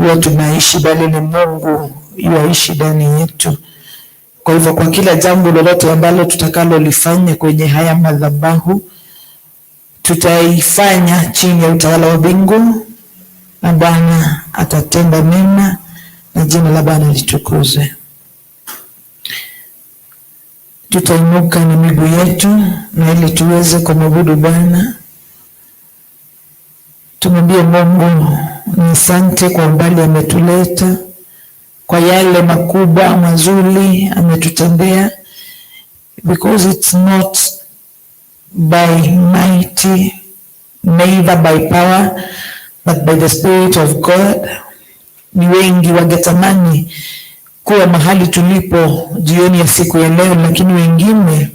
huwa tunaishi, bali ni Mungu yuaishi ndani yetu. Kwa hivyo kwa kila jambo lolote ambalo tutakalolifanya kwenye haya madhabahu, tutaifanya chini ya utawala wa mbingu, na Bwana atatenda mema na jina la Bwana litukuzwe. Tutainuka na miguu yetu na ili tuweze kumwabudu Bwana. Tumwambie Mungu ni asante kwa umbali ametuleta, kwa yale makubwa mazuri ametutendea, because it's not by might, neither by power, but by the Spirit of God. Ni wengi wangetamani kuwa mahali tulipo jioni ya siku ya leo, lakini wengine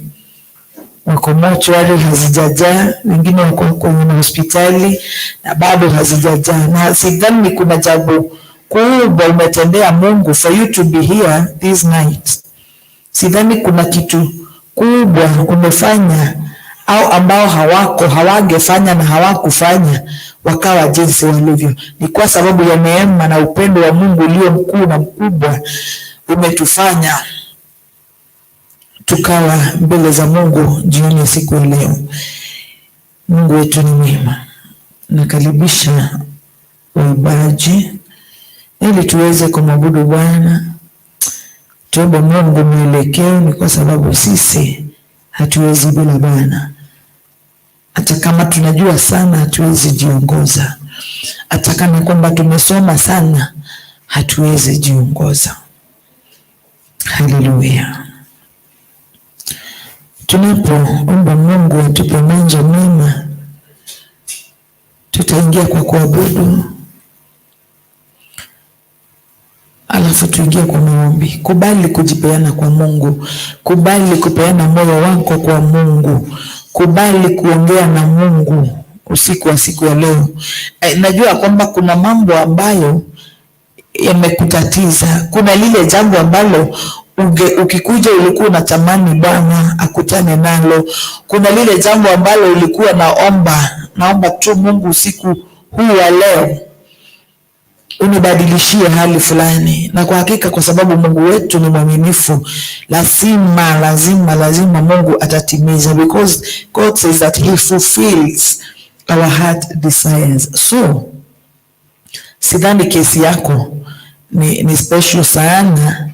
wako mochwari hazijajaa, wengine wako kwenye hospitali na bado hazijajaa, na sidhani kuna jambo kubwa umetendea Mungu for you to be here this night. Sidhani kuna kitu kubwa umefanya au ambao hawako hawangefanya na hawakufanya wakawa jinsi walivyo. Ni kwa sababu ya neema na upendo wa Mungu ulio mkuu na mkubwa umetufanya tukawa mbele za Mungu jioni ya siku ya leo. Mungu wetu ni mwema. Nakaribisha waimbaji ili tuweze kumwabudu Bwana. Tuombe Mungu mwelekeo, ni kwa sababu sisi hatuwezi bila Bwana. Hata kama tunajua sana, hatuwezi jiongoza. Hata kama kwamba tumesoma sana, hatuwezi jiongoza. Haleluya! Tunapoomba Mungu atupe mwanzo mwema, tutaingia kwa kuabudu, alafu tuingie kwa maombi. Kubali kujipeana kwa Mungu, kubali kupeana moyo wako kwa Mungu, kubali kuongea na Mungu usiku wa siku ya leo. Najua kwamba kuna mambo ambayo yamekutatiza, kuna lile jambo ambalo ukikuja ulikuwa unatamani Bwana akutane nalo. Kuna lile jambo ambalo ulikuwa naomba tu Mungu usiku huu wa leo unibadilishie hali fulani. Na kwa hakika, kwa sababu Mungu wetu ni mwaminifu, lazima lazima lazima Mungu atatimiza, because God says that he fulfills our heart desires. So sidhani kesi yako ni special sana,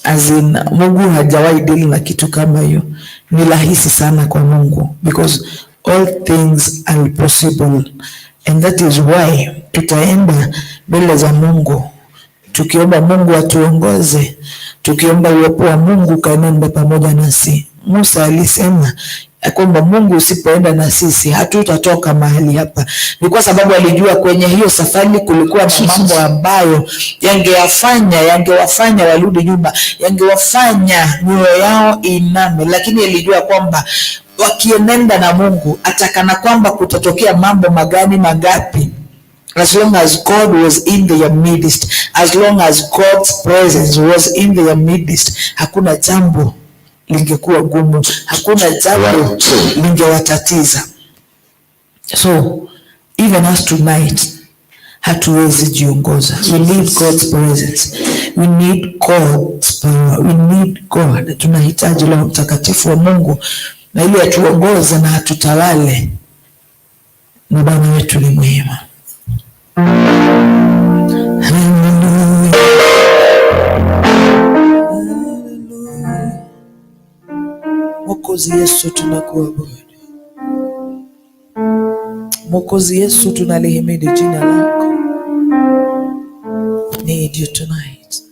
as in Mungu hajawahi deal na kitu kama hiyo. Ni rahisi sana kwa Mungu because all things are possible, and that is why tutaenda mbele za Mungu tukiomba Mungu atuongoze, tukiomba uwepo wa Mungu kanenda pamoja nasi. Musa alisema ya kwamba Mungu usipoenda na sisi hatutatoka mahali hapa. Ni kwa sababu alijua kwenye hiyo safari kulikuwa na mambo ambayo yangewafanya warudi nyuma, yangewafanya mioyo yao iname, lakini alijua kwamba wakienenda na Mungu, atakana kwamba kutatokea mambo magani mangapi, as long as God was in their midst, as long as God's presence was in their midst, hakuna jambo lingekuwa gumu, hakuna jambo lingewatatiza. So even us tonight hatuwezi jiongoza. We need God's presence. We need God's power. We need God. Tunahitaji Roho Mtakatifu wa Mungu na ili atuongoze na atutawale, na Bwana wetu ni mwema. Hallelujah. Hallelujah. Mwokozi Yesu, tunakuabudu. Mwokozi Yesu, tunalihimidi jina lako. Need you tonight.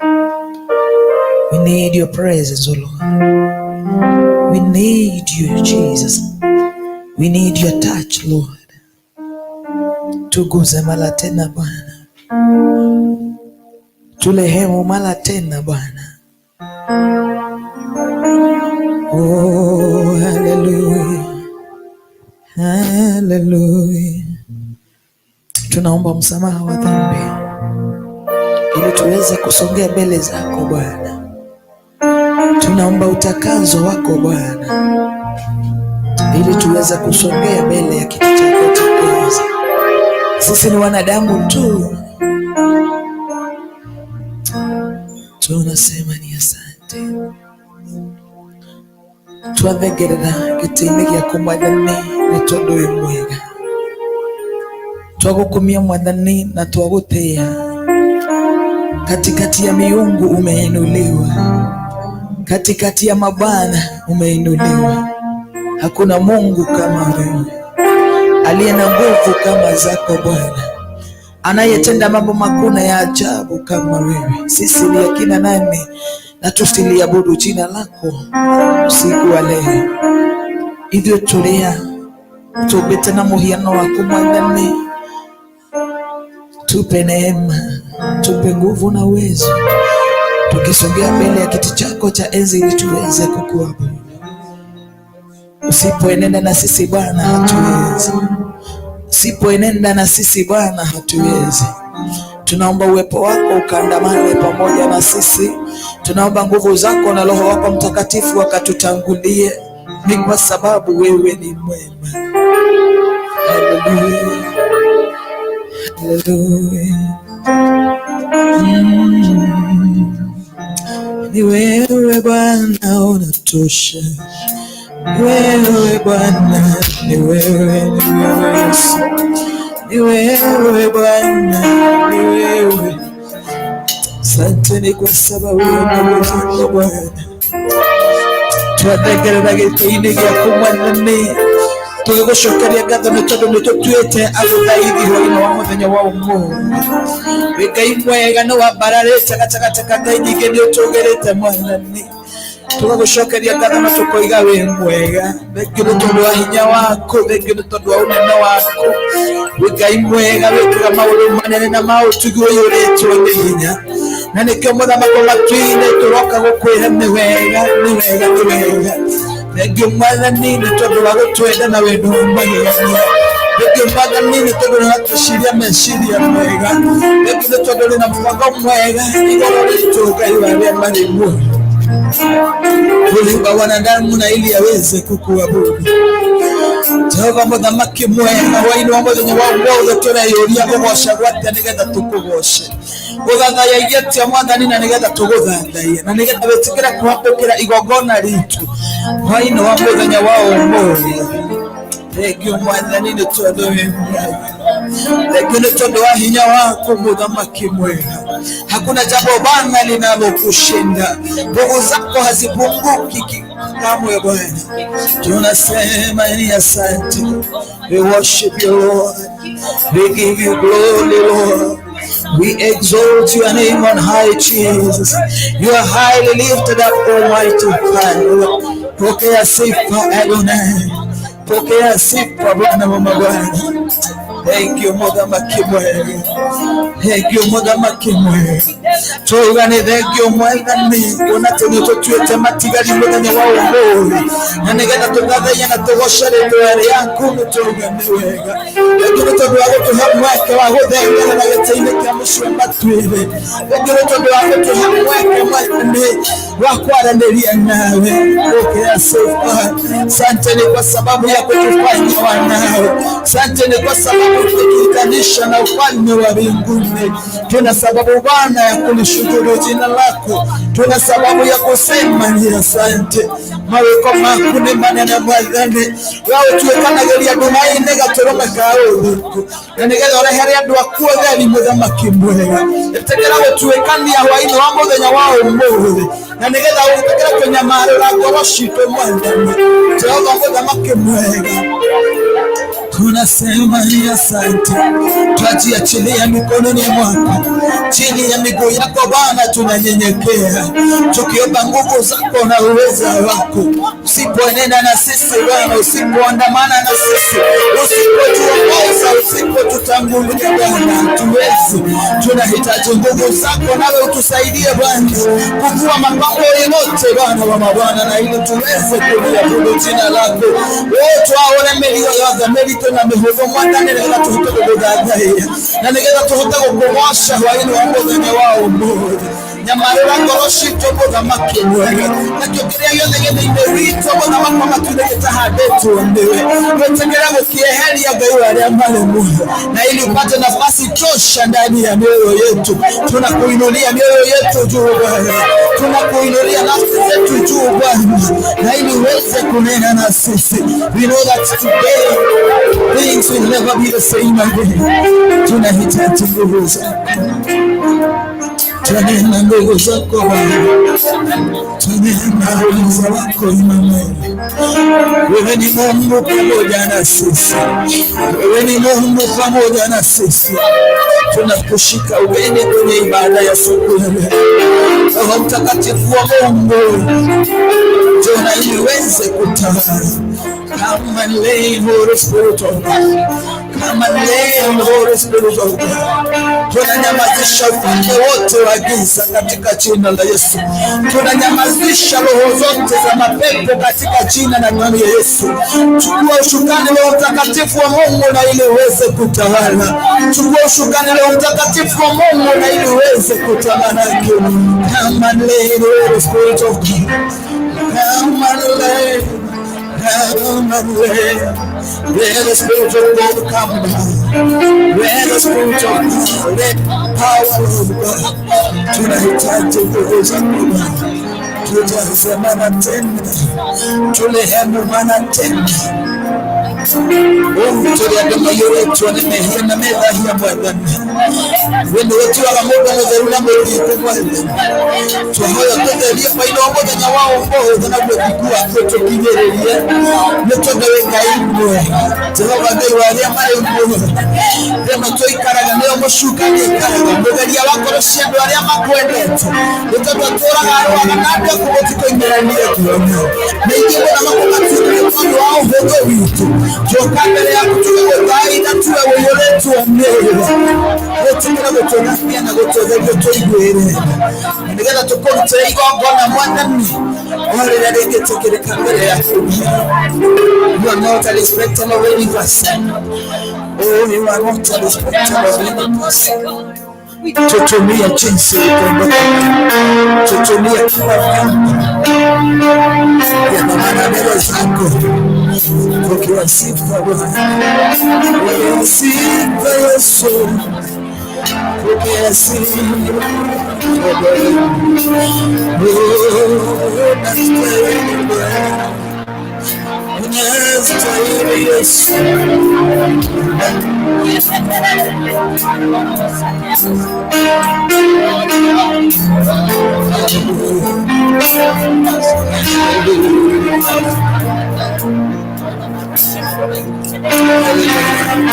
We need your presence, O Lord. We need you, Jesus. We need your touch, Lord. Tuguze mara tena Bwana, turehemu mara tena Bwana. Oh, hallelujah. Hallelujah. Tunaomba msamaha wa dhambi ili tuweze kusongea mbele zako Bwana. Tunaomba utakaso wako Bwana ili tuweze kusongea mbele ya kiti chako cha enzi. Sisi ni wanadamu tu, tunasema ni asante. Twathengerera gĩtĩ-inĩ gĩaku Mwathani nĩ tondũ wĩ mwega. Twagũkumia Mwathani na twagũtĩĩa. Katikati ya miungu umeinuliwa, katikati ya mabwana umeinuliwa. Hakuna Mungu kama wewe, aliye na nguvu kama zako Bwana, anayetenda mambo makuu na ya ajabu kama wewe. Sisi ni akina nani na tusiliabudu jina lako usiku wa leo? Ithuĩ tũrĩa tũmbĩte na mũhiano waku Mwathani, tupe neema, tupe nguvu na uwezo, tukisogea mbele ya kiti chako cha enzi ili tuweze kukuabudu. Usipoenenda na sisi Bwana hatuwezi, usipoenenda na sisi Bwana hatuwezi. Tunaomba uwepo wako ukaandamane pamoja na sisi. Tunaomba nguvu zako na Roho wako Mtakatifu akatutangulie, ni kwa sababu wewe ni mwema. Haleluya, haleluya. Ni wewe Bwana unatosha, wewe Bwana, ni wewe, ni wewe Yesu, ni wewe Bwana, ni wewe. Asante ni kwa sababu ya nguvu zako Bwana. Twathengerera gĩtĩ-inĩ gĩaku Mwathani, tũgĩgũcokeria ngatho nĩ tondũ nĩ tũtuĩte agũthaithi hwaĩ-inĩ wa mũthenya wa ũmũthĩ. Wĩ Ngai mwega, nĩ wambararĩte gatagatĩ ka ngai nyingĩ, nĩ ũtũgĩrĩte Mwathani. Tũgagũcokeria ngatho na tũkoiga wĩ mwega. Thengiũ nĩ tondũ wa hinya waku, thengiũ nĩ tondũ wa ũnene waku. Wĩ Ngai mwega, wĩkaga maũndũ manene na ma ũtugi ũiyũrĩtwo nĩ hinya, na nĩkĩo mũthamaki wa matu-inĩ tũroka gũkwĩra nĩ wega, nĩ wega, nĩ wega. Thengiũ Mwathani nĩ tondũ wa gũtwenda na wendo wa magegania. Thengiũ Mwathani nĩ tondũ nĩũratũciria meciria mega. Thengiũ nĩ tondũ ũrĩ na mũbango mwega igũrũ ritũ, Ngai wa arĩa marĩ muoyo. Uliumba wanadamu na ili aweze kukuabudu. Jehova mũthamaki mwega, hwaĩ-inĩ wa mũthenya wa ũmũthĩ tũreyũria ũgocagwo atĩa nĩgetha tũkũgoce, ũthathaiyagia atĩa Mwathani na nĩgetha tũgũthathaiye, na nĩgetha wĩtĩkĩre kwamũkĩra igongona ritũ hwaĩ-inĩ wa mũthenya wa ũmũthĩ. Thengiũ Mwathani nĩ tondũ wĩ mwega. Thengiũ nĩ tondũ wa hinya wako mũthamaki mwega. Hakuna jambo Bwana linalokushinda, nguvu zako hazipunguki kamwe Bwana. Tunasema ni asante. We worship you Lord. We give you glory Lord. We exalt your name on high, Jesus. You are highly lifted up, Almighty Father. Pokea sifa Adonai. Pokea sifa Bwana wa mabwana. Thank you mũthamaki mwega. Thank you mũthamaki mwega. Twauga nĩ thengiũ Mwathani, kuona atĩ nĩ ũtũtuĩte matigari mũthenya wa ũmũthĩ, na nĩgetha tũthathaiye na tũgoce rĩtwa rĩaku, nĩ twauga nĩ wega. Thengiũ nĩ tondũ wa gũtũhe mweke wa gũthengerera gĩtĩ-inĩ kĩa mũciĩ wa matuĩrĩ. Thengiũ nĩ tondũ wa gũtũhe mweke Mwathani wa kwaranĩria nawe. Pokea sifa. Asante ni kwa sababu ya kutufanya wanao. Asante ni kwa sababu kutuunganisha na ufalme wa mbinguni. Tuna sababu Bwana ya kulishukuru jina lako, tuna sababu ya kusema ni asante. Mawĩko maku nĩ manene Mwathani, we ũtuĩkanagĩria nduma-inĩ gatũrũme ka ũthingu, na nĩgetha ũrehere andũ aku ũtheri, mũthamaki mwega. Ĩtĩkĩra gũtuĩkania hwaĩ-inĩ wa mũthenya wa ũmũthĩ, na nĩgetha ũtĩkĩre kũnyamarũra ngoro citũ Mwathani. Jehova mũthamaki mwega, tunasema ni asante, twajiachilia mikononi mwako, chini ya miguu yako Bwana tunanyenyekea, tukiomba nguvu zako na uweza wako. Usipoenenda na sisi Bwana, usipoandamana na sisi, usipotuongoza, usipotutangulia Bwana, hatuwezi. Tunahitaji nguvu zako, nawe utusaidie Bwana kuvua mapambo yote Bwana wa mabwana, na ili tuweze kuliabudu jina lako. Twaone mĩrigo yothe mĩritũ na mĩhũthũ Mwathani, nĩgetha tũhote gũgũthathaiya na nĩgetha tũhote gũkũgoca hwaĩ-inĩ wa mũthenya wa ũmũthĩ. Nyamarĩra ngoro citũ mũthamaki mwega, nakĩo kĩrĩa gĩothe gĩ thĩinĩ witũ mũthamaki wa matu-inĩ gĩtahandĩtwo nĩwe, twĩtĩkĩre gũkĩeheria Ngai wa arĩa marĩ muoyo, na ili upate nafasi tosha ndani ya mioyo yetu. Tunakuinulia mioyo yetu juu Bwana, tunakuinulia nafsi zetu juu Bwana, na ili uweze kunena na sisi. We know that today things will never be the same again. Tunahitaji nguvu zako, tunena nguvu zako Bwana, tunena uweza wako Immanuel. Wewe ni Mungu pamoja na sisi, wewe ni Mungu pamoja na sisi. Tunakushika ugeni kwenye ibada ya siku ya leo. Roho Mtakatifu wa Mungu, njoo na ili uweze kutawala. Come and lay, Holy Spirit of God. Come and lay, Holy Spirit of God. Tunanyamazisha ufalme wote wa giza katika jina la Yesu. Tunanyamazisha roho zote za mapepo katika jina na damu ya Yesu. Chukua usukani, Roho Mtakatifu wa Mungu, na ili uweze kutawala. Chukua usukani, Roho Mtakatifu wa Mungu, na ili uweze kutawala. Come and lay, Holy Spirit of God. Come and lay. Come and lay. Let the Spirit of God come down. Let the Spirit of God, let power of God. Tunahitaji nguvu zako Bwana. Tutasemana tena, turehemu mana tena. Tũrĩ andũ maiyũrĩtwo nĩ mehia na methahia Mwathani. We nĩ ũtuaga mũndũ mũtheru na mũthingu Mwathani. Twahoya tũtherie maitho mũthenya wa ũmũthĩ naguo ũthingu waku ũtũkinyĩrĩrie, nĩ tondũ wĩ Ngai mwega. Jehova Ngai wa arĩa marĩ muoyo, rĩmwe tũikaraga nĩo mũcukani aikaraga, mũgeria wa ngoro cia andũ arĩa makwendete, nĩ tondũ atũraga arũaga na andũ aku mũtikoimĩranie kĩonyo. Nĩ ithuĩ mũthamaki matuinĩ nĩ tondũ wa ũhũthũ witũ. Tuoka mbere yaku tũgĩgũthaitha tuwe ũiyũrĩtwo nĩwe, wĩtĩkĩre gũtũthambia na gũtũtheria tũiguĩre, na nĩgetha tũkũrutĩre igongona Mwathani o rĩrĩa rĩngĩtĩkĩrĩka mbere yaku. You are not a respecter of any person. Oh, you are not a respecter of any person. Tutumie jinsi upendavyo, tutumie kama vyombo vya dhamana mbele zako, pokea sifa Bwana, pokea sifa Yesu, pokea sifa Bwana. Oh, unastahili Bwana, unastahili Yesu.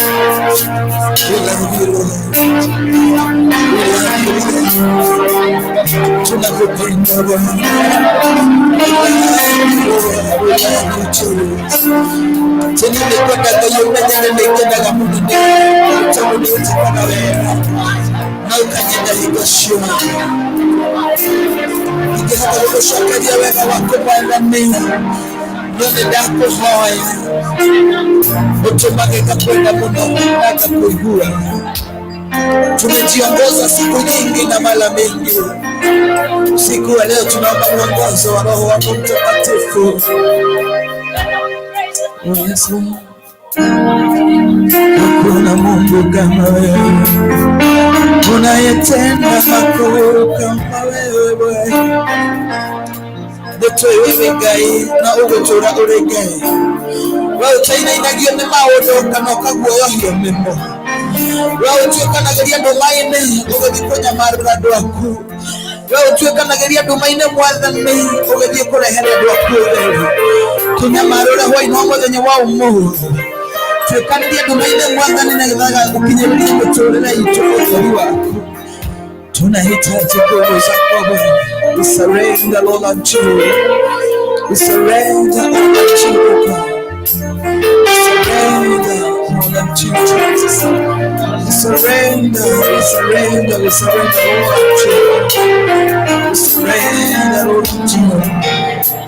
We love you, Lord. We love you, Lord. Tunakupenda Bwana. We love you, Lord. We love you, Jesus. Tene nĩkwendaga ũmenyere nĩngenaga mũno nĩ tondũ nĩ ũnjĩkaga wega na ũkanyenda hingo ciothe. Ingĩhota gũgũcokeria wega waku Mwathani, no nĩ ndakũhoya ũtũmage ngakwenda mũno na ngakũigua. Tumejiongoza siku nyingi na mara mingi. Siku ya leo tunaomba mwongozo wa Roho wako Mtakatifu. Yesu, hakuna Mungu kama wewe, unayetenda makuu kama wewe Bwana. Nĩtũĩ wĩ Ngai na ũgũtũũra ũrĩ Ngai. We ũtainainagio nĩ maũndũ kana ũkaguoyohio nĩmo. We ũtuĩkanagĩria nduma-inĩ ũgĩthiĩ kũnyamarũra andũ aku. We ũtuĩkanagĩria nduma-inĩ Mwathani ũgĩthiĩ kũrehere andũ aku ũtheri. Tũnyamarũre hwaĩ-inĩ wa mũthenya wa ũmũthĩ. Tuĩkanĩria nduma-inĩ Mwathani nĩgetha gũkinyĩrĩria mĩtũrĩre itũ ũtheri waku. Tunahitaji nguvu zako Bwana. We surrender all unto you. We surrender all unto you, God. We surrender all unto you, Jesus. We surrender, we surrender, we surrender all unto you. We surrender all unto you.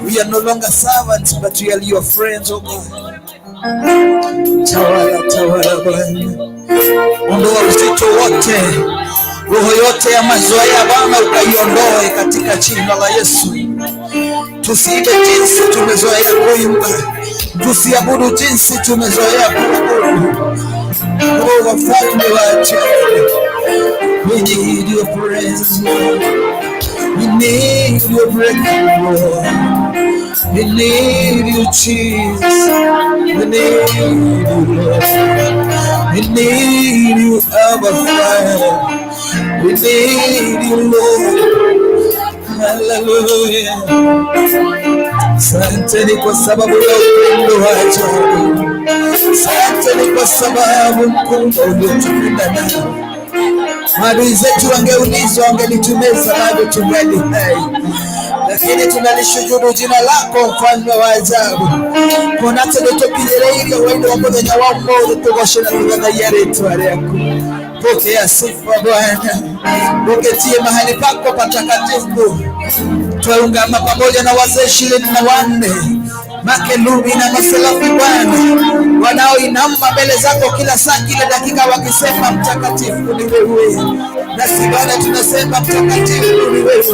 We are no longer servants, but we are your friends, oh God. Tawala, tawala Bwana. Ondoa uzito wote. Roho yote ya mazoea Bwana ukaiondoe katika jina la Yesu. Tusiimbe jinsi tumezoea kuimba, tusiabudu jinsi tumezoea kuabudu. Oh, wafalme wa ajabu, we need your presence, Lord. We need your breakthrough, Lord. We need you, Jesus. We need you, Lord. We need you, Abba Father. We need you, Lord. Hallelujah. Asante ni kwa sababu ya upendo wa ajabu. Asante ni kwa sababu mkubwa uliotupenda nao. Maadui zetu wangeulizwa, wangelitumeza, bado tungali hai, lakini tunalishujudu jina lako, mfalme wa ajabu. Konate nĩtũkinyĩrĩirie hwainĩ wa mũthenya wa ũmũthĩ tũgoce na tũthathaiye rĩtwa rĩaku. Pokea sifa Bwana, uketie mahali pako patakatifu. Twaungama pamoja na wazee 24, makerubi na maserafi Bwana, wanaoinama mbele zako kila saa, kila dakika, wakisema mtakatifu ni wewe. Nasi Bwana tunasema mtakatifu ni wewe,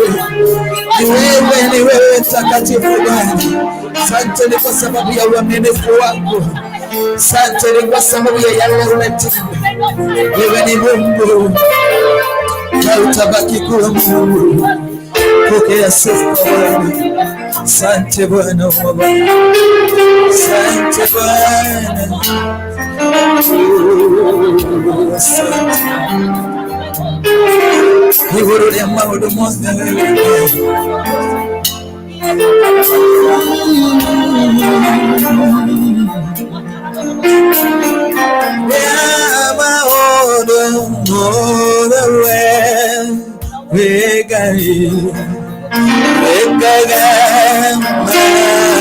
ni wewe, ni wewe mtakatifu Bwana. Asante ni kwa sababu ya uaminifu wako. Asante ni kwa sababu ya yale unatenda. Wewe ni Mungu na utabaki kuwa Mungu. Pokea sifa Bwana. Asante Bwana wa Bwana. Asante Bwana. Oh, asante. Igũrũ rĩa maũndũ mothe wewe. Rĩa maũndũ mothe we wĩ Ngai wĩkaga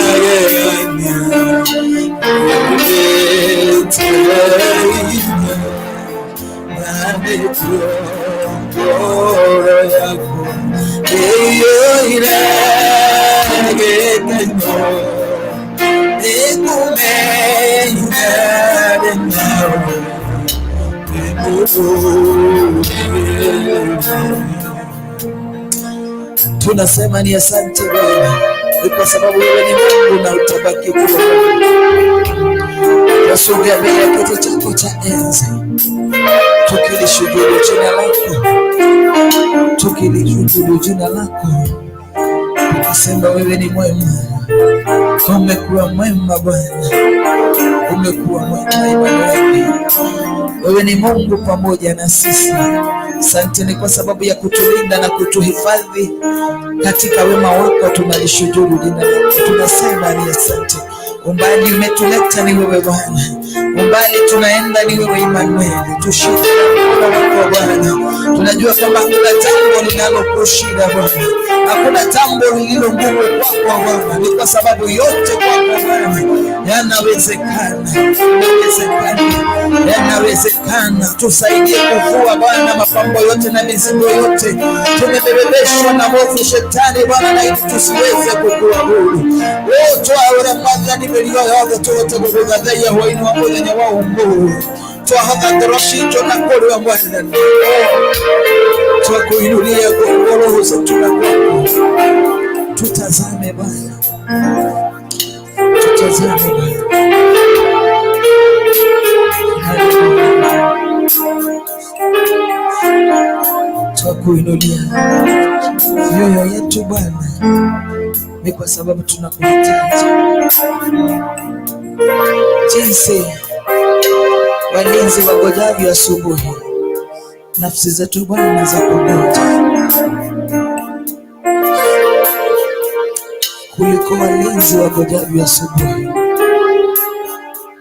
magegania ũkĩrĩte hinya na nĩkuo ngoro yakwa ĩiyũire gĩkeno nĩkũmenya ndĩ nawe wĩ mũtũũrĩre. Tunasema ni asante Bwana, ni kwa sababu wewe ni Mungu na utabaki kuwa Mungu. Twasogea mbele ya kiti chako cha enzi tukilishujudu jina lako, tukilishujudu jina lako, tukisema wewe ni mwema, umekuwa mwema Bwana, umekuwa mwema Emanueli. Wewe ni Mungu pamoja na sisi. Asante ni kwa sababu ya kutulinda na kutuhifadhi katika wema wako. Tunalishujudu jina lako, tunasema ni asante. Umbali umetuleta ni wewe Bwana, umbali tunaenda ni wewe Emmanuel. Tushike na mkono wako Bwana. Tunajua kwamba hakuna jambo linalokushinda Bwana, hakuna jambo lililo ngumu kwako Bwana, ni kwa sababu yote kwako Bwana yanawezekana, yanawezekana, yanawezekana. Tusaidie kuvua Bwana mapambo yote na mizigo yote tumebebeshwa na mwovu shetani Bwana, na ili tusiweze kukuabudu. Twawera Mwathani mĩrigo yothe tũhote gũgũthathaiya hwainĩ wa mũthenya wa ũmũthĩ. Twahotha ngoro citũ na kũrĩ Mwathani, twakuinulia roho zetu na kwako. Tutazame Bwana, tutazame Bwana. Haleluya. Twakuinulia mioyo yetu Bwana, ni kwa sababu tunakuhitaji. Jinsi walinzi wangojavyo asubuhi, nafsi zetu Bwana za kungoja kuliko walinzi wangojavyo asubuhi,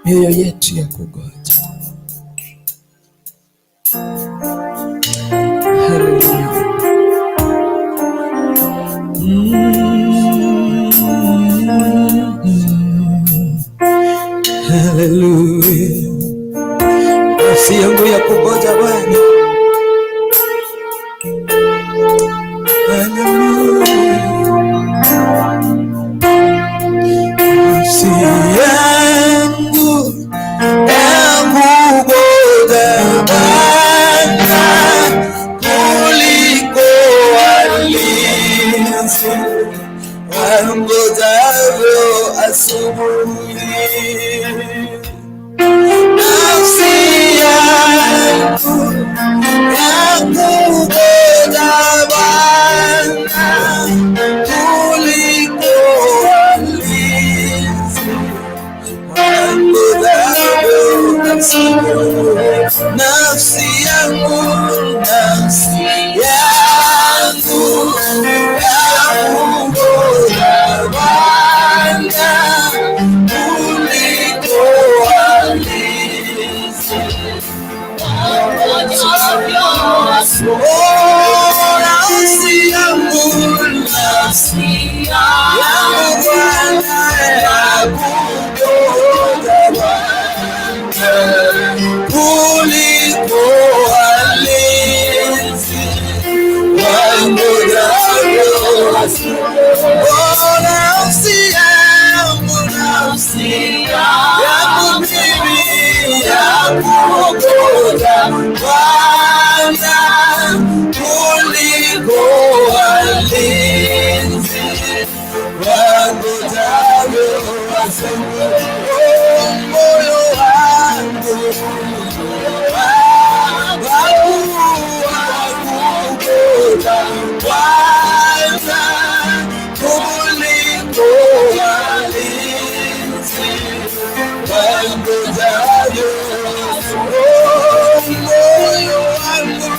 mioyo yetu ya kungoja. Haleluya. Haleluya. Nafsi yangu ya kungoja Bwana. Haleluya. Nafsi yangu ya Nafsi yangu, nafsi yangu yakungoja Bwana kuliko walinzi. Oh, nafsi yangu, nafsi yangu Bwana yakungoja Bwana kuliko walinzi wangojavyo. Oh, nafsi yangu, nafsi yangu mimi yakungoja Bwana kuliko walinzi wangojavyo. Oh, moyo wangu wakungoja Bwana kuliko walinzi wangojavyo. Oh, moyo wangu,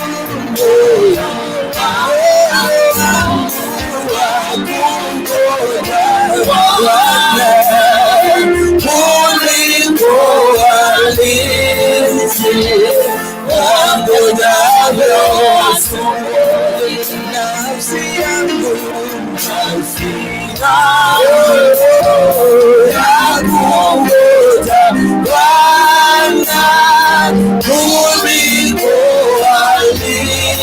moyo wangu wakungoja Bwana kuliko walinzi wangojavyo. Nafsi yangu, nafsi yangu yakungoja Bwana kuliko walinzi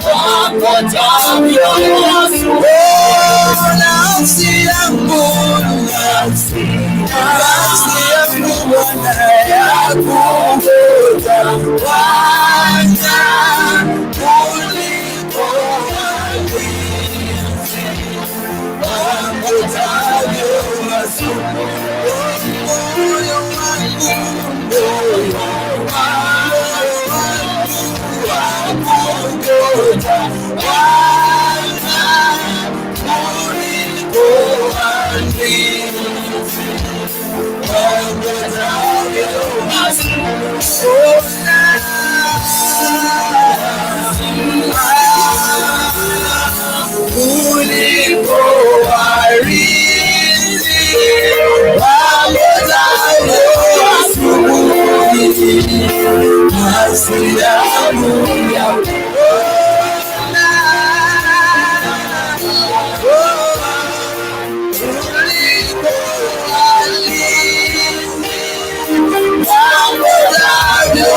wangojavyo. Oh, nafsi yangu, nafsi, nafsi yangu Bwana yakungoja Bwana kuliko walinzi wangojavyo. Moyo wangu, moyo wangu wakungoja Bwana kuliko walinzi wangojavyo. Oh, kuliko walinzi wangojavyo asubuhi, nafsi yangu yakuona, kuliko walinzi wangojavyo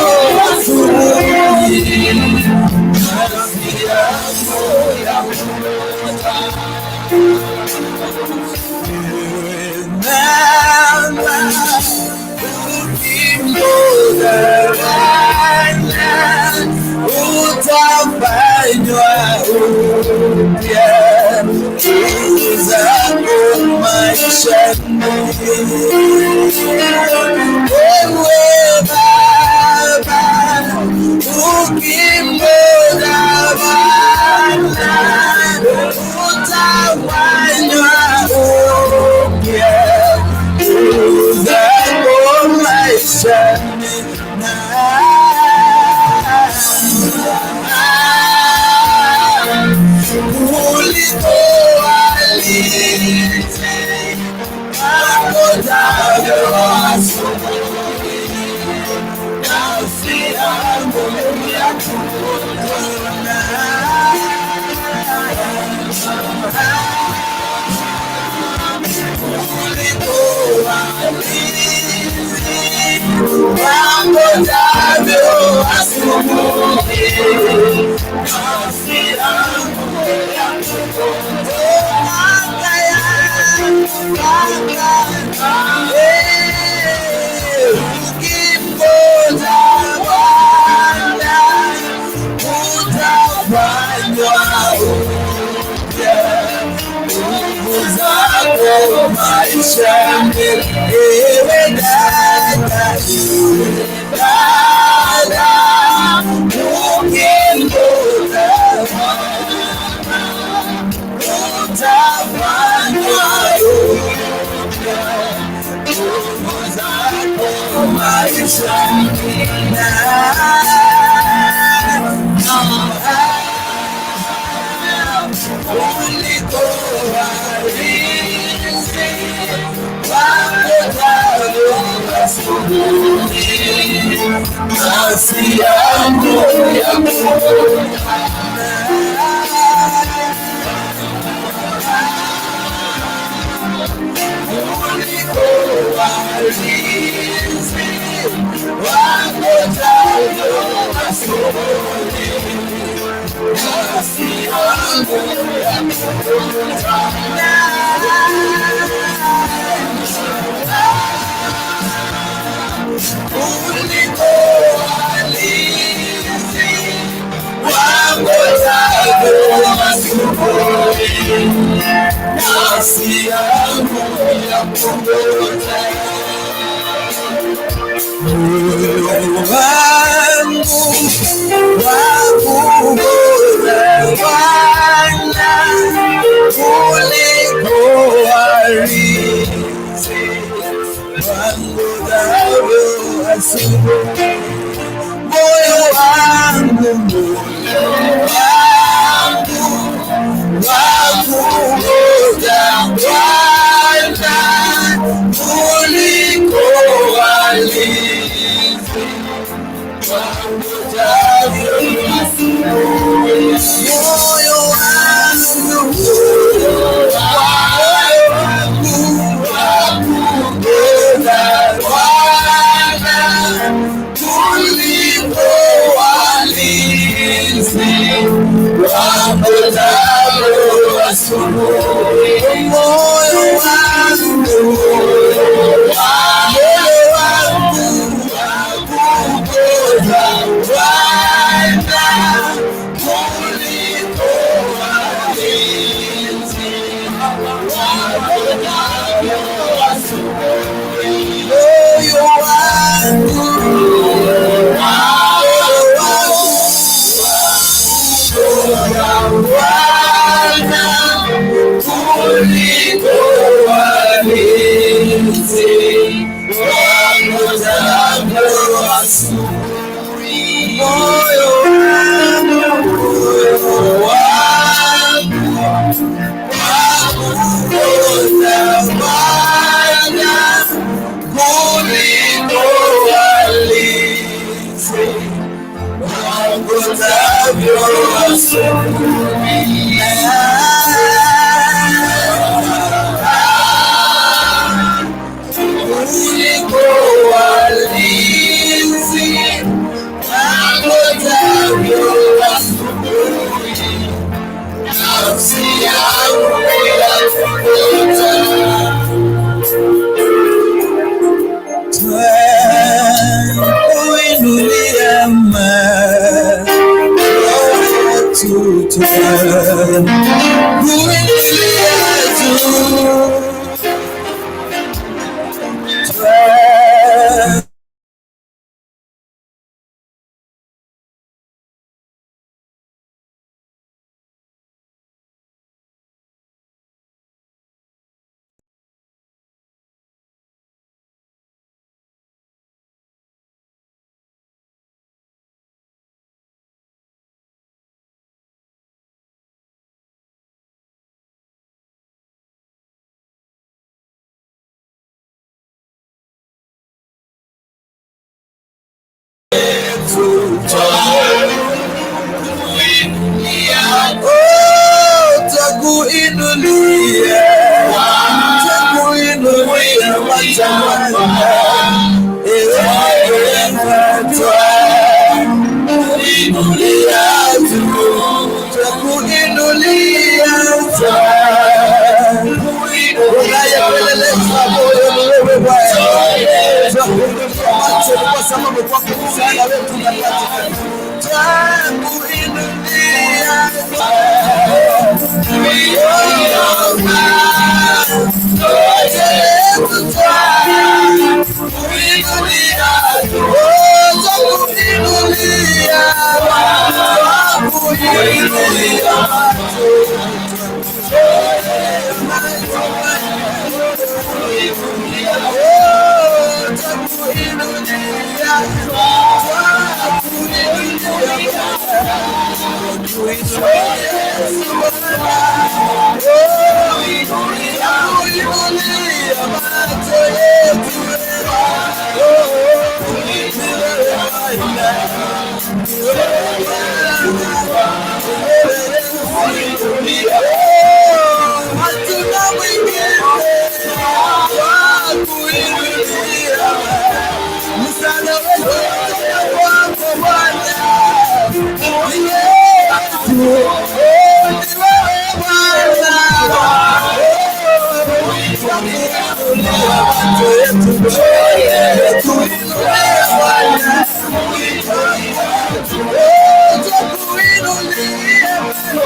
asubuhi, nafsi yangu yakuona. Mama, ukimgoja Bwana utafanywa upya nguvu zako maishani. Wewe Baba, ukimgoja Bwana utafanywa upya nguvu zako maishani na kuliko walinzi wangojavyo asubuhi, nafsi yangu yakuona kuliko walinzi wangojavyo asubuhi, nafsi yangu yakuona. Ukimgoja Bwana utafanywa upya nguvu zako maishani. Ewe dada, ewe dada, ukimgoja Bwana utafanywa upya nguvu zako maishani na Nafsi yangu yakungoja kuliko walinzi wangojavyo asubuhi. Nafsi yangu yakungoja kuliko walinzi wangojavyo asubuhi. Nafsi yangu yakungoja. Moyo wangu wakungoja Bwana kuliko walinzi wangojavyo asubuhi. Moyo wangu, moyo wangu wakungoja Bwana kuliko walinzi wangojavyo asubuhi. Moyo wangu, moyo wangu wakungoja Bwana kuliko walinzi wangojavyo asubuhi. Moyo wangu, moyo wangu wakungoja Bwana kuliko walinzi wangojavyo asubuhi. Moyo wangu, moyo wangu wakungoja Bwana kuliko walinzi wangojavyo asubuhi. Moyo wangu, moyo wangu wakungoja Bwana kuliko walinzi wangojavyo asubuhi. Kuliko walinzi wangojavyo asubuhi. Nafsi yangu yakungoja. Twakuinulia macho, twakuinulia juu. Oh, twakuinulia, twakuinulia macho Bwana. Ewe twakuinulia juu, twakuinulia unayepeleleza moyo ni wewe Bwana. Twakuinulia macho ni kwa sababu kwako msaada wetu unapatikana. Twakuinulia Hatuna mwingine wa kuinulia. Msaada wetu kutoka kwako Bwana. Ni wewe, oh, ni wewe Bwana. Macho yetu tuinulie Bwana. Oh, tukuinulie Bwana.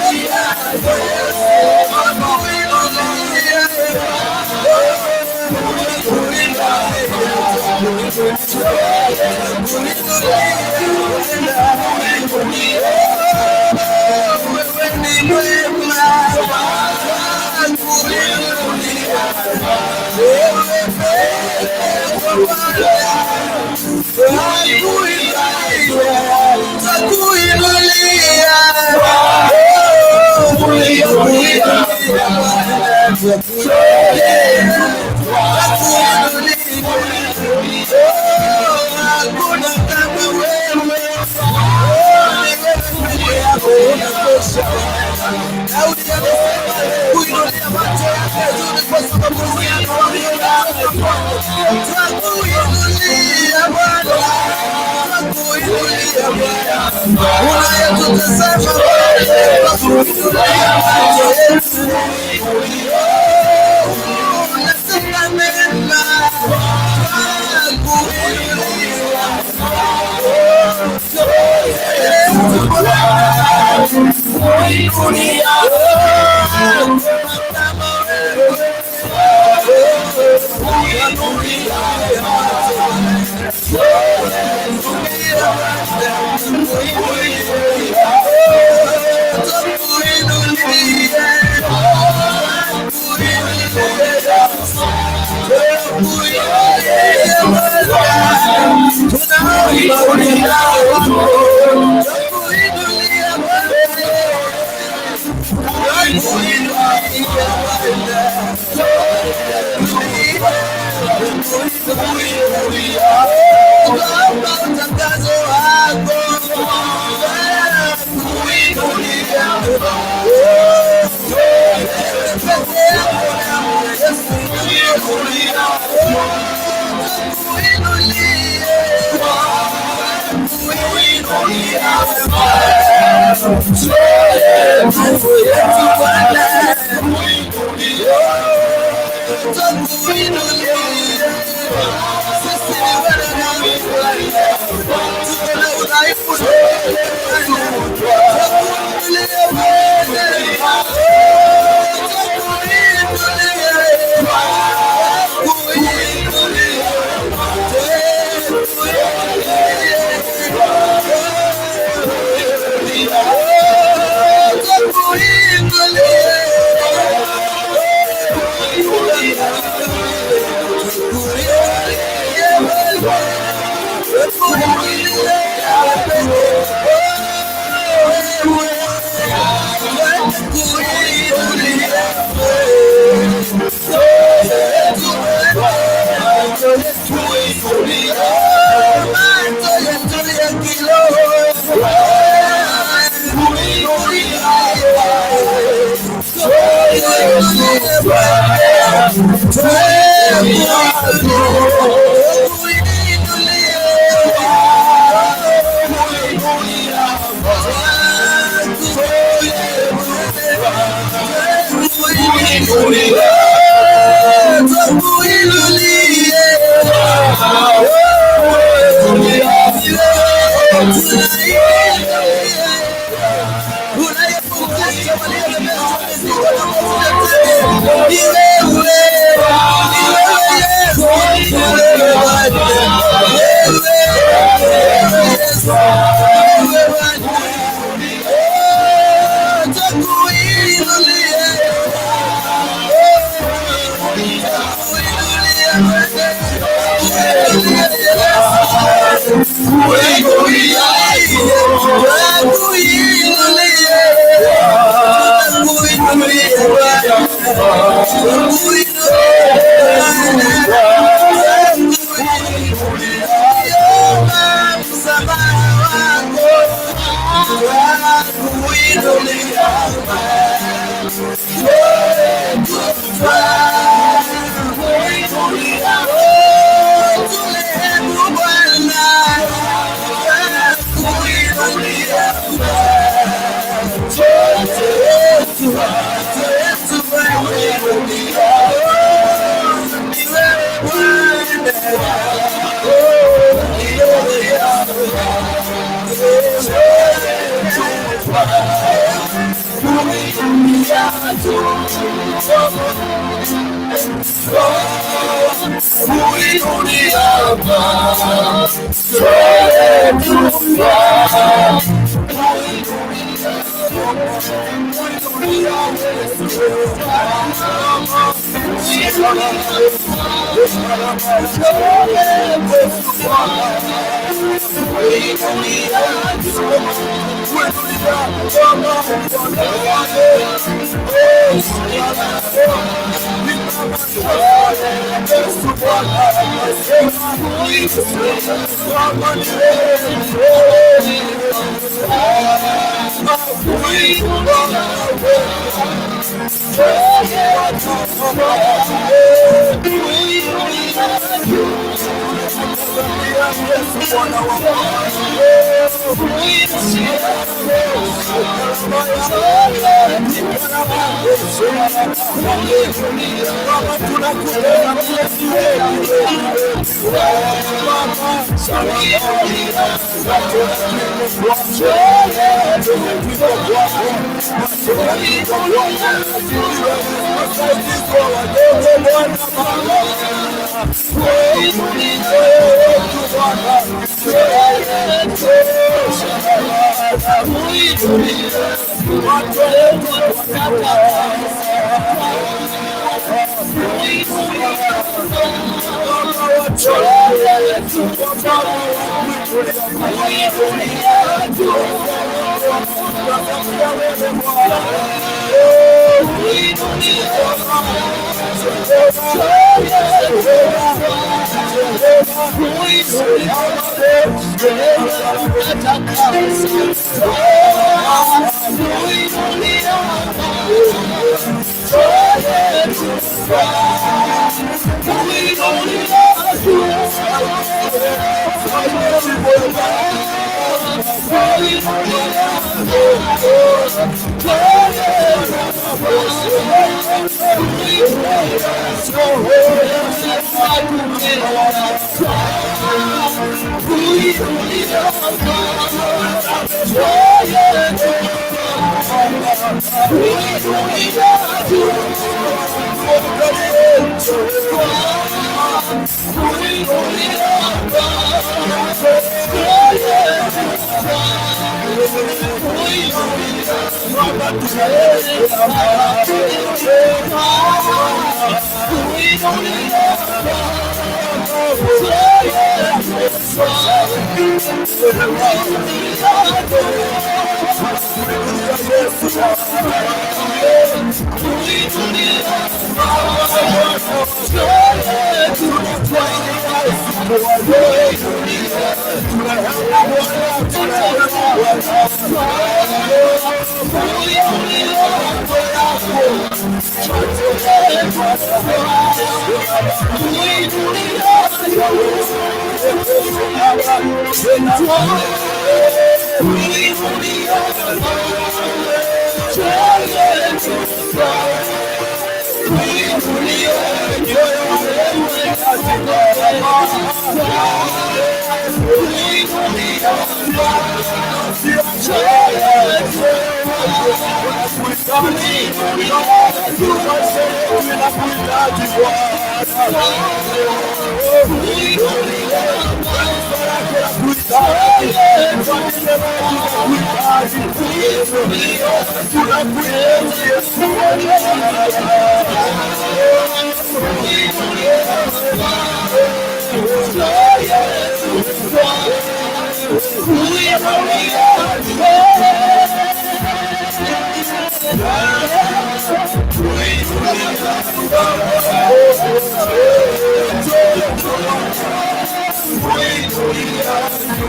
Tukuinulie. Tukuinulie Bwana. Wewe Daudi amesema kuinulia macho yake juu kwa sababu twakuinulia Bwana, twakuinulia Bwana, unayetutazama twakuinulia macho yetu, unasema mema, twakuinulia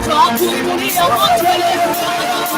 Twakuinulia macho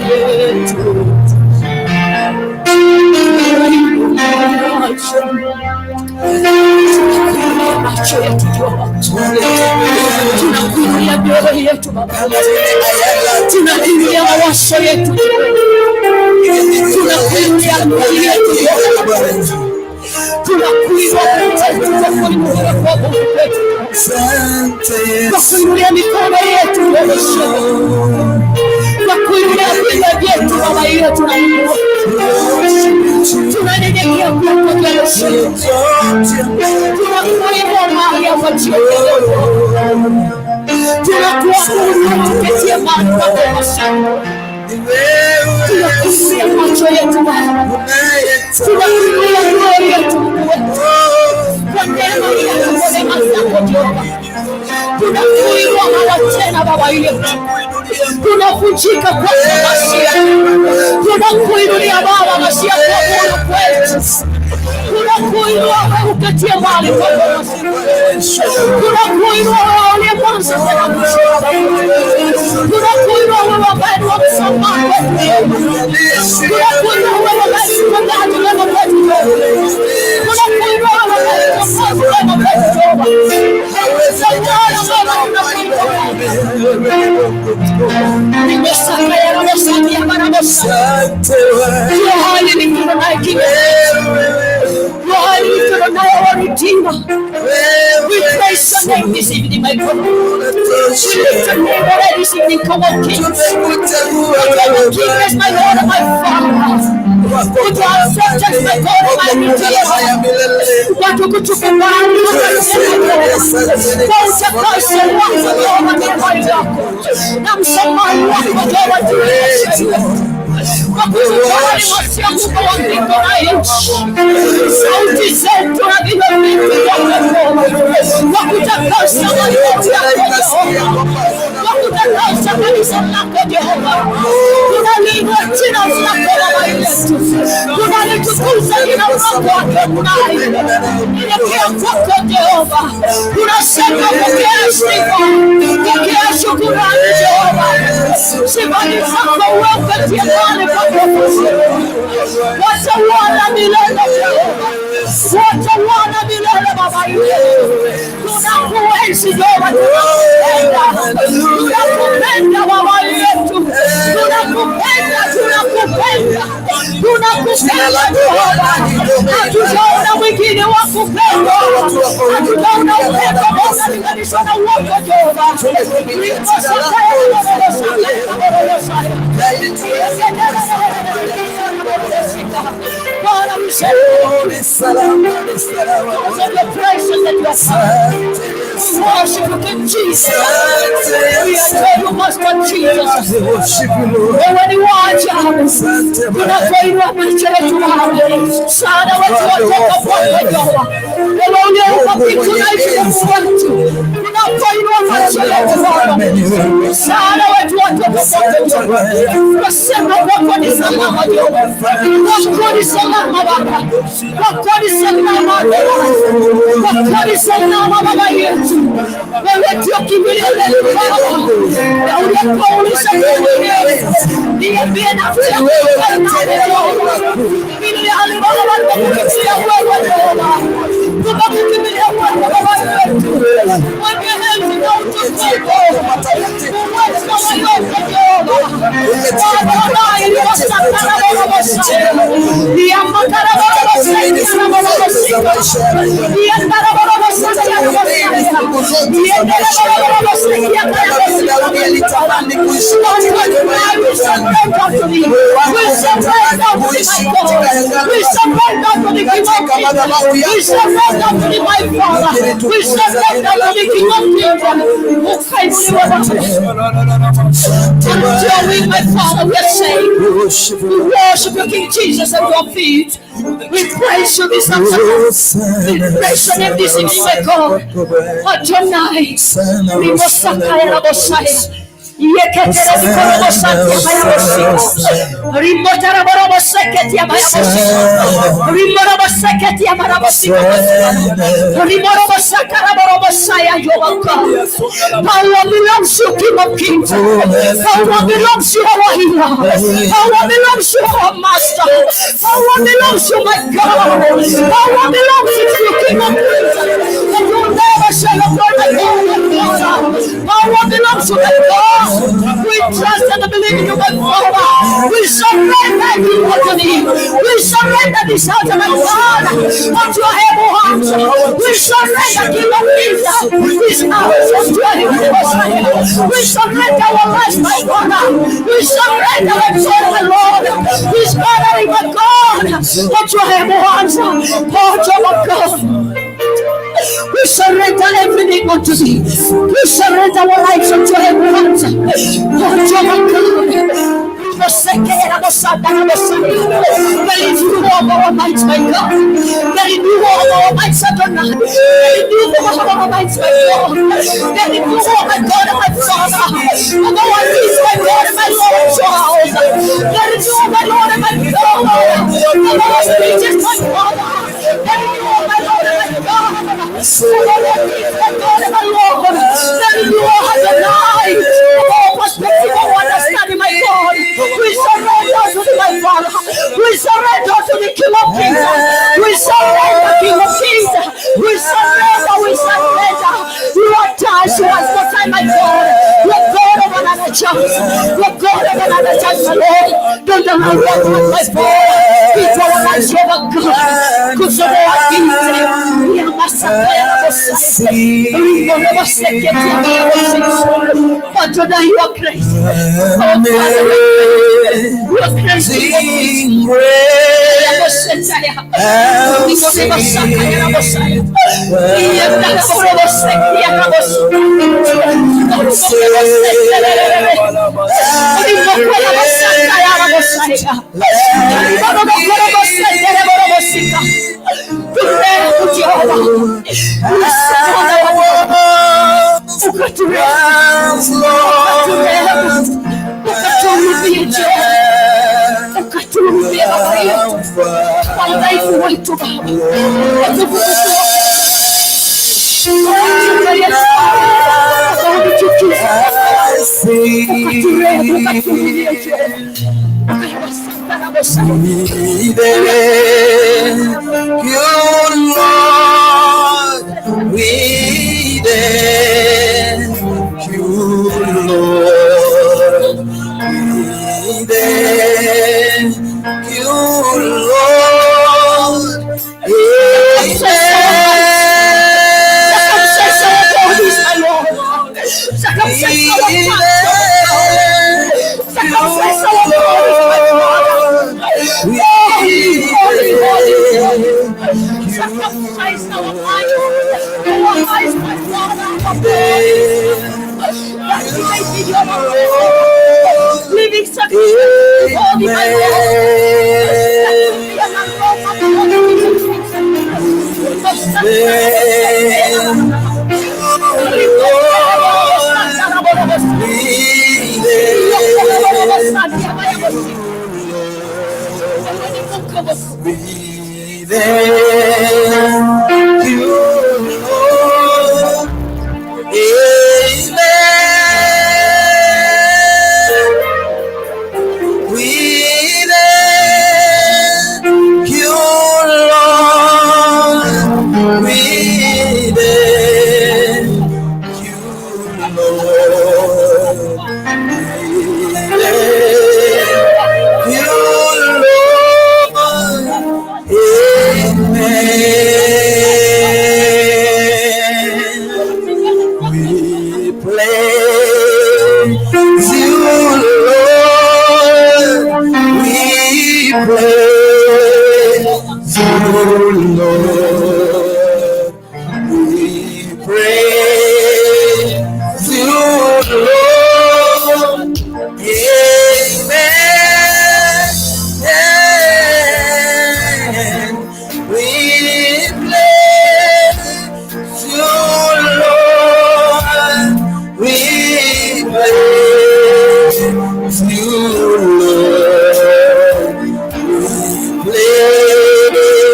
yetu macho yetu Jehova, tunakuinulia mioyo yetu Baba, tunakuinulia mawazo yetu, tunakuinulia akili yetu Jehova, tunakuinua kuinulia kwa Mungu wetu, kwa kuinulia mikono yetu Jehova, kwa kuinulia vinywa vyetu Baba yetu, tunanyenyekea kwako Jehova, tunakuinua mahali hapa jioni ya leo, tunakuabudu tuketie mahali pako pa shangwe, tunakuinulia macho yetu Baba, tunakuinulia mioyo yetu Mungu wetu, kwa neema yako, kwa neema zako Jehova, tunakuinua mara tena Baba yetu, tunavunjika kwako Masia, tunakuinulia Baba Masia kwa moyo kwetu, tunakuinua wewe uketie mahali pako Masia, tunakuinua wewe uliye mwanzo tena mwisho Baba yetu, tunakuinua wewe ambaye ni wa msamaha kwetu, tunakuinua wewe ambaye ni mtendaji mwema kwetu Jehova, tunakuinua wewe ambaye ni mwokozi mwema kwetu Jehova. We praise your name this evening, my God. We lift your name already this evening, King of Kings. King of Kings, my Lord and my Father. Would you accept us, my God and my Redeemer? Watukutukubali kwa utakaso wako Jehova, neema yako na msamaha wako Jehova juu yetu, kwa kukubali masia Mungu wa mbingu na nchi, sauti zetu na vinywa vyetu Jehova, kwa kutakasa magoti yako Jehova, kwa kutakasa kanisa lako Jehova, tunaliinua jina lako Baba yetu, tunalitukuza jina lako Adonai, nyenyekea kwako Jehova, tunasema pokea sifa, pokea shukurani Jehova, sifa ni zako wewe uketie mahali pako, watawala milele Jehova, watawala milele Baba yetu, tunakuenzi Jehova, tunakupenda, tunakupenda Baba yetu, tunakupenda, tunakupenda, tunakupenda Jehova, hatujaona mwingine wa kupendwa, hatujaona upendo ambao unalinganishwa na uwako Jehova. Bwana, we say because of your precious that you are come. We worship you, King Jesus. We adore you, Master Jesus. Wewe ni wa ajabu. Tunapoinua macho yetu Baba, msaada wetu watoka kwako Jehova. Wewe uliyeumba mbingu na nchi, Mungu wetu, tunapoinua macho yetu Baba, msaada wetu watoka kwako Jehova. Tunasema kwako ni salama Jehova, kwako ni salama Baba, kwako ni salama Jehova, kwako ni salama Baba yetu. Wewe ndio kimbilio letu Baba, na uliyepaulisha mwenyewe niambie nafsi yako nani Jehova, ili hali Baba tunakukimbilia wewe Jehova, tunakukimbilia wewe Baba yetu, mwenye enzi na My Lord. Uweza wa yote Jehova. Adonai, Until my Father, we are saying, we worship you, King Jesus, at your feet. We praise you this afternoon. We praise your name this evening, my God. Adonai, Rimosakaya Rabosaya. Yeketere bikorobosatia bayabosiko. Rimotaraboroboseke bayabosiko. Rimoroboseketia barabosiko. Rimorobosakaraborobosaya, you are God. Power belongs to King of Kings. Power belongs to our healer. Power belongs to our Master. Power belongs to my God. Power belongs to you, King of Kings. And you never shall upon my God. Power belongs to my God. We trust and believe in you, my Father. We surrender everything unto thee. We surrender this house, my God, unto your able hands. We surrender, King of Kings, this house unto your able hands. We surrender our lives, my Father. We surrender our soul, my Lord. This gathering, my God, unto your able hands. Oh, Jehovah God. We surrender everything unto thee. We surrender our lives unto your able hands. Oh, Jehovah God. The renewal of our minds, my God. The renewal of our minds, Adonai. The renewal of our minds, my God. The renewal, my God and my Father. Of our needs, my God and my Lord, Charles. The renewal, my Lord and my God. Of our speeches, my Father. The renewal, my Lord and my God. Of our needs, my God and my Lord. The renewal, Adonai. Of our perspective, our understanding, my God. We surrender to thee, my Father. We surrender to the King of Kings. We surrender, King of Kings. We surrender, we surrender. You are time to us, no time, my God. You are God of another chance. You are God of another chance, my Lord. Don't allow us, my Father. Into our lives, Jehovah God. Kuzoboa kinte. Adonai, you are great. Our Father, you are great. Amazing grace, how sweet was lost, Ukatuhurumie Baba yetu kwa udhaifu wetu Baba, ukaturehemu, ukatuhurumie Jehova. We thank you, Lord. We thank you, Lord. We thank you, Lord. Circumcise our bodies, my Lord. Circumcise our hearts. Circumcise our bodies, my Father. Holy, holy, holy, holy. Circumcise our minds, our eyes, my Father, our bodies. That we may be your living sacrifice, holy, my Lord. That we be an aroma before the King of Kings. We thank you, Lord. Amen. We thank you, Lord. We thank you, Lord. We thank you, Lord. Amen. We praise you, Lord. We praise you, Lord. We praise you, Lord. Amen. We praise you, Lord. We praise you, Lord. We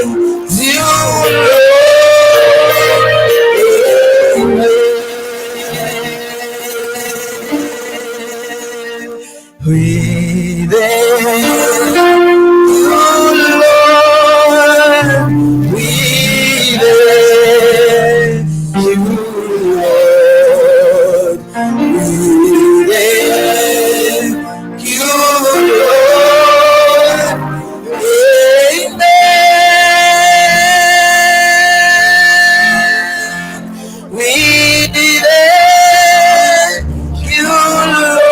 praise you, Lord. Amen. We thank you, Lord. We thank you, Lord. We thank you, Lord. Amen. We thank you, Lord.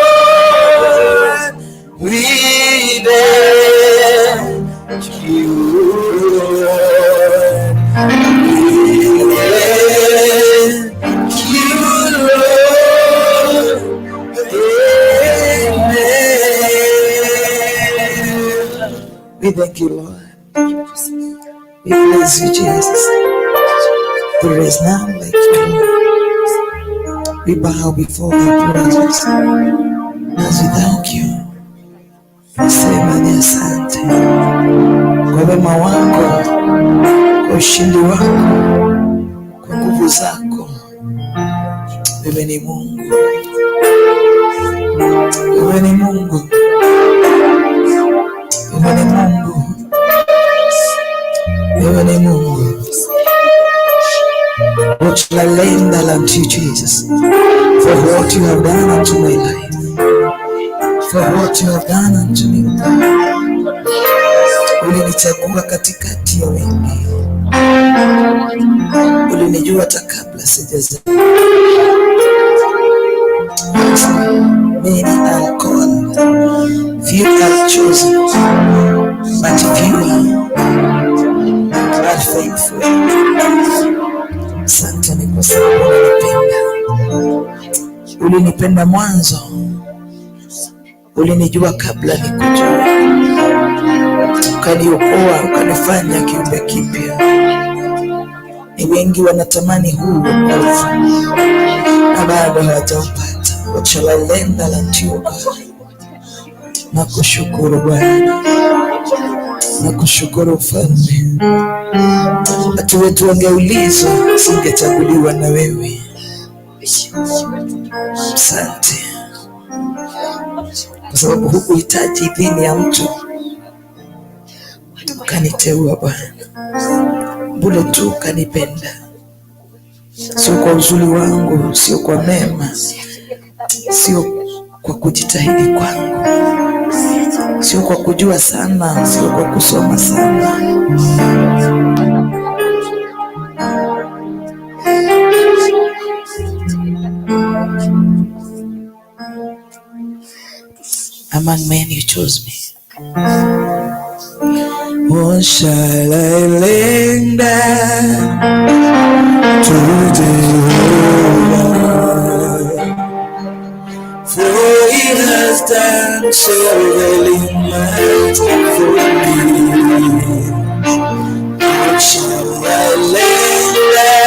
We thank you, Lord. We thank you, Lord. Amen. We thank you, Lord. We bless you, Jesus. There is none like you, Lord. We bow before your presence as we thank you. Nasema ni asante kwa wema wako, kwa ushindi wako, kwa nguvu zako. Wewe ni Mungu, wewe ni Mungu, wewe ni Mungu, wewe ni Mungu. What shall I render unto you, Jesus, for what you have done unto my life, for what you have done unto me, O God. Ulinichagua katikati ya wengi, ulinijua hata kabla sijazaliwa. Many are called, few are chosen, but few are faithful. Asante ni kwa sababu unanipenda. Ulinipenda mwanzo, ulinijua kabla nikujue, ukaniokoa, ukanifanya kiumbe kipya. Ni wengi wanatamani huu wokovu na bado hawajaupata. What shall I render unto you, God? Nakushukuru Bwana, nakushukuru Mfalme. Watu wetu wangeulizwa, singechaguliwa na wewe. Asante kwa sababu hukuhitaji idhini ya mtu, ukaniteua Bwana, bure tu ukanipenda, sio kwa uzuri wangu, sio kwa mema, sio kwa kujitahidi kwangu, sio kwa kujua sana, sio kwa kusoma sana. Among men you chose me. What shall I render to Jehovah? For he has done so very much for me. What shall I render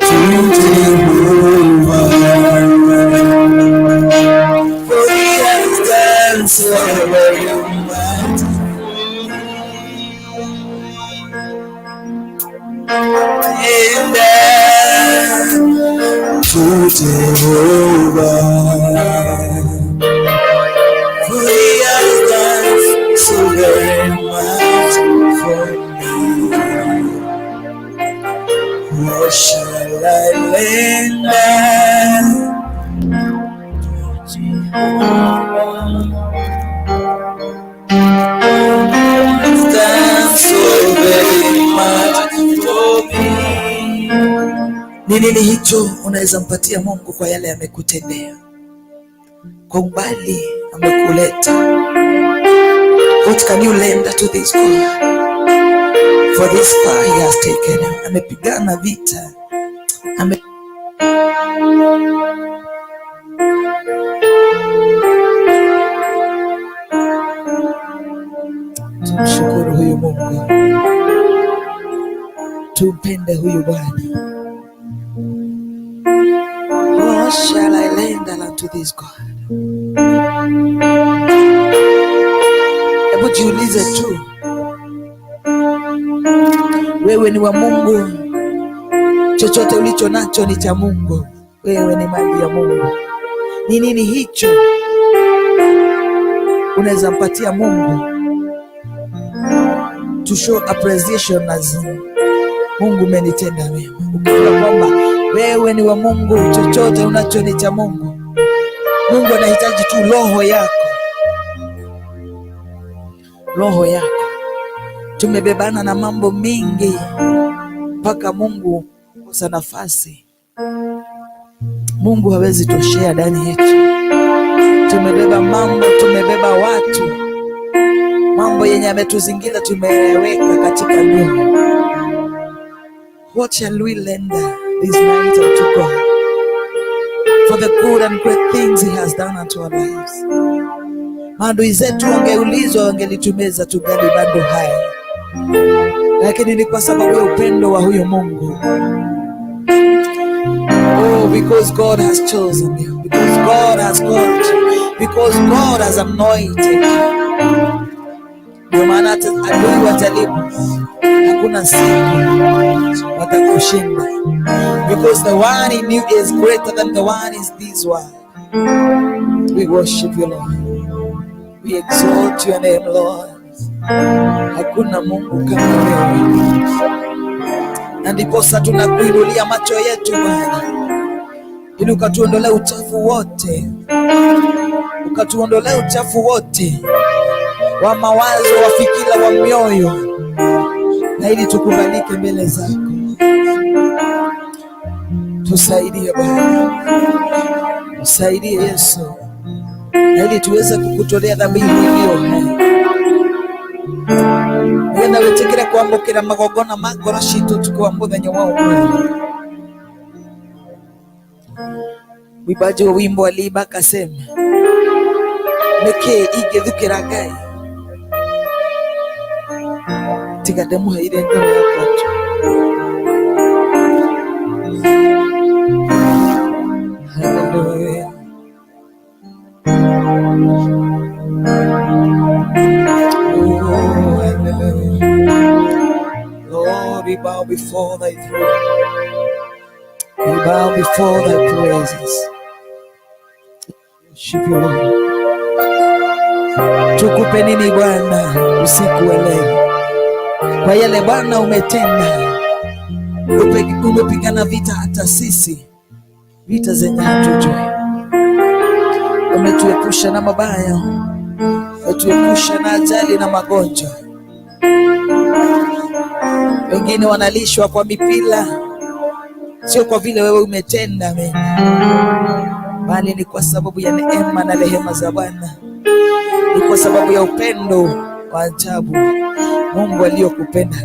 to Jehovah? For he has done so very much. Amen. To Jehovah, for he has done so very much for me. What shall I render Ni nini hicho unaweza mpatia Mungu kwa yale amekutendea, kwa umbali amekuleta? What can you lend to this God? For this far he has taken you. Amepigana vita. Tumshukuru huyu Mungu, tumpende huyu Bwana. What shall I lend unto this God? Hebu jiulize tu, wewe ni wa Mungu, chochote ulicho nacho ni cha Mungu, wewe ni mali ya Mungu. Ni nini hicho unaweza mpatia Mungu to show appreciation as Mungu umenitenda mema? Ukijua kwamba wewe ni wa Mungu, chochote unacho ni cha Mungu. Mungu anahitaji tu roho yako, roho yako. Tumebebana na mambo mingi mpaka Mungu kosa nafasi. Mungu hawezi toshea ndani yetu. Tumebeba mambo, tumebeba watu, mambo yenye ametuzingira tumeyaweka katika mioyo. What shall we lend this night unto God for the good and great things he has done unto our lives? Maadui zetu wangeulizwa wangelitumeza tungali bado hai, lakini ni kwa sababu ya upendo wa huyo Mungu. Oh, because God has chosen you, because God has called you, because God has anointed you. Ndio maana hata adui wajaribu, hakuna siku watakushinda, because the one in you is greater than the one is this world. We worship you, Lord. We exalt your name, Lord. Hakuna Mungu kama wewe, na ndiposa tunakuinulia macho yetu Bwana, ili ukatuondolee uchafu wote, ukatuondolee uchafu wote wa mawazo, wa fikira, wa mioyo, na ili tukubalike mbele zako. Tusaidie Bwana, tusaidie Yesu, na ili tuweze kukutolea dhabihu iliyo hai, nĩgetha wĩtĩkĩre kwamũkĩra magongona ma ngoro citũ ũtukũ wa mũthenya wa ũmũthĩ. Mwimbaji wa wimbo aliimba akasema, nĩkĩ ingĩthukĩra Ngai tiga ndĩmũheire ngoro yakwa tu. Hallelujah. Oh, hallelujah. Lord, we bow before thy throne. We bow before thy presence. Worship you, Lord. Tukupe nini Bwana usiku wa leo? Kwa yale Bwana umetenda. Umepigana vita hata sisi, vita zenye hatujui. Umetuepusha na mabaya, umetuepusha na ajali na magonjwa. Wengine wanalishwa kwa mipira, sio kwa vile wewe umetenda mema, bali ni kwa sababu ya neema na rehema za Bwana, ni kwa sababu ya upendo wa ajabu Mungu aliyokupenda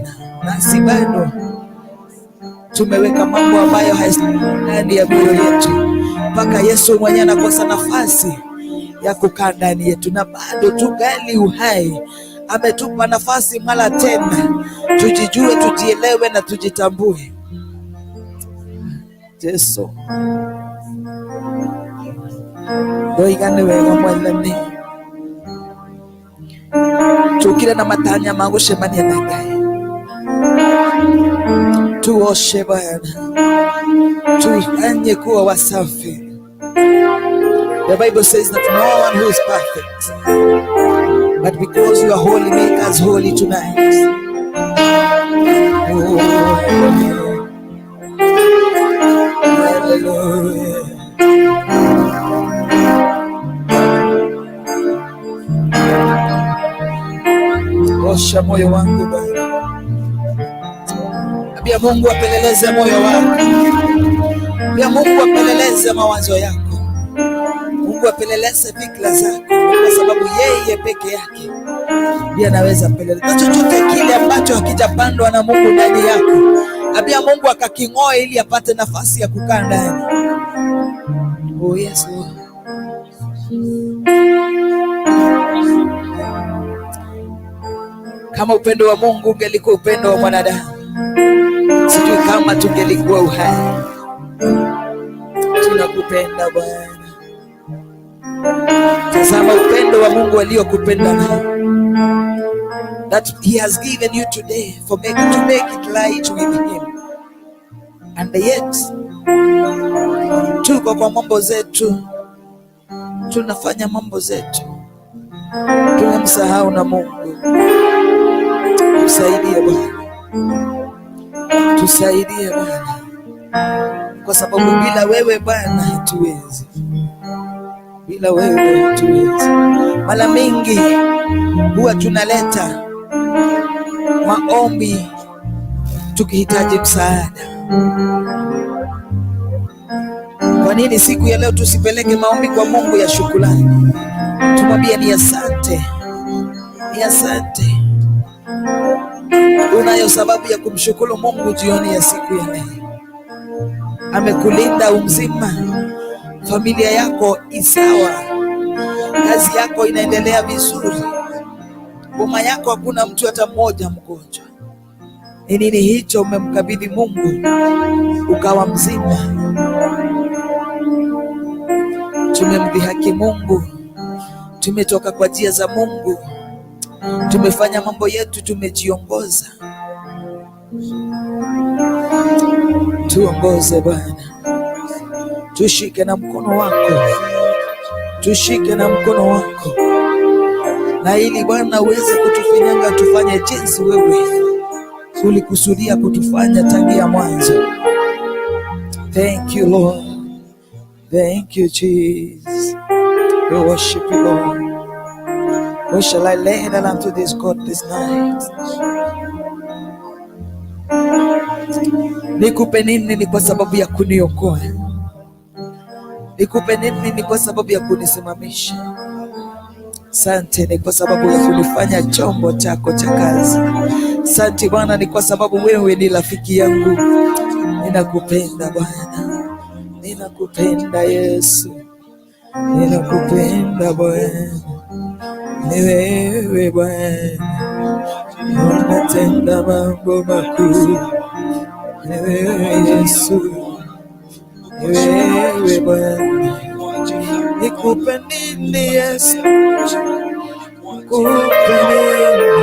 nasi bado tumeweka mambo ambayo ndani ya mioyo yetu, mpaka Yesu mwenyewe anakosa nafasi ya kukaa ndani yetu, na bado tungali uhai. Ametupa nafasi mara tena tujijue, tujielewe na tujitambue. Jesu ndoiga nĩ wega Mwathani, tukire na matanya ma gũcemania na Ngai. Tuoshe Bwana, tufanye kuwa wasafi. The Bible says that no one who is perfect, but because you are holy, make us holy tonight. Oh, hallelujah. Osha moyo wangu Bwana. Ambia Mungu apeleleze moyo wako. Pia Mungu apeleleze mawazo yako, Mungu apeleleze fikra zako, kwa sababu yeye peke yake ndiye anaweza peleleza. Na chochote kile ambacho hakijapandwa na Mungu ndani yako, ambia Mungu akaking'oe ili apate nafasi ya kukaa ndani. Oh yes, Lord. Kama upendo wa Mungu ungelikuwa upendo wa mwanadamu, sijui kama tungelikuwa uhai. Tunakupenda Bwana. Tazama upendo wa Mungu aliyokupenda nao, that he has given you today for to make it right with him. And yet tuko kwa mambo zetu, tunafanya mambo zetu, tumemsahau na Mungu. Tusaidie Bwana, tusaidie Bwana, kwa sababu bila wewe Bwana hatuwezi, bila wewe hatuwezi. Mara mingi huwa tunaleta maombi tukihitaji msaada. Kwa nini siku ya leo tusipeleke maombi kwa Mungu ya shukrani? Tumwambie ni asante, ni asante. Unayo sababu ya kumshukuru Mungu jioni ya siku ya leo. Amekulinda umzima, familia yako isawa, kazi yako inaendelea vizuri, boma yako hakuna mtu hata mmoja mgonjwa. Ni nini hicho umemkabidhi Mungu ukawa mzima? Tumemdhihaki Mungu, tumetoka kwa njia za Mungu, tumefanya mambo yetu, tumejiongoza. Tuongoze Bwana, tushike na mkono wako, tushike na mkono wako, na ili Bwana uweze kutufinyanga tufanye jinsi wewe ulikusudia kutufanya tangia mwanzo. Thank you Lord, thank you Jesus. We worship you Lord. What shall I lay unto this God this night? Nikupe nini ni kwa sababu ya kuniokoa? Nikupe nini ni kwa sababu ya kunisimamisha? Sante ni kwa sababu ya kunifanya chombo chako cha kazi. Sante Bwana ni kwa sababu wewe ni rafiki yangu. Ninakupenda Bwana, ninakupenda Yesu, ninakupenda Bwana. Ni wewe Bwana unatenda mambo makuu. Ni wewe Yesu, ni wewe Bwana. Nikupe nini Yesu? Nikupe nini?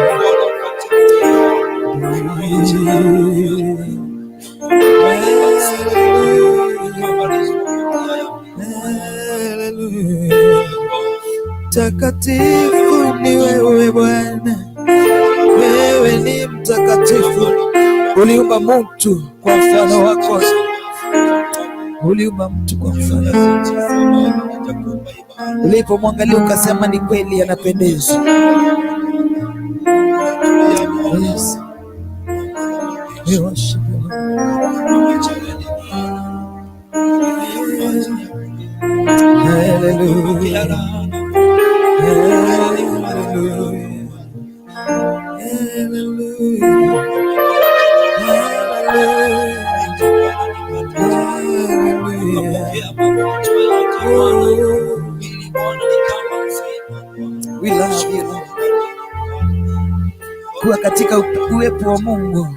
Hallelujah. Takatifu ni wewe Bwana, wewe ni mtakatifu. Uliumba mtu kwa mfano wako, uliumba mtu kwa mfano wako. Ulipomwangalia ukasema ni kweli anapendeza. Yes. We worship you. Hallelujah. Hallelujah. Hallelujah. Hallelujah. Oh, we love you Lord. Kuwa katika uwepo wa Mungu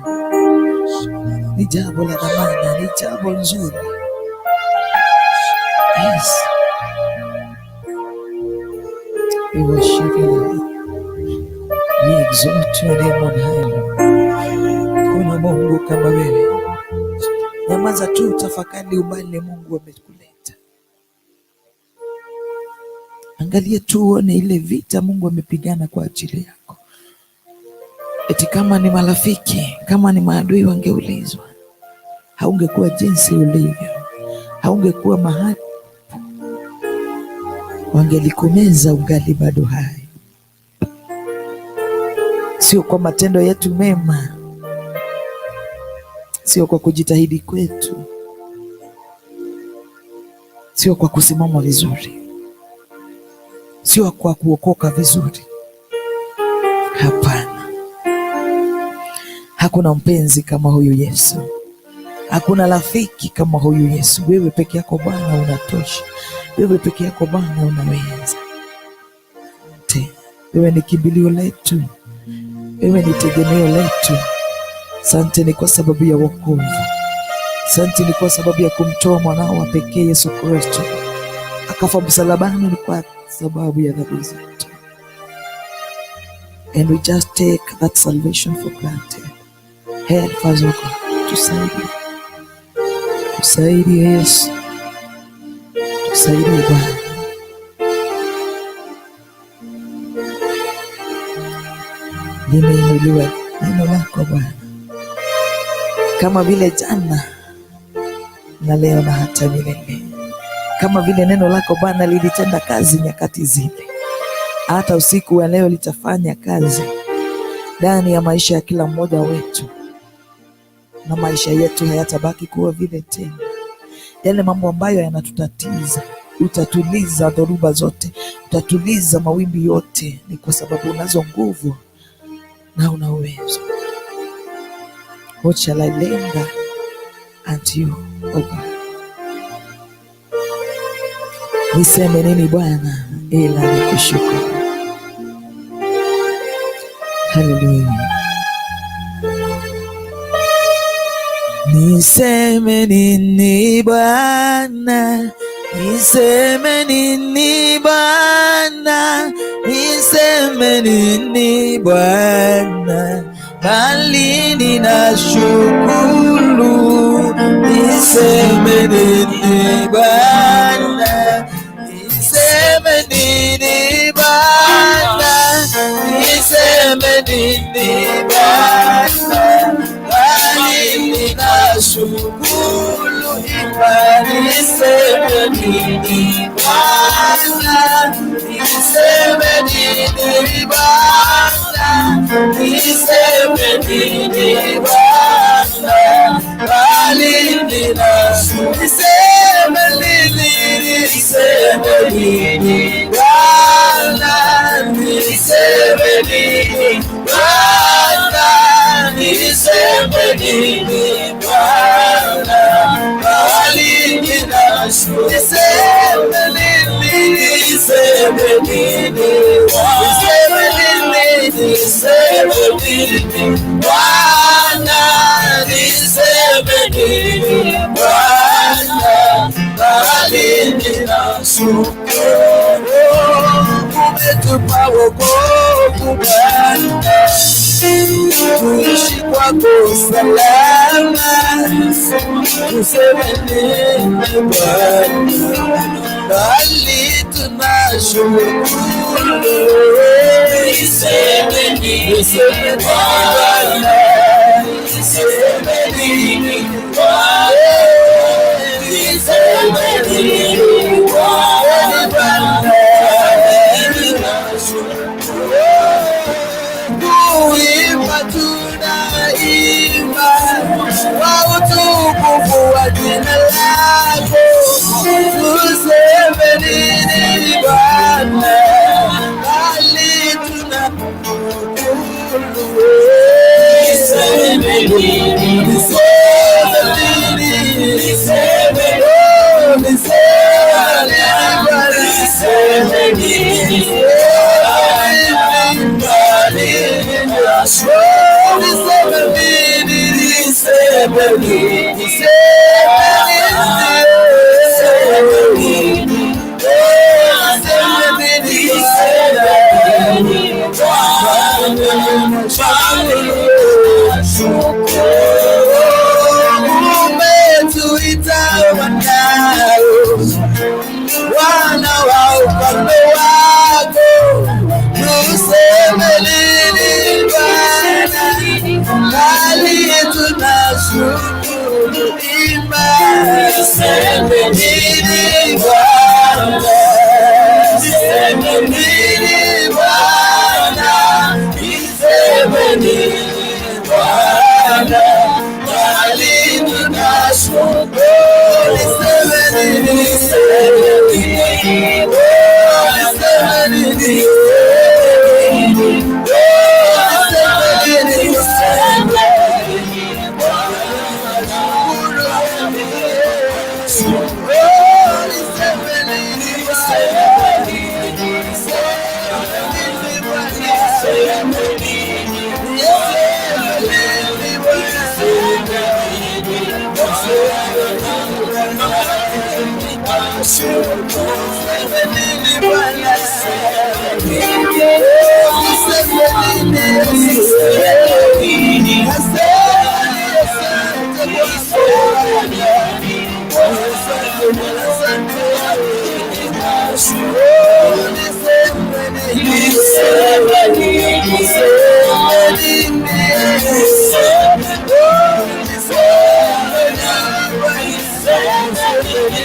ni jambo la dhamana, ni jambo nzuri. Yes. We worship you Lord. We exalt your name on high. Kuna Mungu kama wewe. Nyamaza tu, tafakari umbali Mungu amekuleta. Angalia tu uone ile vita Mungu amepigana kwa ajili yako. Eti kama ni marafiki, kama ni maadui wangeulizwa, haungekuwa jinsi ulivyo, haungekuwa mahali, wangelikumeza ungali bado hai. Sio kwa matendo yetu mema, sio kwa kujitahidi kwetu, Sio kwa kusimama vizuri, sio kwa kuokoka vizuri. Hapana, hakuna mpenzi kama huyu Yesu, hakuna rafiki kama huyu Yesu. Wewe peke yako Bwana unatosha, wewe peke yako Bwana unaweza. Wewe ni kimbilio letu, wewe ni tegemeo letu. Asante ni kwa sababu ya wokovu, asante ni kwa sababu ya kumtoa mwanao wa pekee Yesu Kristo akafa msalabani, ni kwa sababu ya dhambi zetu. And we just take that salvation for granted. Help us, O God, tusaidie, tusaidie Yesu, tusaidie Bwana. Limeinuliwa neno lako Bwana, kama vile jana na leo na hata milele, kama vile neno lako Bwana lilitenda kazi nyakati zile, hata usiku wa leo litafanya kazi ndani ya maisha ya kila mmoja wetu, na maisha yetu hayatabaki kuwa vile tena. Yale mambo ambayo yanatutatiza, utatuliza dhoruba zote, utatuliza mawimbi yote, ni kwa sababu unazo nguvu na una uwezo. What shall I render unto you, O God? Niseme nini Bwana ila nikushukuru? Haleluya. Niseme nini Bwana? Niseme nini Bwana? Niseme nini Bwana? Bali ninashukuru. Niseme nini Bwana? Niseme nini Bwana? Niseme nini Bwana? Bali ninashukuru. Niseme nini Bwana? Niseme nini Bwana? Niseme nini Bwana? Bali ninashukuru. Niseme nini? Niseme nini Bwana? Niseme nini Bwana? Niseme nini Bwana? Bali ninashukuru. Niseme nini? Niseme nini? Niseme nini? Niseme nini Bwana? Niseme nini Bwana? Bali ninashukuru. Umetupa wokovu Bwana, tuishi kwako salama. Tuseme nini Bwana? Bali tunashukuru. Niseme nini Bwana? Niseme nini Bwana? Niseme nini Bwana? Kuimba tunaimba kwa utukufu wa jina lako. Tuseme nini Bwana? Bali tunashukuru. Niseme nini? Niseme nini? Niseme Niseme nini Bwana? Niseme nini? Nasema ni asante Bwana. Asante Bwana, asante. Oh, niseme nini? Niseme nini? Oh, niseme nini? Niseme nini Bwana? Niseme nini?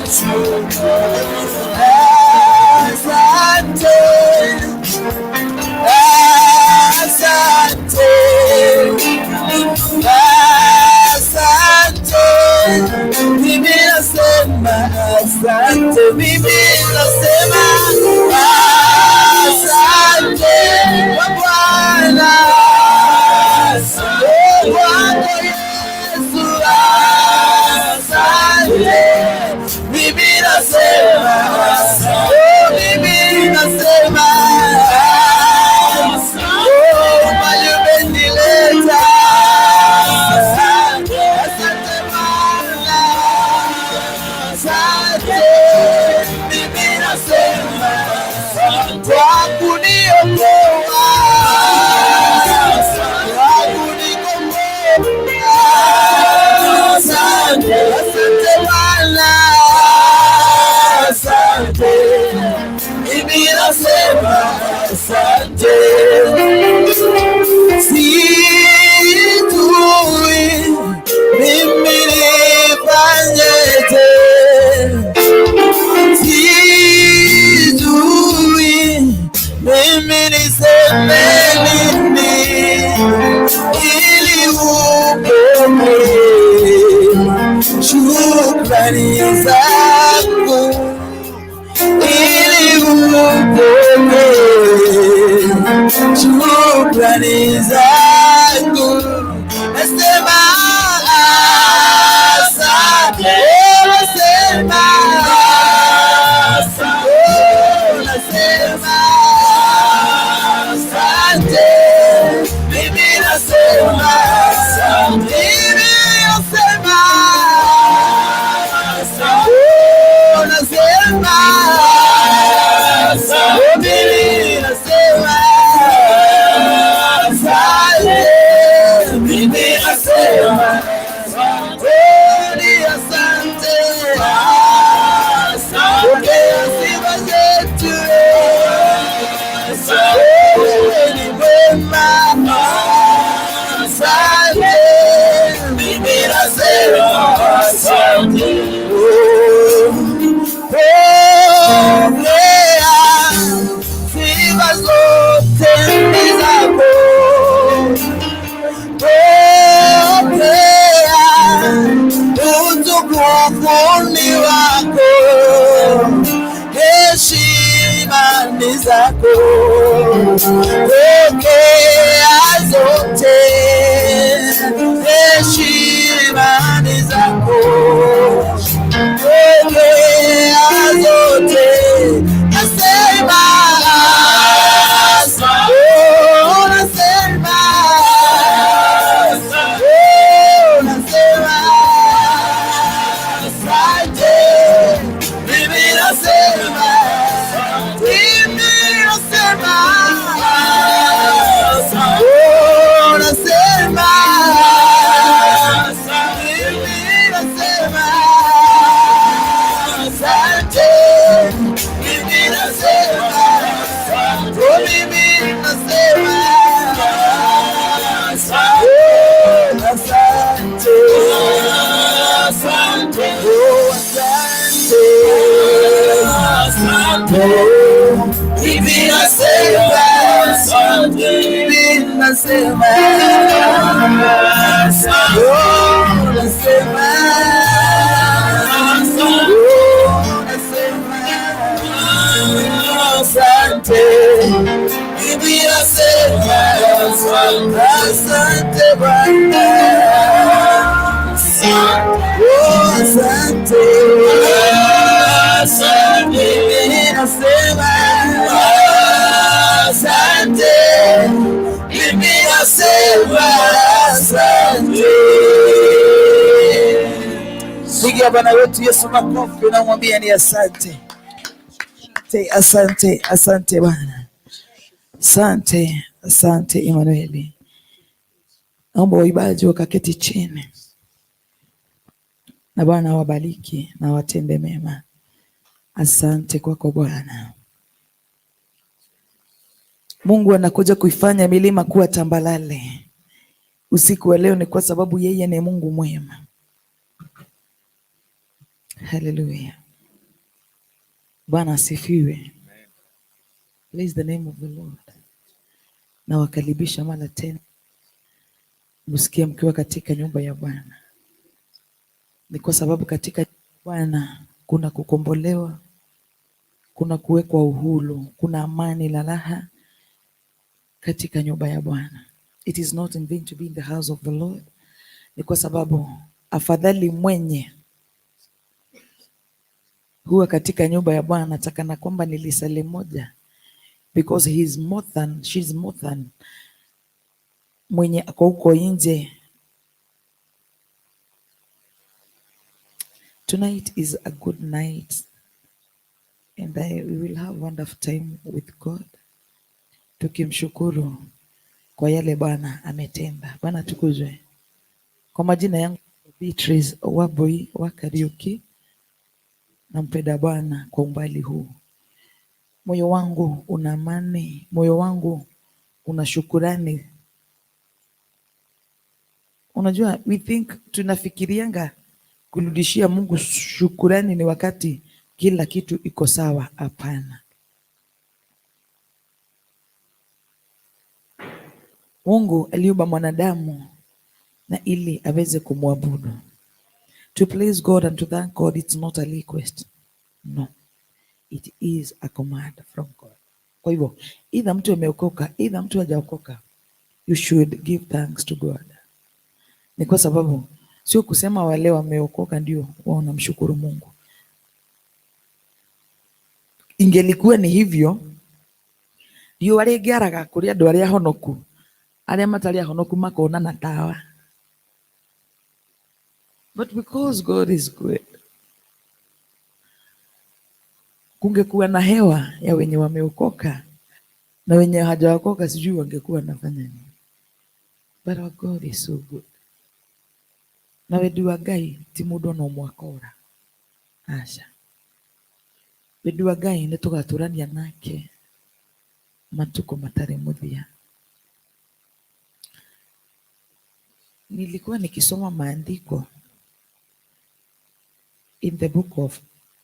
Asante. Asante. Asante. Mimi nasema asante. Mimi nasema asante kwa Bwana. Oh, Bwana Yesu, asante. Mimi nasema, oh, mimi nasema, oh, umbali umenileta. Asante Bwana, asante. Mimi nasema kwa kuniokoa, kwa kunikomboa. Asante, asante Bwana, asante. Mimi nasema asante. Sijui mimi nifanyeje, sijui mimi niseme nini ili upokee shukrani zangu, ili upokee shukrani zangu. Nasema asante, nasema asante, nasema asante. Mimi nasema, mimi nasema, oh, nasema, oh, mimi nasema asante. Mimi nasema, oh, ni asante. Pokea sifa zetu. Wewe ni mwema. Asante. Mimi nasema asante. Oh, pokea sifa zote ni zako. Pokea utukufu ni wako, heshima ni zako. Pokea zote, heshima ni zako. Pokea zote, nasema, oh, nasema, oh, nasema, asante. Mimi nasema, mimi nasema, oh, nasema, mimi nasema, asante. Mimi nasema, oh, mimi nasema, oh, asante. Asante. Oh, asante. Oh, mimi nasema, mimi nasema, oh, nasema, oh, nasema, asante. Mimi nasema, asante Bwana. Oh, asante. Mimi nasema, asante. Mimi nasema, asante. Pigia Bwana wetu Yesu makofi na umwambie ni asante. Asante, asante, asante Bwana. Asante, asante Emmanuel. Naomba waimbaji wakaketi chini, na Bwana awabariki na watende mema. Asante kwako Bwana. Mungu anakuja kuifanya milima kuwa tambalale usiku wa leo, ni kwa sababu yeye ni Mungu mwema. Haleluya. Bwana asifiwe. Praise the name of the Lord. Nawakaribisha mara tena msikie mkiwa katika nyumba ya Bwana. Ni kwa sababu katika Bwana kuna kukombolewa, kuna kuwekwa uhuru, kuna amani na raha katika nyumba ya Bwana. It is not in vain to be in the house of the Lord. Ni kwa sababu afadhali mwenye huwa katika nyumba ya Bwana atakana kwamba ni lisaa moja, because he is more than, she is more than mwenye ako huko nje. Tonight is a good night and we will have wonderful time with God, tukimshukuru kwa yale Bwana ametenda. Bwana tukuzwe. Kwa majina yangu Beatrice Waboi wa Kariuki, nampenda Bwana kwa umbali huu. Moyo wangu una amani, moyo wangu una shukurani. Unajua, we think, tunafikirianga kurudishia Mungu shukurani ni wakati kila kitu iko sawa. Hapana. Mungu aliumba mwanadamu na ili aweze kumwabudu. To please God and to thank God, it's not a request. No. It is a command from God. Kwa hivyo, either mtu ameokoka, either mtu hajaokoka, you should give thanks to God. Ni kwa sababu sio kusema wale wameokoka ndio wao wanamshukuru Mungu. Ingelikuwa ni hivyo, ndio arĩngĩaraga kũrĩ andũ arĩa ahonoku, arĩa matarĩ ahonoku makona na tawa. But because God is good, kungekuwa na hewa ya wenye wameokoka na wenye hawajaokoka, sijui wangekuwa wanafanya nini. But our God is so good. Na wendi wa Ngai ti mũndũ ona ũmwe akora. Aca. Wendi wa Ngai nĩ tũgatũrania nake matukũ matarĩ mũthia. Nilikuwa nikisoma maandiko in the book of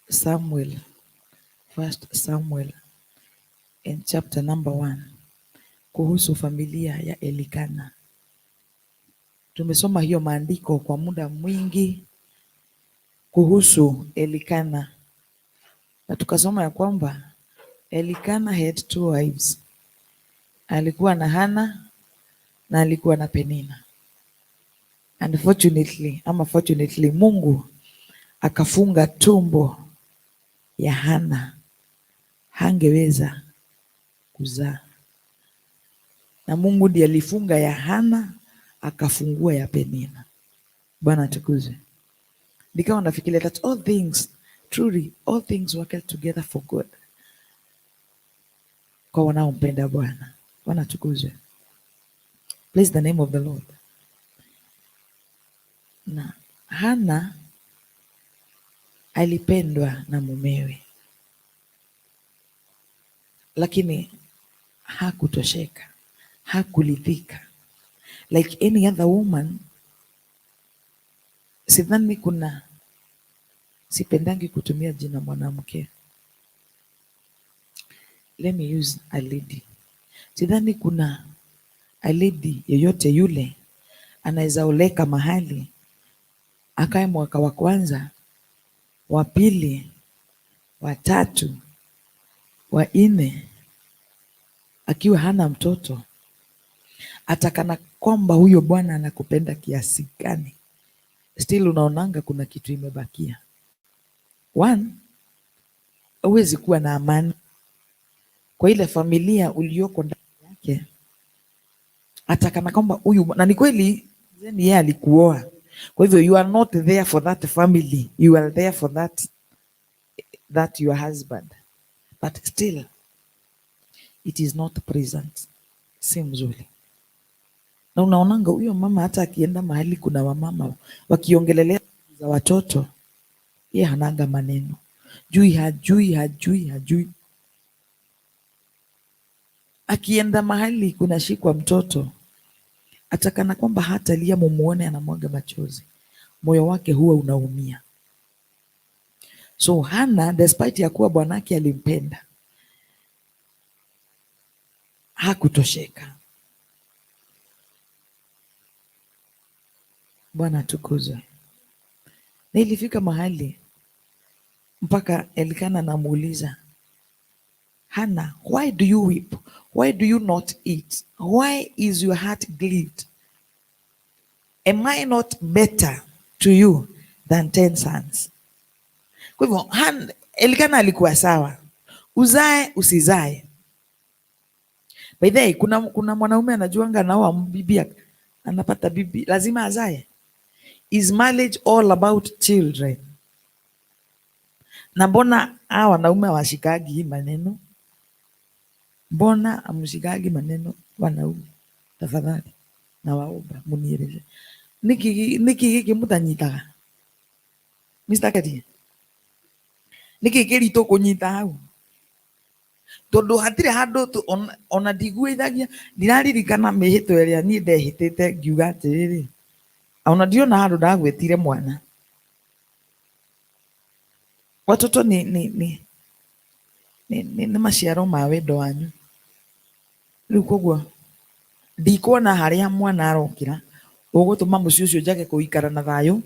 Samuel, First Samuel in chapter number 1, kuhusu familia ya Elikana. Tumesoma hiyo maandiko kwa muda mwingi kuhusu Elikana, na tukasoma ya kwamba Elikana had two wives. Alikuwa na Hana na alikuwa na Penina. Unfortunately, ama fortunately, Mungu akafunga tumbo ya Hana, hangeweza kuzaa. Na Mungu ndiye alifunga ya Hana akafungua ya Penina. Bwana atukuzwe. Nikawa nafikiria that all things, truly all things work together for good kwa wanaompenda Bwana. Bwana atukuzwe. Praise the name of the Lord. Na Hana alipendwa na mumewe, lakini hakutosheka, hakuridhika. Like any other woman, sidhani kuna, sipendangi kutumia jina mwanamke. Let me use a lady. Sidhani kuna a lady yeyote yule anaweza oleka mahali akae mwaka wa kwanza, wa pili, wa tatu, wa nne akiwa hana mtoto, atakana kwamba huyo bwana anakupenda kiasi gani, still unaonanga kuna kitu imebakia. One, huwezi kuwa na amani kwa ile familia ulioko ndani yake, atakana kwamba huyu, na ni kweli yeye alikuoa, Kwa hivyo you are not there for that family, you are there for that your husband, but still it is not present, si mzuri. Na unaonanga huyo mama hata akienda mahali kuna wamama wakiongelelea za watoto, ye hananga maneno jui, hajui hajui hajui. Akienda mahali kunashikwa mtoto, atakana kwamba hata lia mumuone anamwaga machozi, moyo wake huwa unaumia. So Hana, despite ya kuwa bwanake alimpenda, hakutosheka. Bwana atukuzwe. Na ilifika mahali mpaka Elikana anamuuliza Hana, why do you weep? Why do you not eat? Why is your heart grieved? Am I not better to you than 10 sons? Kwa hivyo Elikana alikuwa sawa, uzae usizae. By the way, kuna mwanaume anajuanga anaoa bibi, anapata bibi, lazima azae. Is marriage all about children? Na mbona hawa wanaume hawashikagi hii maneno? Mbona amshikagi maneno wanaume? Tafadhali nawaomba munieleze. Niki giki mutanyitaga? Mr. Kedia. Niki kiritu kunyita hau? Tondu hatire handu ona ndiguithagia, ndiraririkana mihitwa ĩrĩa niĩ ndehĩtĩte ngiuga atĩrĩrĩ, ona ndiona handũ ndagwĩtire mwana. Watoto ni maciaro ma wendo wanyu. Rĩu koguo ndikuona harĩa mwana arokĩra ũgũtũma mũciĩ ũcio njage kũikara na thayũ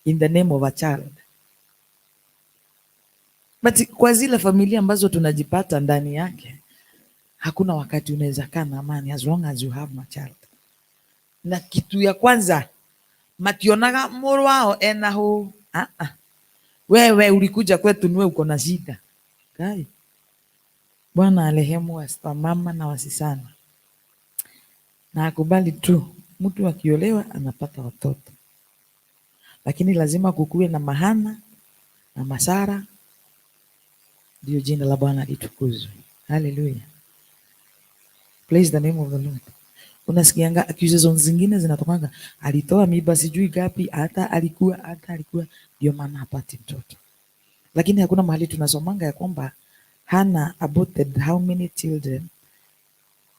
in the name of a child. But kwa zile familia ambazo tunajipata ndani yake, hakuna wakati unaweza kaa na amani as long as you have a child. Na kitu ya kwanza mationaga mũrũ wao ena hũ. Ah ah. Wewe ulikuja kwetu niwe uko na shida. Kai. Bwana alehemu wamama na wasisana. Na akubali tu mtu akiolewa anapata watoto. Lakini lazima kukuwe na mahana na masara, ndio jina la Bwana litukuzwe. Hallelujah. Praise the name of the Lord. Unasikianga accusations zingine zinatokanga, alitoa mimba sijui gapi, hata alikuwa, ndio maana hapati mtoto. Lakini hakuna mahali tunasomanga ya kwamba Hana aborted how many children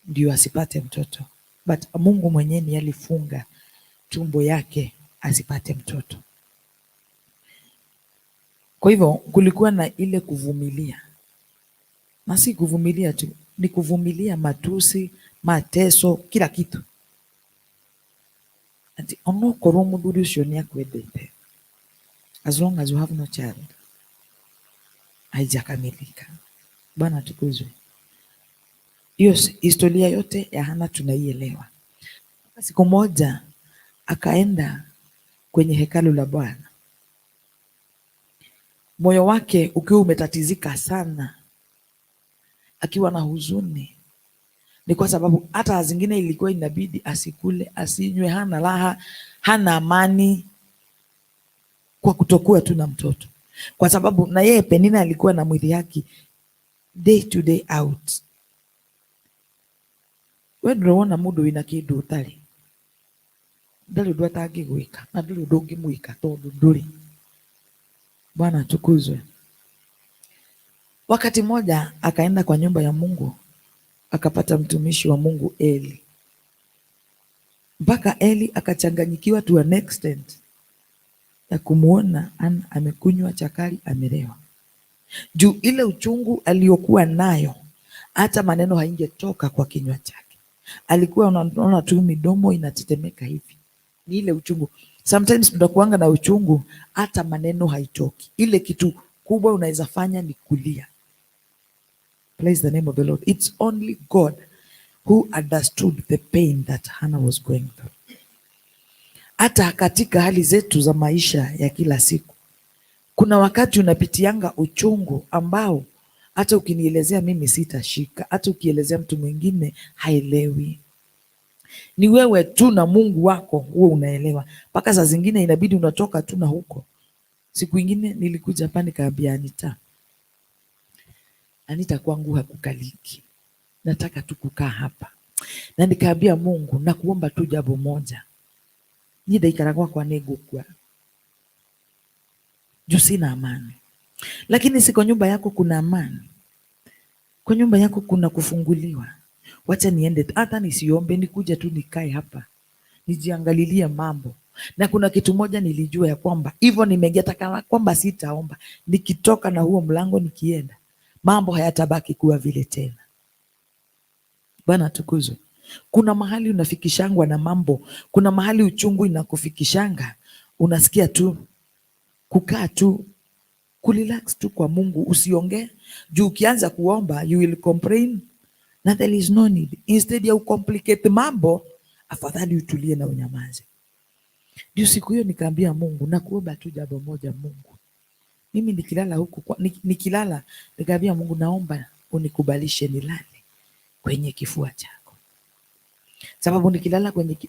ndio asipate mtoto. But Mungu mwenyewe alifunga tumbo yake asipate mtoto. Kwa hivyo kulikuwa na ile kuvumilia. Na si kuvumilia tu, ni kuvumilia matusi, mateso, kila kitu. Ati onokorwo mũthuri ũcio nĩ akwendete, as long as you have no child, haijakamilika. Bwana atukuzwe. Hiyo historia yote ya Hana tunaielewa. Siku moja akaenda kwenye hekalu la Bwana, moyo wake ukiwa umetatizika sana, akiwa na huzuni. Ni kwa sababu hata zingine ilikuwa inabidi asikule, asinywe, hana raha, hana amani kwa kutokuwa tu na mtoto. Kwa sababu na yeye Penina alikuwa na mwili yake day to day out. We ndũrona mũndũ wĩna kĩndũ ũtarĩ, ndarĩ ũndũ atangĩgwĩka na ndũrĩ ũndũ ũngĩmwĩka tondũ ndũrĩ. Bwana atukuzwe. Wakati mmoja akaenda kwa nyumba ya Mungu, akapata mtumishi wa Mungu Eli. Mpaka Eli akachanganyikiwa to an extent ya kumuona Ana amekunywa chakari, amelewa. Juu ile uchungu aliyokuwa nayo, hata maneno haingetoka kwa kinywa chake. Alikuwa unaona tu midomo inatetemeka hivi. Ni ile uchungu. Sometimes mtakuanga na uchungu hata maneno haitoki. Ile kitu kubwa unaweza fanya ni kulia. Praise the name of the Lord. It's only God who understood the pain that Hannah was going through. Hata katika hali zetu za maisha ya kila siku, kuna wakati unapitianga uchungu ambao hata ukinielezea mimi sitashika, hata ukielezea mtu mwingine haelewi. Ni wewe tu na Mungu wako huo unaelewa. Mpaka saa zingine inabidi unatoka tu na huko. Siku ingine nilikuja hapa nikaambia Anita, Anita, kwangu hakukaliki, nataka tu kukaa hapa. Na nikaambia Mungu, nakuomba tu jambo moja, niĩ ndaikara gwakwa nĩngũkua juu sina amani, lakini si kwa nyumba yako kuna amani, kwa nyumba yako kuna kufunguliwa. Wacha niende, hata nisiombe, nikuje tu nikae hapa nijiangalilie mambo. Na kuna kitu moja nilijua ya kwamba hivyo nimeingia, hata kama kwamba sitaomba, nikitoka na huo mlango nikienda, mambo hayatabaki kuwa vile tena. Bwana atukuzwe. Kuna mahali unafikishangwa na mambo, kuna mahali uchungu inakufikishanga, unasikia tu kukaa tu kurelax tu kwa Mungu, usiongee juu ukianza kuomba you will complain na there is no need. Instead ya ucomplicate mambo, afadhali utulie na unyamaze. Ndio siku hiyo nikaambia Mungu, nakuomba tu jambo moja Mungu, mimi nikilala huku nikilala, nikaambia Mungu, naomba unikubalishe nilale kwenye kifua chako, sababu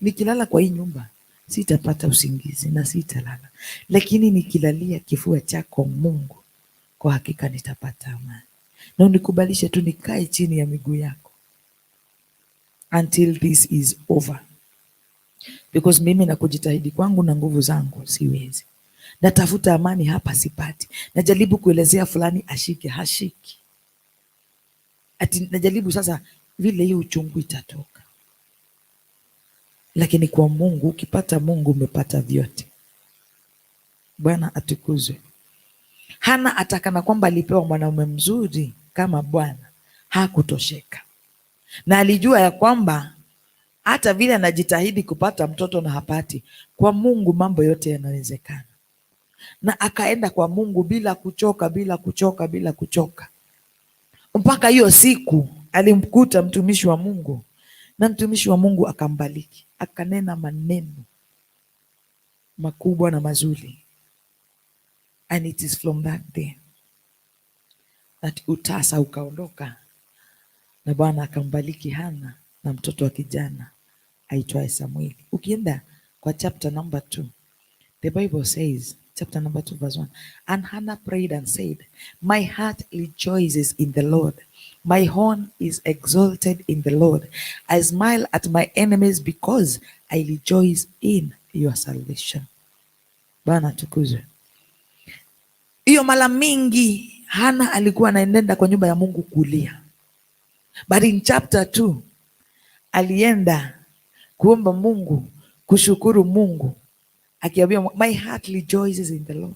nikilala kwa hii nyumba sitapata usingizi na sitalala, lakini nikilalia kifua chako Mungu, kwa hakika nitapata amani, na unikubalishe tu nikae chini ya miguu yako until this is over, because mimi na kujitahidi kwangu na nguvu zangu siwezi. Natafuta amani hapa sipati, najaribu kuelezea fulani ashike, hashiki. Ati najaribu sasa vile hii uchungu itatoka, lakini kwa Mungu, ukipata Mungu umepata vyote. Bwana atukuzwe. Hana atakana kwamba alipewa mwanaume mzuri kama Bwana, hakutosheka na alijua ya kwamba hata vile anajitahidi kupata mtoto na hapati, kwa Mungu mambo yote yanawezekana. Na akaenda kwa Mungu bila kuchoka, bila kuchoka, bila kuchoka, mpaka hiyo siku alimkuta mtumishi wa Mungu, na mtumishi wa Mungu akambariki, akanena maneno makubwa na mazuri. And it is from that day that utasa ukaondoka, na Bwana akambariki Hana na mtoto wa kijana aitwaye Samueli. Ukienda kwa chapter number 2, the Bible says, chapter number 2 verse 1, and Hannah prayed and said, my heart rejoices in the Lord. My horn is exalted in the Lord. I smile at my enemies because I rejoice in your salvation. Bwana atukuzwe. Hiyo mara mingi Hana alikuwa anaendenda kwa nyumba ya Mungu kulia. But in chapter 2 alienda kuomba Mungu, kushukuru Mungu, akiambia my heart rejoices in the Lord.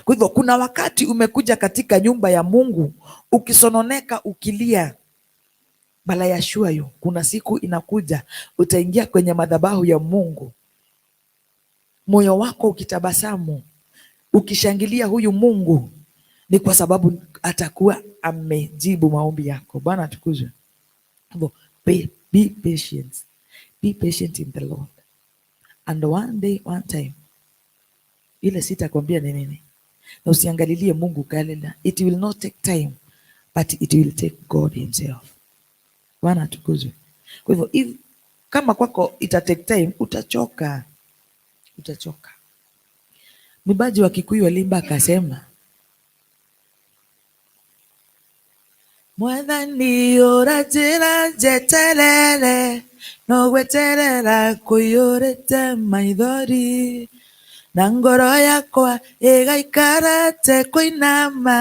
Kwa hivyo kuna wakati umekuja katika nyumba ya Mungu ukisononeka, ukilia, but I assure you, kuna siku inakuja utaingia kwenye madhabahu ya Mungu, moyo wako ukitabasamu, ukishangilia huyu Mungu, ni kwa sababu atakuwa amejibu maombi yako. Bwana atukuzwe. Hivyo be patient. Be patient in the Lord. And one day, one time, ile sitakwambia ni nini, na usiangalilie Mungu kalenda. It will not take time, but it will take God himself. Bwana atukuzwe. Kwa hivyo if, kama kwako ita take time, utachoka, utachoka. Mwimbaji wa Kikuyu alimba akasema, Mwathani ũranjĩra njeterere no gweterera kũiyũrĩte maithori na ngoro yakwa ĩgaikara tekũinama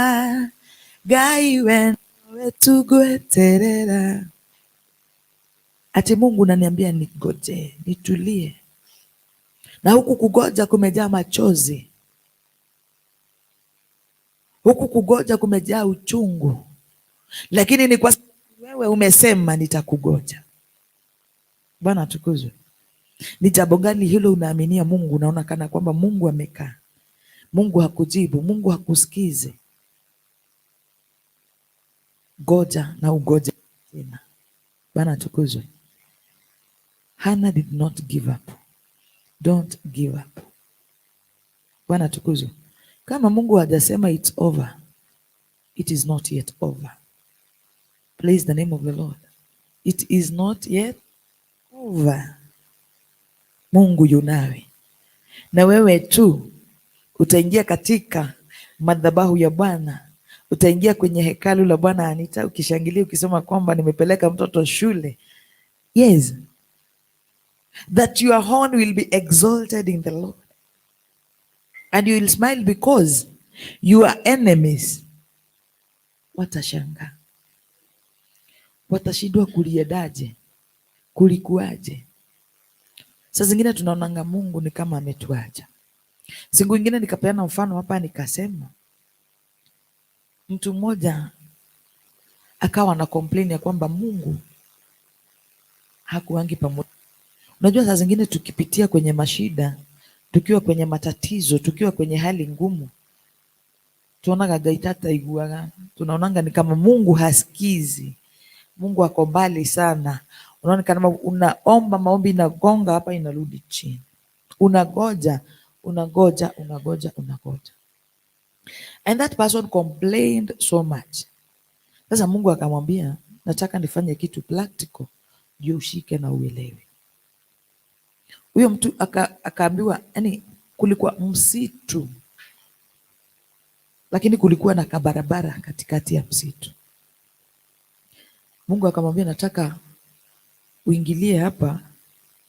Ngai we nowe tu ngweterera. Ati Mungu unaniambia ningoje, nitulie, na huku kugoja kumejaa machozi, huku kugoja kumejaa uchungu, lakini ni kwa sababu wewe umesema nitakugoja. Bwana atukuzwe. Ni jambo gani hilo unaaminia Mungu, unaona kana kwamba Mungu amekaa, Mungu hakujibu, Mungu hakusikize? Goja na ugoje tena. Bwana atukuzwe. Hannah did not give up. Don't give up. Bwana atukuzwe. Kama Mungu hajasema it's over, it is not yet over. Praise the name of the Lord. It is not yet over. Over. Mungu yunawe na wewe tu utaingia katika madhabahu ya Bwana, utaingia kwenye hekalu la Bwana, Anita, ukishangilia ukisema kwamba nimepeleka mtoto shule. Yes, that your horn will be exalted in the Lord and you will smile because your enemies watashangaa, watashindwa kuliendaje, kulikuwaje. Saa zingine tunaonanga Mungu ni kama ametuacha. Siku ingine nikapeana mfano hapa, nikasema mtu mmoja akawa na complain ya kwamba Mungu hakuangi pamoja. Unajua, saa zingine tukipitia kwenye mashida, tukiwa kwenye matatizo, tukiwa kwenye hali ngumu, tuonaga Ngai tataiguaga, tunaonanga ni kama Mungu hasikizi, Mungu ako mbali sana. Unaona kama unaomba maombi inagonga hapa inarudi chini, unagoja unagoja unagoja unagoja, and that person complained so much. Sasa Mungu akamwambia, nataka nifanye kitu practical ndio ushike na uelewe. Huyo mtu akaambiwa, yani kulikuwa msitu, lakini kulikuwa na kabarabara katikati ya msitu. Mungu akamwambia, nataka uingilie hapa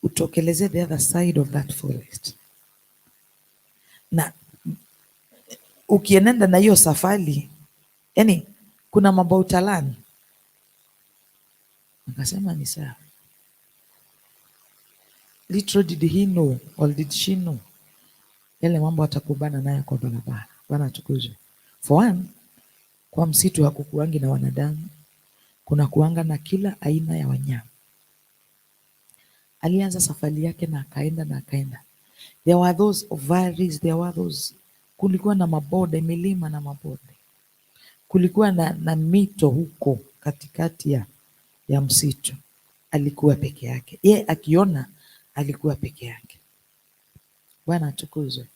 utokeleze the other side of that forest, na ukienenda na hiyo safari, yani kuna mambo utalani. Akasema ni sawa. Little did he know or did she know yale mambo atakumbana nayo kwa barabara. Bwana atukuzwe. For one, kwa msitu hakukuangi na wanadamu, kuna kuanga na kila aina ya wanyama. Alianza safari yake na akaenda na akaenda. There were those valleys, there were those, kulikuwa na mabonde, milima na mabonde, kulikuwa na mito huko katikati ya msitu. Alikuwa peke yake, ye akiona alikuwa peke yake. Bwana atukuzwe.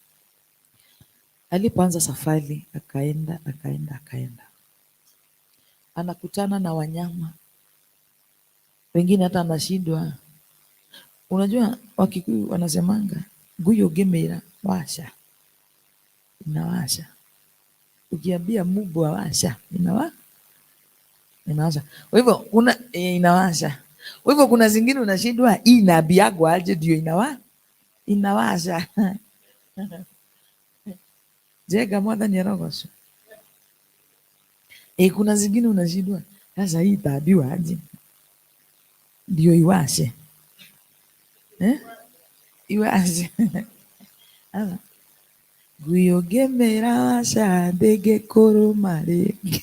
Alipoanza safari akaenda akaenda akaenda, anakutana na wanyama wengine, hata anashindwa. Unajua Wakikuyu wanasemanga nguyu ũngĩmĩra washa inawasha, ukiambia mubwa washa inawasha. Kwa hivyo kuna inawasha. Kwa hivyo kuna zingine unashindwa hii inaambiagwa aje ndio inawasha. Jega mwathani arogocwo. Kuna zingine unashindwa sasa hii itaambiwa aje ndio iwashe, eh? Iwashe. Sasa ngui ũngĩmĩra washa ndĩngĩkũrũma rĩngĩ.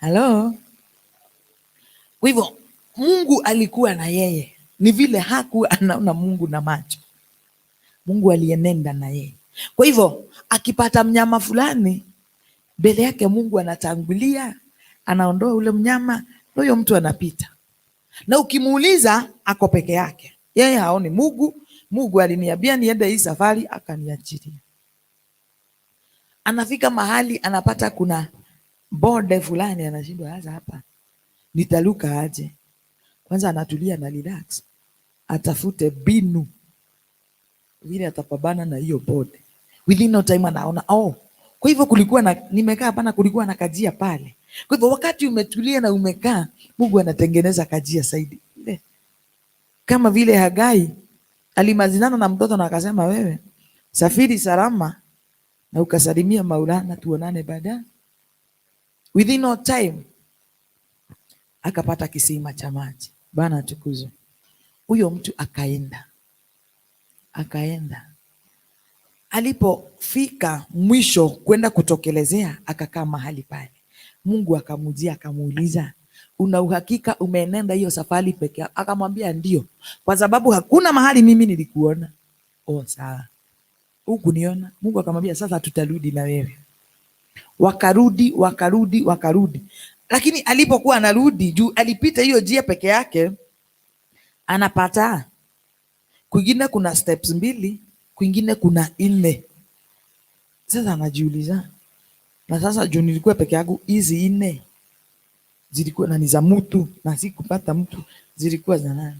Halo. Kwa hivyo Mungu alikuwa na yeye, ni vile hakuwa anaona Mungu na macho. Mungu alienenda na yeye. Kwa hivyo akipata mnyama fulani mbele yake, Mungu anatangulia, anaondoa ule mnyama, na huyo mtu anapita. Na ukimuuliza ako peke yake, yeye haoni Mungu. Mungu aliniambia niende hii safari, akaniachilia. Anafika mahali anapata kuna bonde fulani, anashindwa sasa hapa nitaruka aje? Kwanza anatulia na relax, atafute mbinu vile atapambana na hiyo bonde. Within no time anaona oh, kwa hivyo kulikuwa na nimekaa hapana, kulikuwa na kajia pale. Kwa hivyo wakati umetulia na umekaa, Mungu anatengeneza kajia zaidi. Ile kama vile Hagai alimalizana na mtoto na akasema, wewe safiri salama na ukasalimia Maulana, tuonane baadaye. Within no time akapata kisima cha maji. Bwana atukuzwe. Huyo mtu akaenda akaenda, alipofika mwisho kwenda kutokelezea, akakaa mahali pale. Mungu akamujia akamuuliza, una uhakika umeenenda hiyo safari peke yako? Akamwambia ndio, kwa sababu hakuna mahali mimi nilikuona. Oh, sawa, hukuniona. Mungu akamwambia sasa tutarudi na wewe. Wakarudi, wakarudi, wakarudi, lakini alipokuwa anarudi juu alipita hiyo njia peke yake, anapata kwingine kuna steps mbili, kwingine kuna nne. Sasa anajiuliza, na sasa juu nilikuwa peke yangu, hizi nne Zilikuwa na ni za mtu na sikupata mtu, zilikuwa za nani?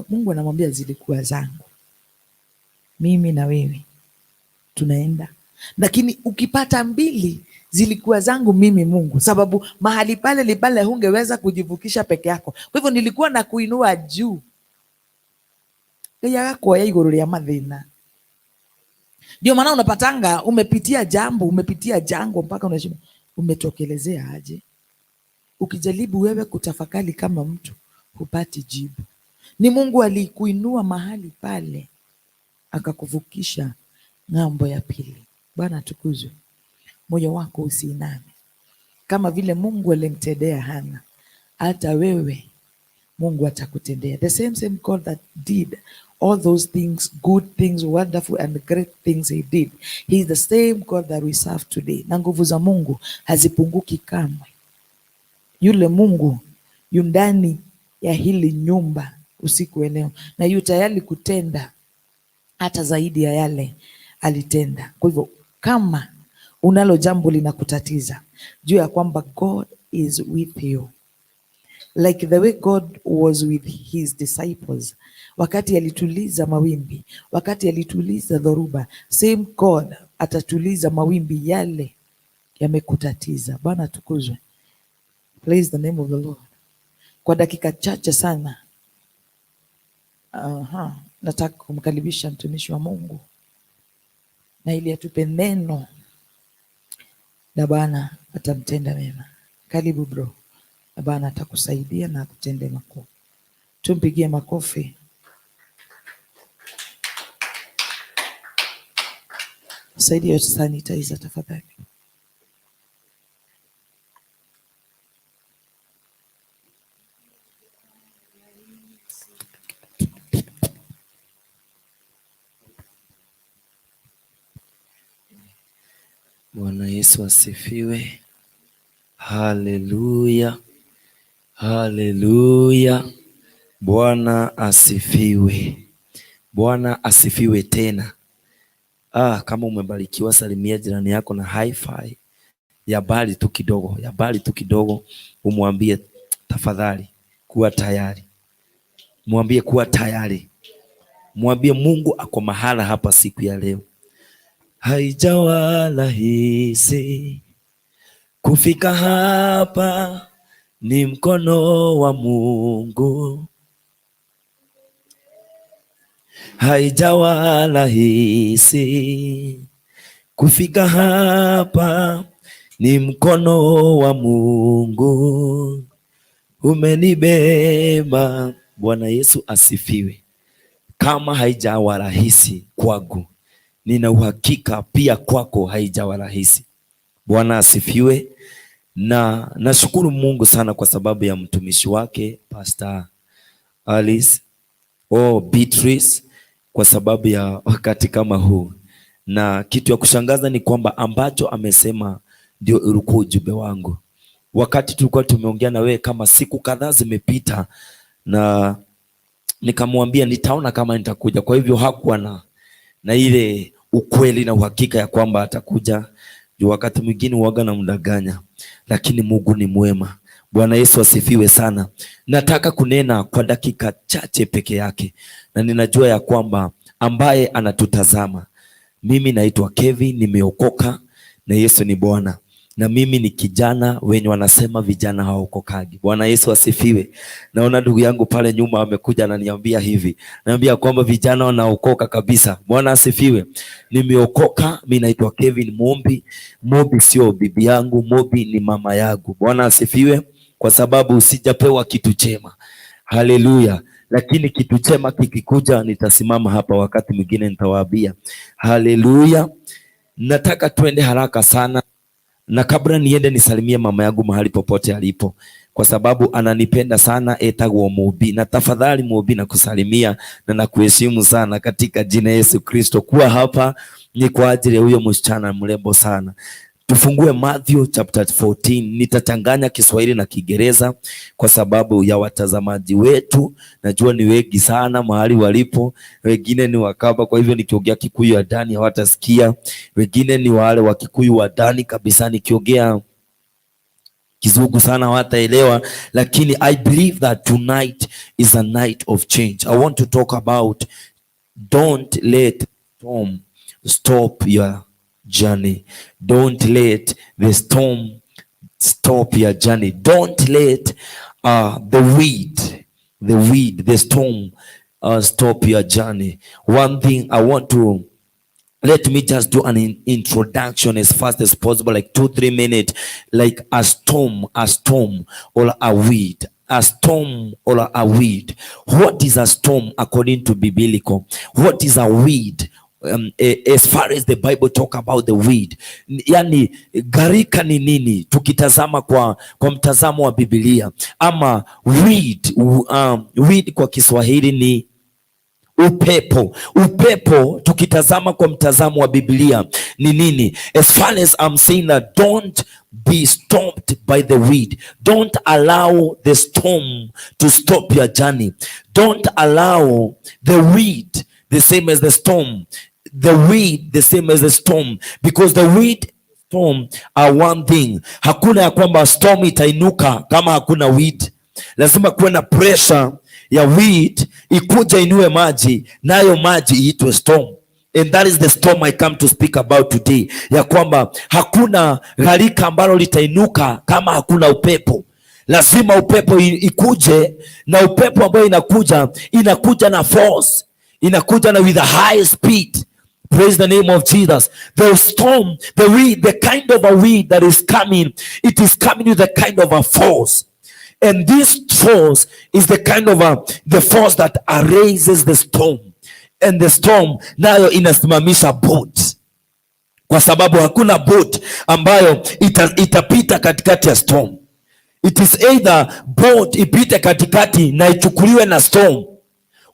Mungu anamwambia zilikuwa zangu. Mimi na wewe tunaenda, lakini ukipata mbili zilikuwa zangu mimi Mungu, sababu mahali pale lipale hungeweza kujivukisha peke yako. Kwa hivyo nilikuwa na kuinua juu ya iguru ria mathina. Ndio maana unapatanga umepitia jambo, umepitia jango mpaka unashinda umetokelezea aje. Ukijaribu wewe kutafakari kama mtu hupati jibu. Ni Mungu alikuinua mahali pale akakuvukisha ng'ambo ya pili. Bwana atukuzwe. Moyo wako usiiname. Kama vile Mungu alimtendea Hana, hata wewe Mungu atakutendea. The same God that did all those things, good things, wonderful and great things he did. He is the same God that we serve today. Na nguvu za Mungu hazipunguki kamwe. Yule Mungu yu ndani ya hili nyumba usiku wa leo, na yu tayari kutenda hata zaidi ya yale alitenda. Kwa hivyo kama unalo jambo linakutatiza, jua ya kwamba God is with you. Like the way God was with his disciples. Wakati alituliza mawimbi, wakati alituliza dhoruba, same God atatuliza mawimbi yale yamekutatiza. Bwana atukuzwe. Praise the name of the Lord. Kwa dakika chache sana, nataka kumkaribisha mtumishi wa Mungu na ili atupe neno na Bwana atamtenda mema. Karibu bro, na Bwana atakusaidia na akutende makuu. Tumpigie makofi. Saidia sanitizer tafadhali. Bwana Yesu asifiwe. Haleluya. Haleluya. Bwana asifiwe. Bwana asifiwe tena. Kama umebarikiwa, salimia jirani yako na hi-fi ya bali tu kidogo, ya bali tu kidogo, umwambie tafadhali kuwa tayari. Mwambie kuwa tayari. Mwambie Mungu ako mahala hapa siku ya leo. Haijawa rahisi kufika hapa, ni mkono wa Mungu. Haijawa rahisi kufika hapa, ni mkono wa Mungu umenibeba. Bwana Yesu asifiwe. Kama haijawa rahisi kwangu, nina uhakika pia kwako haijawa rahisi. Bwana asifiwe. Na nashukuru Mungu sana kwa sababu ya mtumishi wake Pastor Alice Beatrice, kwa sababu ya wakati kama huu. Na kitu ya kushangaza ni kwamba ambacho amesema ndio ulikuwa ujumbe wangu. Wakati tulikuwa tumeongea na wewe kama siku kadhaa zimepita, na nikamwambia nitaona kama nitakuja. Kwa hivyo hakuwa na ile ukweli na uhakika ya kwamba atakuja. Juu wakati mwingine huaga na mdanganya, lakini Mungu ni mwema. Bwana Yesu asifiwe sana. Nataka kunena kwa dakika chache peke yake, na ninajua ya kwamba ambaye anatutazama, mimi naitwa Kevin, nimeokoka na Yesu ni Bwana. Na mimi ni kijana wenye wanasema vijana hawaokokagi. Bwana Yesu asifiwe. Naona ndugu yangu pale nyuma amekuja ananiambia hivi. Ananiambia kwamba vijana wanaokoka kabisa. Bwana asifiwe. Nimeokoka, mimi naitwa Kevin Mumbi. Mumbi sio bibi yangu, Mumbi ni mama yangu. Bwana asifiwe, kwa sababu sijapewa kitu chema. Haleluya. Lakini kitu chema kikikuja nitasimama hapa, wakati mwingine nitawaambia. Haleluya. Nataka tuende haraka sana. Na kabla niende nisalimie mama yangu mahali popote alipo, kwa sababu ananipenda sana, etagwo Mumbi. Na tafadhali Mumbi, nakusalimia na nakuheshimu sana katika jina Yesu Kristo. Kuwa hapa ni kwa ajili ya huyo msichana mrembo sana. Tufungue Matthew chapter 14. Nitachanganya Kiswahili na Kiingereza kwa sababu ya watazamaji wetu. Najua ni wengi sana mahali walipo. Wengine ni Wakamba, kwa hivyo nikiongea Kikuyu ya ndani hawatasikia. Wengine ni wale wa Kikuyu wa ndani kabisa, nikiongea Kizungu sana hawataelewa, lakini I believe that tonight is a night of change. I want to talk about don't let storm stop your journey. Don't let the storm stop your journey. Don't let the weed, the storm stop your journey. One thing I want to let me just do an introduction as fast as possible, like 2, 3 minutes, like a storm or a weed. A storm or a weed. What is a storm according to biblical? What is a weed? As far as the Bible talk about the weed, yani gharika ni nini? Tukitazama kwa mtazamo wa Biblia, ama weed, weed kwa Kiswahili ni upepo. Upepo tukitazama kwa mtazamo wa Biblia ni nini? As far as I'm saying that don't be stopped by the weed. Don't allow the storm to stop your journey. Don't allow the weed the same as the storm. The weed the same as the storm, because the weed, storm are one thing. Hakuna ya kwamba storm itainuka kama hakuna weed. Lazima kuwe na pressure ya weed ikuja inue maji, nayo maji iitwe storm. And that is the storm I come to speak about today, ya kwamba hakuna gharika ambalo litainuka kama hakuna upepo. Lazima upepo ikuje, na upepo ambayo inakuja, inakuja na force, inakuja na with a high speed. Praise the name of Jesus. The storm, the weed, the kind of a weed that is coming, it is coming with a kind of a force. And this force is the kind of the force that raises the storm. And the storm nayo inasimamisha boat, kwa sababu hakuna boat ambayo itapita katikati ya storm. It is either boat ipite katikati na ichukuliwe na storm.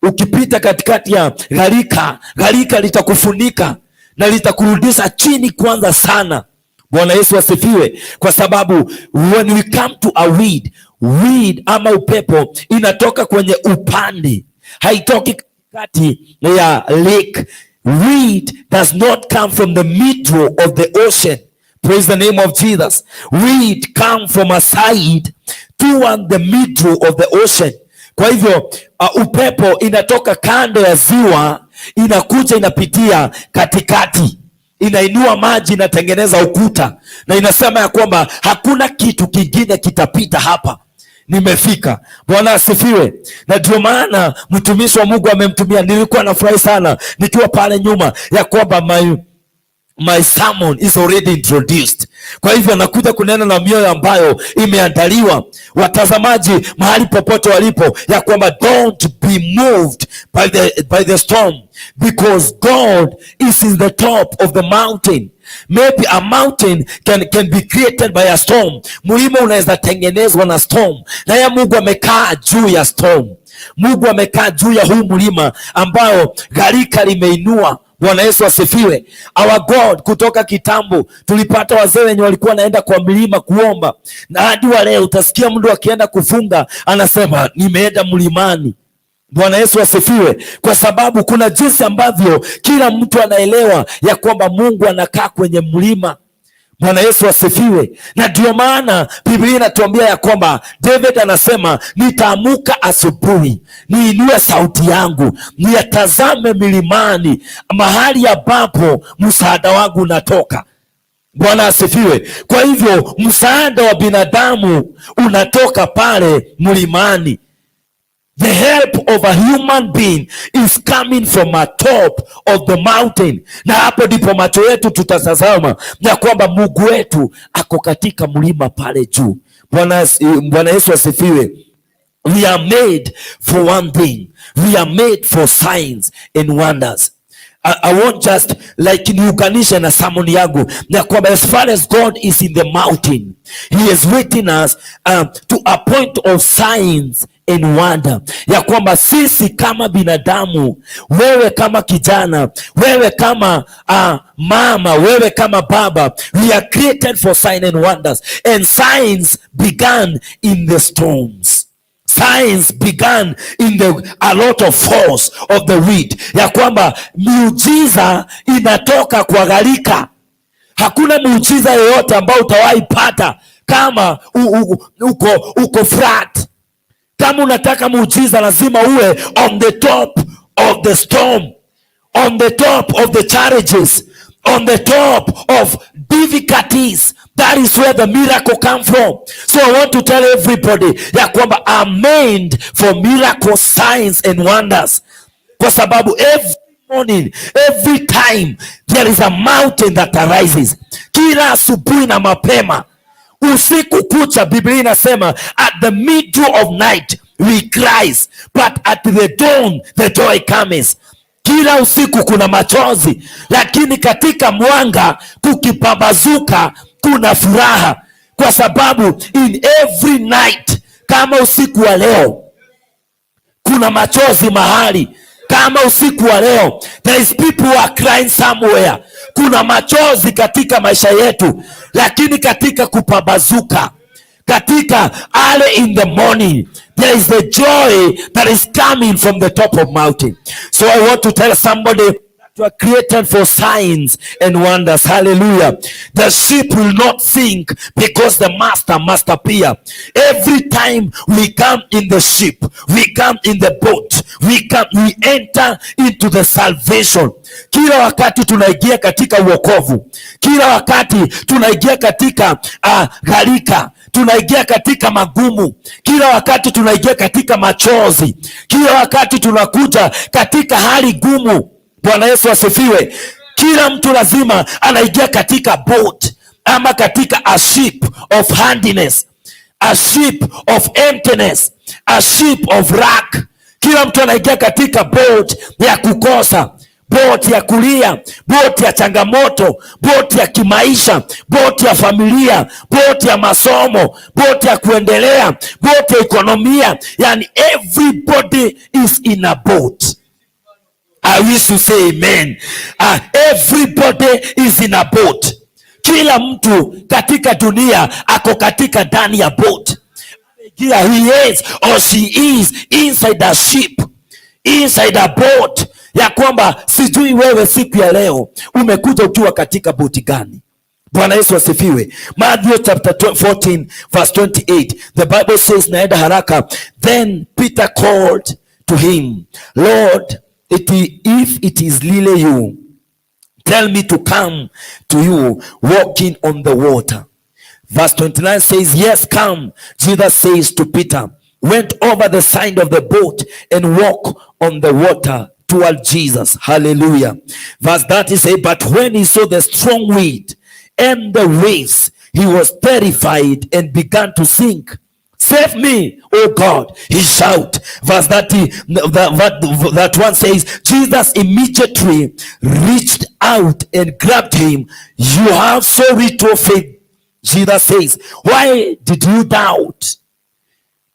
Ukipita katikati ya gharika, gharika litakufunika na litakurudisha chini kwanza sana. Bwana Yesu asifiwe, kwa sababu when we come to a weed, weed ama upepo inatoka kwenye upande, haitoki katikati ya lake. Weed does not come from the middle of the ocean. Praise the name of Jesus. Weed come from a side toward the middle of the ocean. Kwa hivyo upepo inatoka kando ya ziwa, inakuja inapitia katikati, inainua maji, inatengeneza ukuta, na inasema ya kwamba hakuna kitu kingine kitapita hapa. Nimefika. Bwana asifiwe. Na ndio maana mtumishi wa Mungu amemtumia. Nilikuwa nafurahi sana nikiwa pale nyuma ya kwamba my sermon is already introduced. Kwa hivyo nakuja kunena na mioyo ambayo imeandaliwa, watazamaji mahali popote walipo, ya kwamba don't be moved by the storm, because God is in the top of the mountain. Maybe a mountain can be created by a storm. Mlima unaweza tengenezwa na storm, na ya Mungu amekaa juu ya storm. Mungu amekaa juu ya huu mlima ambao gharika limeinua. Bwana Yesu asifiwe. Our God, kutoka kitambo tulipata wazee wenye walikuwa wanaenda kwa mlima kuomba, na hadi wa leo utasikia mtu akienda kufunga anasema, "Nimeenda mlimani." Bwana Yesu asifiwe, kwa sababu kuna jinsi ambavyo kila mtu anaelewa ya kwamba Mungu anakaa kwenye mlima. Bwana Yesu asifiwe. Na ndio maana Biblia inatuambia ya kwamba David anasema, "Nitaamuka asubuhi, niinue sauti yangu, niyatazame milimani, mahali ambapo msaada wangu unatoka." Bwana asifiwe. Kwa hivyo msaada wa binadamu unatoka pale mlimani. The help of a human being is coming from a top of the mountain. Na hapo ndipo macho yetu tutatazama ya kwamba Mungu wetu ako katika mlima pale juu. Bwana Yesu asifiwe. We are made for one thing. We are made for signs and wonders. I won't just like niunganishe na sermon yangu ya kwamba as far as God is in the mountain, he is waiting us to a point of signs and wonder, ya kwamba sisi kama binadamu, wewe kama kijana, wewe kama mama, wewe kama baba, we are created for sign and wonders, and signs began in the storms. Signs began in the a lot of force of the wind, ya kwamba miujiza inatoka kwa gharika. Hakuna miujiza yoyote ambao utawahi pata kama kama uko flat. Kama unataka muujiza, lazima uwe on the top of the storm, on the top of the challenges, on the top of difficulties. That is where the miracle come from. So I want to tell everybody ya kwamba I'm made for miracle, signs and wonders, kwa sababu every morning, every time there is a mountain that arises. Kila asubuhi na mapema, usiku kucha, Biblia inasema at the middle of night we cries, but at the dawn the joy comes. Kila usiku kuna machozi, lakini katika mwanga kukipambazuka kuna furaha, kwa sababu in every night, kama usiku wa leo kuna machozi mahali, kama usiku wa leo there is people who are crying somewhere. Kuna machozi katika maisha yetu, lakini katika kupambazuka, katika early in the morning, there is the joy that is coming from the top of mountain. So I want to tell somebody that you are created for signs and wonders. Hallelujah. The ship will not sink because the master must appear. Every time we come in the ship, we come in the boat, we enter into the salvation. Kila wakati tunaingia katika uokovu, kila wakati tunaingia katika gharika, tunaingia katika magumu, kila wakati tunaingia katika machozi, kila wakati tunakuja katika hali gumu. Bwana Yesu asifiwe. Kila mtu lazima anaingia katika boat ama katika a ship of handiness, a ship of emptiness, a ship of lack. Kila mtu anaingia katika boat ya kukosa, boat ya kulia, boat ya changamoto, boat ya kimaisha, boat ya familia, boat ya masomo, boat ya kuendelea, boat ya ekonomia. Yani everybody is in a boat. I wish to say amen. Everybody is in a boat. Kila mtu katika dunia ako katika ndani ya boat. Yeah, he is or she is inside a ship, inside a boat, ya kwamba sijui wewe siku ya leo umekuja ukiwa katika boti gani. Bwana Yesu asifiwe. Matthew chapter 14 verse 28. The Bible says, naenda haraka. Then Peter called to him, "Lord, if it is really you, tell me to come to you walking on the water." Verse 29 says, "Yes, come." Jesus says to Peter, went over the side of the boat and walk on the water toward Jesus. Hallelujah. Verse 30 says, but when he saw the strong wind and the waves, he was terrified and began to sink. "Save me, oh God," he shout. Verse 30, that one says, Jesus immediately reached out and grabbed him. "You have so little faith," Jesus says. "Why did you doubt?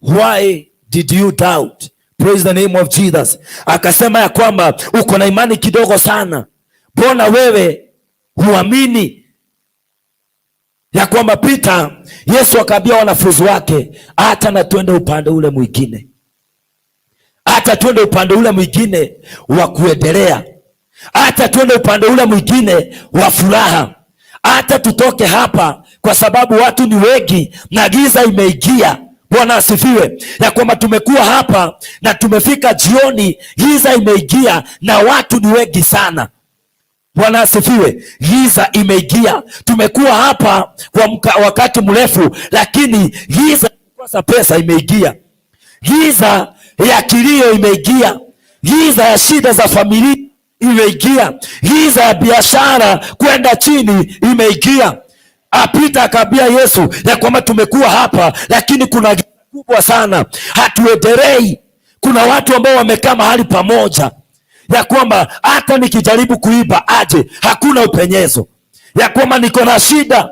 Why did you doubt?" Praise the name of Jesus. Akasema ya kwamba uko na imani kidogo sana, mbona wewe huamini? Ya kwamba Peter, Yesu akaambia wanafunzi wake, hata na twende upande ule mwingine, hata twende upande ule mwingine wa kuendelea, hata twende upande ule mwingine wa furaha, hata tutoke hapa, kwa sababu watu ni wengi na giza imeingia. Bwana asifiwe, ya kwamba tumekuwa hapa na tumefika jioni, giza imeingia na watu ni wengi sana. Bwana asifiwe, giza imeingia. Tumekuwa hapa kwa wakati mrefu, lakini giza kukosa pesa imeingia, giza ya kilio imeingia, giza ya shida za familia imeingia, giza ya biashara kwenda chini imeingia. Apita akaambia Yesu ya kwamba tumekuwa hapa, lakini kuna giza kubwa sana, hatuendelei. Kuna watu ambao wamekaa mahali pamoja, ya kwamba hata nikijaribu kuiba aje, hakuna upenyezo, ya kwamba niko na shida,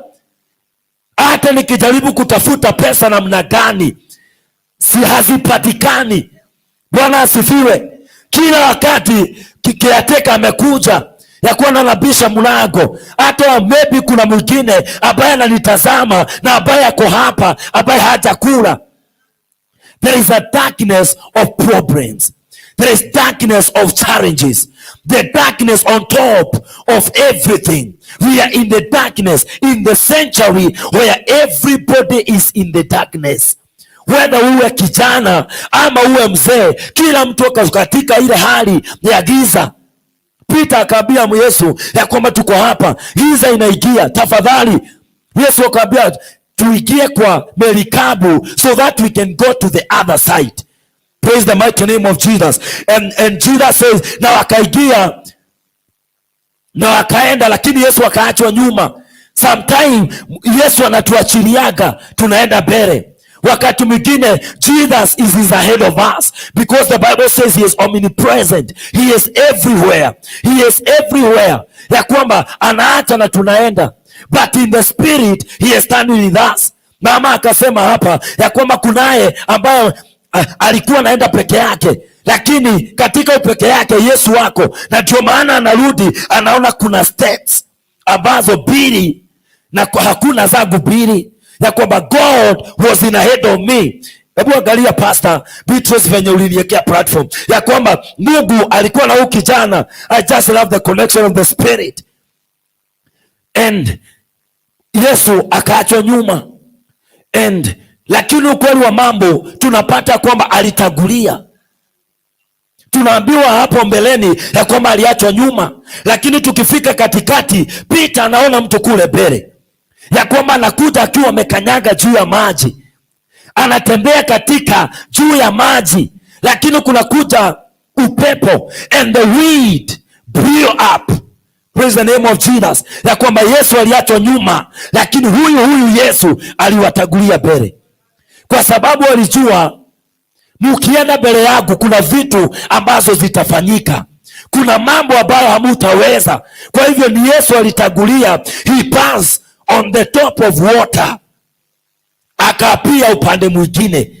hata nikijaribu kutafuta pesa namna gani, si hazipatikani. Bwana asifiwe. Kila wakati kiateka amekuja ya kuwa anabisha mlango, hata maybe kuna mwingine ambaye ananitazama na ambaye ako hapa ambaye hajakula. There is a darkness of problems. There is darkness of challenges, the darkness on top of everything. We are in the darkness in the century where everybody is in the darkness. Whether uwe kijana ama uwe mzee, kila mtu ako katika ile hali ya giza. Peter akaambia Yesu ya kwamba tuko hapa, giza inaingia, tafadhali. Yesu akaambia tuingie kwa merikabu so that we can go to the other side. Praise the mighty name of Jesus. And Jesus says, na wakaingia na wakaenda, lakini Yesu akaachwa nyuma. Sometime Yesu anatuachiliaga tunaenda mbele. Wakati mwingine Jesus is ahead of us because the Bible says he is omnipresent. He is everywhere. He is everywhere. Ya kwamba anaacha na tunaenda. But in the spirit he is standing with us. Mama akasema hapa ya kwamba kunaye ambaye alikuwa anaenda peke yake, lakini katika upeke yake Yesu wako, na ndio maana anarudi anaona kuna steps ambazo mbili na hakuna zangu mbili, ya kwamba God was in ahead of me. Hebu angalia, Pastor Beatrice, venye uliniwekea platform ya kwamba Mungu alikuwa na huyu kijana. I just love the connection of the spirit, and Yesu akaachwa nyuma, and lakini ukweli wa mambo tunapata kwamba alitangulia. Tunaambiwa hapo mbeleni ya kwamba aliachwa nyuma, lakini tukifika katikati, Peter anaona mtu kule mbele ya kwamba anakuja akiwa amekanyaga juu ya maji, anatembea katika juu ya maji, lakini kuna kuja upepo and the wind blew up. Praise the name of Jesus, ya kwamba Yesu aliachwa nyuma, lakini huyu huyu Yesu aliwatangulia mbele, kwa sababu alijua mkienda mbele yangu kuna vitu ambazo zitafanyika, kuna mambo ambayo hamutaweza. Kwa hivyo ni Yesu alitangulia, he passed on the top of water, akapia upande mwingine.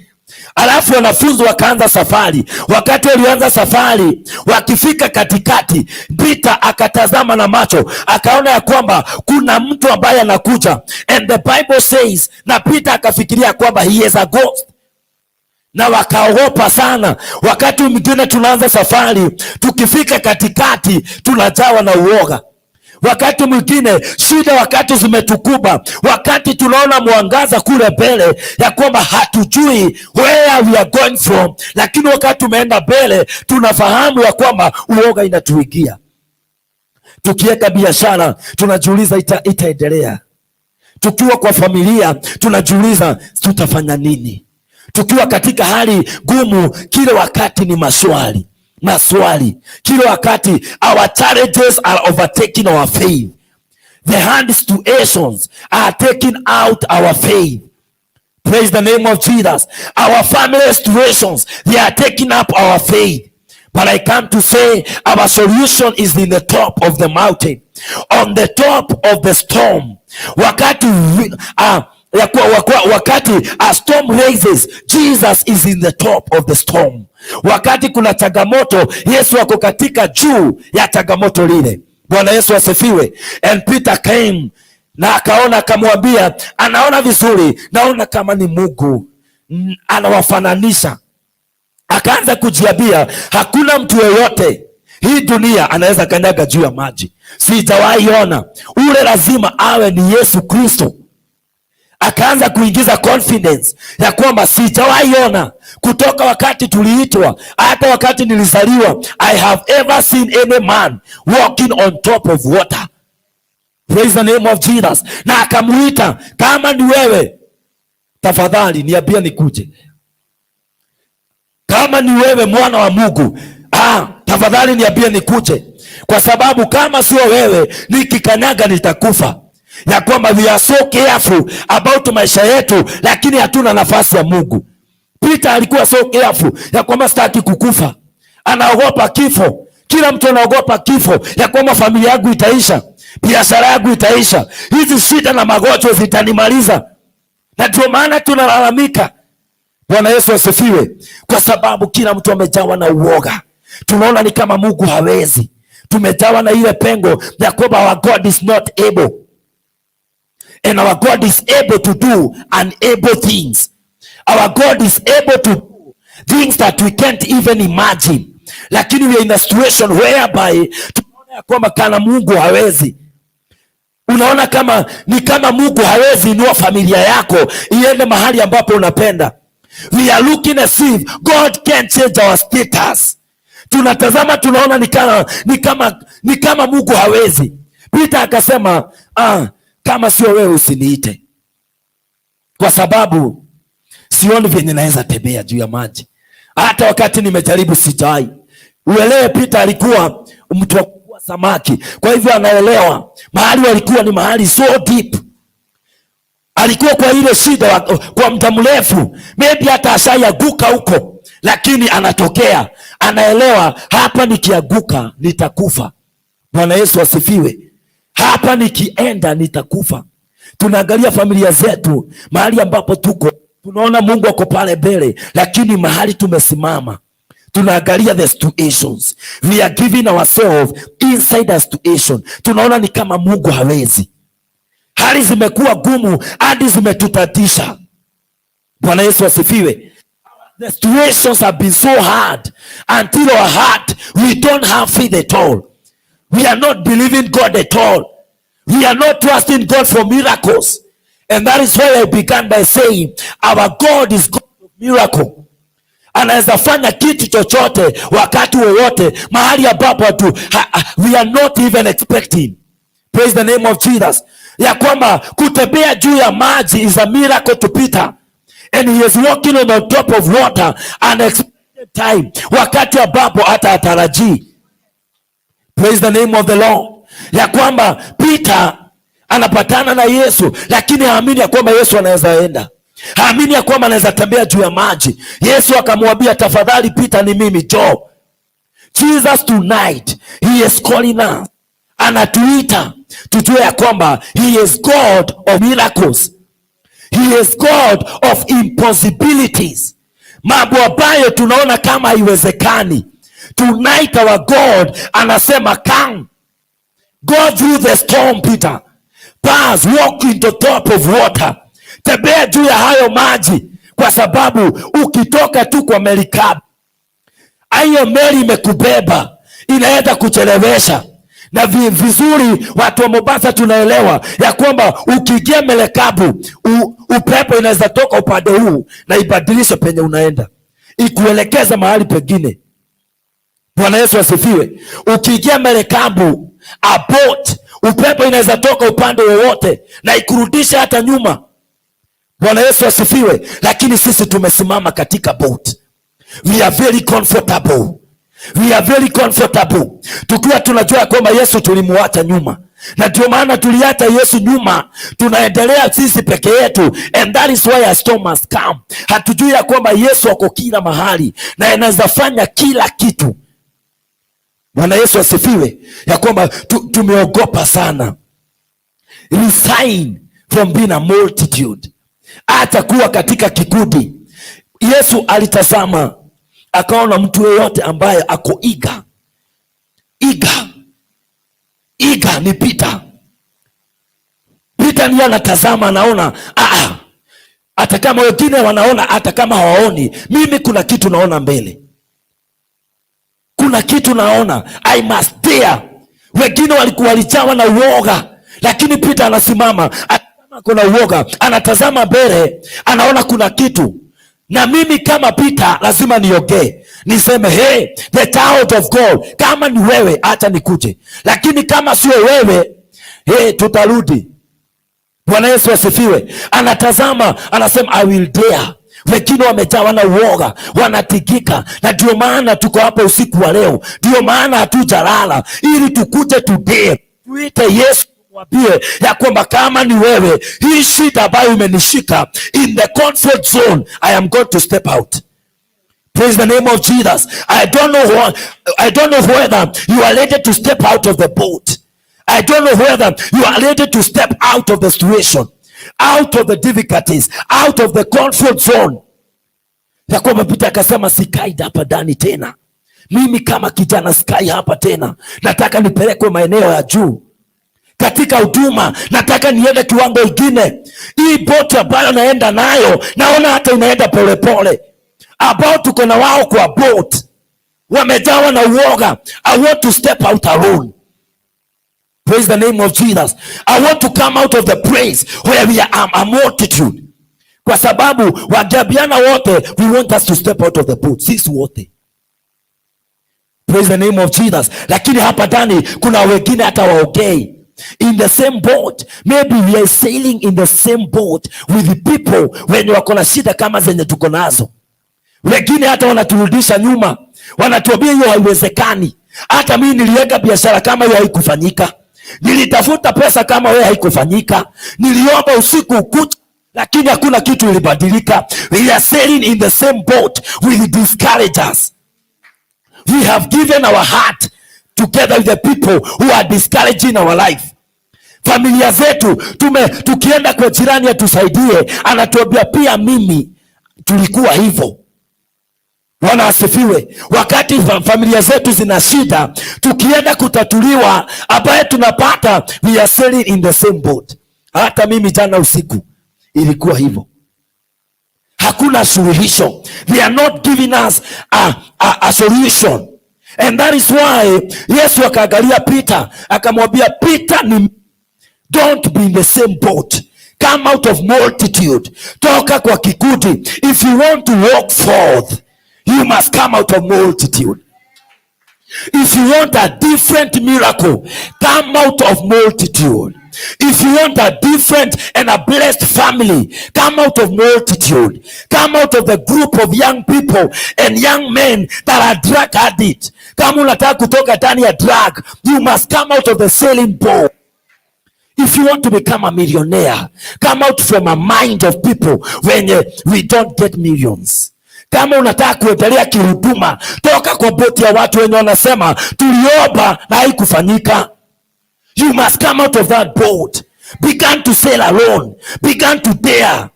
Alafu wanafunzi wakaanza safari. Wakati walianza safari, wakifika katikati, Peter akatazama na macho, akaona ya kwamba kuna mtu ambaye anakuja, and the Bible says, na Peter akafikiria kwamba he is a ghost na wakaogopa sana. Wakati mwingine tunaanza safari, tukifika katikati tunajawa na uoga. Wakati mwingine shida, wakati zimetukuba, wakati tunaona mwangaza kule mbele ya kwamba hatujui where we are going from, lakini wakati tumeenda mbele tunafahamu ya kwamba uoga inatuingia. Tukiweka biashara tunajiuliza itaendelea. Tukiwa kwa familia tunajiuliza tutafanya nini? Tukiwa katika hali gumu, kila wakati ni maswali maswali, kila wakati our challenges are overtaking our faith. The hard situations are taking out our faith. Praise the name of Jesus. Our family situations, they are taking up our faith. But I come to say our solution is in the top of the mountain, on the top of the storm. Wakati wakati a storm raises, Jesus is in the top of the storm. Wakati kuna changamoto, Yesu ako katika juu ya changamoto lile. Bwana Yesu asifiwe. And Peter came na akaona, akamwambia, anaona vizuri, naona kama ni Mungu, anawafananisha. Akaanza kujiambia hakuna mtu yeyote hii dunia anaweza kanyaga juu ya maji, sijawahi ona ule, lazima awe ni Yesu Kristo. Akaanza kuingiza confidence ya kwamba sijawahi ona kutoka wakati tuliitwa, hata wakati nilizaliwa, I have ever seen any man walking on top of water. Praise the name of Jesus. Na akamuita, kama ni wewe, tafadhali niambie nikuje. Kama ni wewe mwana wa Mungu, tafadhali niambie nikuje, kwa sababu kama sio wewe nikikanyaga nitakufa. Ya kwamba we are so careful about maisha yetu, lakini hatuna nafasi ya Mungu. Peter alikuwa so careful ya kwamba sitaki kukufa, anaogopa kifo. Kila mtu anaogopa kifo, ya kwamba familia yangu itaisha, biashara yangu itaisha, hizi shida na magonjwa zitanimaliza, na ndio maana tunalalamika. Bwana Yesu asifiwe, kwa sababu kila mtu amejawa na uoga. Tunaona ni kama Mungu hawezi. Tumejawa na ile pengo ya kwamba our God is not able, and our God is able to do unable things. Our God is able to do things that we can't even imagine. Lakini we are in a situation whereby tunaona ya kwamba kana Mungu hawezi. Unaona kama ni kama Mungu hawezi inua familia yako iende mahali ambapo unapenda. We are looking as if God can change our status. Tunatazama, tunaona ni kama Mungu hawezi. Peter akasema, "Ah, kama sio wewe usiniite, kwa sababu sioni vyenye naweza tembea juu ya maji. Hata wakati nimejaribu sijai." Uelewe, Peter alikuwa mtu wa kuvua samaki, kwa hivyo anaelewa mahali walikuwa ni mahali so deep. Alikuwa kwa ile shida kwa muda mrefu, maybe hata ashaianguka huko, lakini anatokea, anaelewa hapa nikianguka nitakufa. Bwana Yesu asifiwe. Hapa nikienda nitakufa. Tunaangalia familia zetu mahali ambapo tuko, tunaona Mungu ako pale mbele, lakini mahali tumesimama tunaangalia the situations, we are giving ourselves inside a situation. Tunaona ni kama Mungu hawezi. Hali zimekuwa gumu hadi zimetutatisha. Bwana Yesu asifiwe. The situations have been so hard until our heart, we don't have faith at all. We are not believing God at all. We are not trusting God for miracles. And that is why I began by saying our God is God of miracle. Anaweza fanya kitu chochote wakati wowote mahali ambapo we are not even expecting. Praise the name of Jesus. Ya kwamba kutembea juu ya maji is a miracle to Peter. And he is walking on the top of water unexpected time, wakati ambapo hata hatarajii. Praise the name of the Lord. Ya kwamba Peter anapatana na Yesu, lakini haamini ya kwamba Yesu anaweza enda, haamini ya kwamba anaweza tembea juu ya maji. Yesu akamwambia, "Tafadhali Peter, ni mimi, njoo." Jesus tonight, he is calling us, anatuita tujue ya kwamba he is God of miracles. He is God of impossibilities. Mambo ambayo tunaona kama haiwezekani. Tonight our God anasema, "Come. Go through the storm, Peter. Pass, walk in the top of water." Tembea juu ya hayo maji, kwa sababu ukitoka tu kwa merikabu, hiyo meli imekubeba, inaweza kuchelewesha na vizuri. Watu wa Mombasa tunaelewa ya kwamba ukiingia merikabu, upepo inaweza toka upande huu na ibadilishe penye unaenda, ikuelekeza mahali pengine. Bwana Yesu asifiwe. Ukiingia merikabu, a boat, upepo inaweza toka upande wowote na ikurudisha hata nyuma. Bwana Yesu asifiwe. Lakini sisi tumesimama katika boat. We are very comfortable. We are very comfortable. Tukiwa tunajua kwamba Yesu tulimuacha nyuma, na ndio maana tuliacha Yesu nyuma, tunaendelea sisi peke yetu, and that is why a storm must come. Hatujui ya kwamba Yesu ako kila mahali na anaweza fanya kila kitu. Bwana Yesu asifiwe, ya kwamba tumeogopa sana. Resign from being a multitude, hata kuwa katika kikundi. Yesu alitazama akaona mtu yeyote ambaye ako eager, eager, eager ni Peter. Peter ndiye anatazama, anaona, ah, hata kama wengine wanaona, hata kama hawaoni, mimi kuna kitu naona mbele, kuna kitu naona, I must dare. Wengine walikuwa walijawa na uoga, lakini Peter anasimama, hata kama kuna uoga, anatazama mbele, anaona kuna kitu, na mimi kama Peter lazima niongee, niseme, "Hey, the child of God, kama ni wewe acha nikuje, lakini kama sio wewe, hey, tutarudi." Bwana Yesu asifiwe. Anatazama, anasema, "I will dare." Wengine wamejawa na uoga, wanatikika, na ndio maana tuko hapa usiku wa leo, ndio maana hatujalala ili tukuje today, tuite Yesu, mwambie ya kwamba kama ni wewe, hii shida ambayo imenishika in the comfort zone, I am going to step out. Praise the name of Jesus. I don't know whether you are ready to step out of the boat. I don't know whether you are ready to step out of the situation, out of the difficulties, out of the comfort zone. Ya kwamba Peter akasema, "Sikai hapa ndani tena. Mimi kama kijana sikai hapa tena. Nataka nipelekwe maeneo ya juu katika huduma, nataka niende kiwango ingine. Hii boti ambayo naenda nayo naona hata inaenda polepole, ambao tuko na wao kwa boat." Wamejawa na uoga. I want to step out alone. Praise the name of Jesus. I want to come out of the place where we are a multitude. Kwa sababu wakiambiana wote, we want us to step out of the boat. Sisi wote. Praise the name of Jesus. Lakini hapa ndani kuna wengine hata waongei. In the same boat. Maybe we are sailing in the same boat with the people wenye wako na shida kama zenye tuko nazo. Wengine hata wanaturudisha nyuma, wanatuambia hiyo haiwezekani. Hata mimi niliweka biashara kama hiyo, haikufanyika. Nilitafuta pesa kama wewe, haikufanyika. Niliomba usiku kucha, lakini hakuna kitu ilibadilika. We are sailing in the same boat with discouragers. We have given our heart together with the people who are discouraging our life. Familia zetu tukienda kwa jirani atusaidie, anatuambia pia mimi tulikuwa hivyo. Bwana asifiwe. Wakati familia zetu zina shida, tukienda kutatuliwa, ambaye tunapata, we are sailing in the same boat. Hata mimi jana usiku ilikuwa hivyo. Hakuna suluhisho. They are not giving us a solution. And that is why Yesu akaangalia Peter akamwambia Peter, ni don't be in the same boat. Come out of multitude. Toka kwa kikundi. If you want to walk forth, you must come out of multitude. If you want a different miracle, come out of multitude. If you want a different and a blessed family, come out of multitude. Come out of the group of young people and young men that are drug addicts. Kama unataka kutoka ndani ya drug, you must come out of the sailing boat. If you want to become a millionaire, come out from a mind of people wenye we don't get millions. Kama unataka kuendelea kihuduma, toka kwa boti ya watu wenye wanasema tuliomba na haikufanyika. You must come out of that boat. Begin to sail alone. Begin to dare.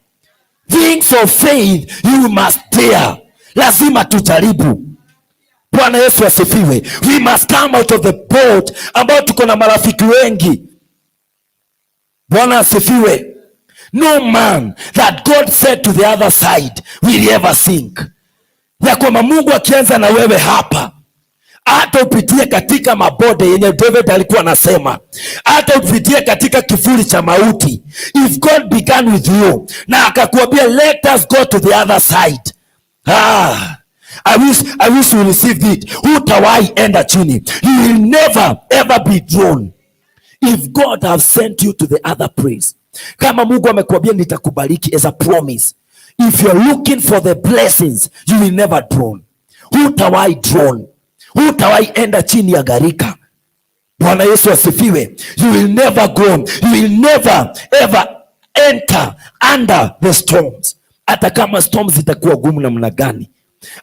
Things of faith you must dare. Lazima tujaribu. Bwana Yesu asifiwe. We must come out of the boat ambao tuko na marafiki wengi. Bwana asifiwe. No man that God said to the other side will ever sink. Ya kwamba Mungu akianza na wewe hapa, hata upitie katika mabonde yenye David alikuwa anasema, hata upitie katika kivuli cha mauti, if God began with you na akakuambia, "Let us go to the other side." Ah, I wish you received it. Hutawahi enda chini. You will never ever be drawn. If God have sent you to the other place, kama Mungu amekuambia nitakubariki as a promise, if you're looking for the blessings, you will never drown. Hutawahi drown. Hutawahi enda chini ya gharika. Bwana Yesu asifiwe. You will never go. You will never ever enter under the storms. Hata kama storms zitakuwa gumu namna gani,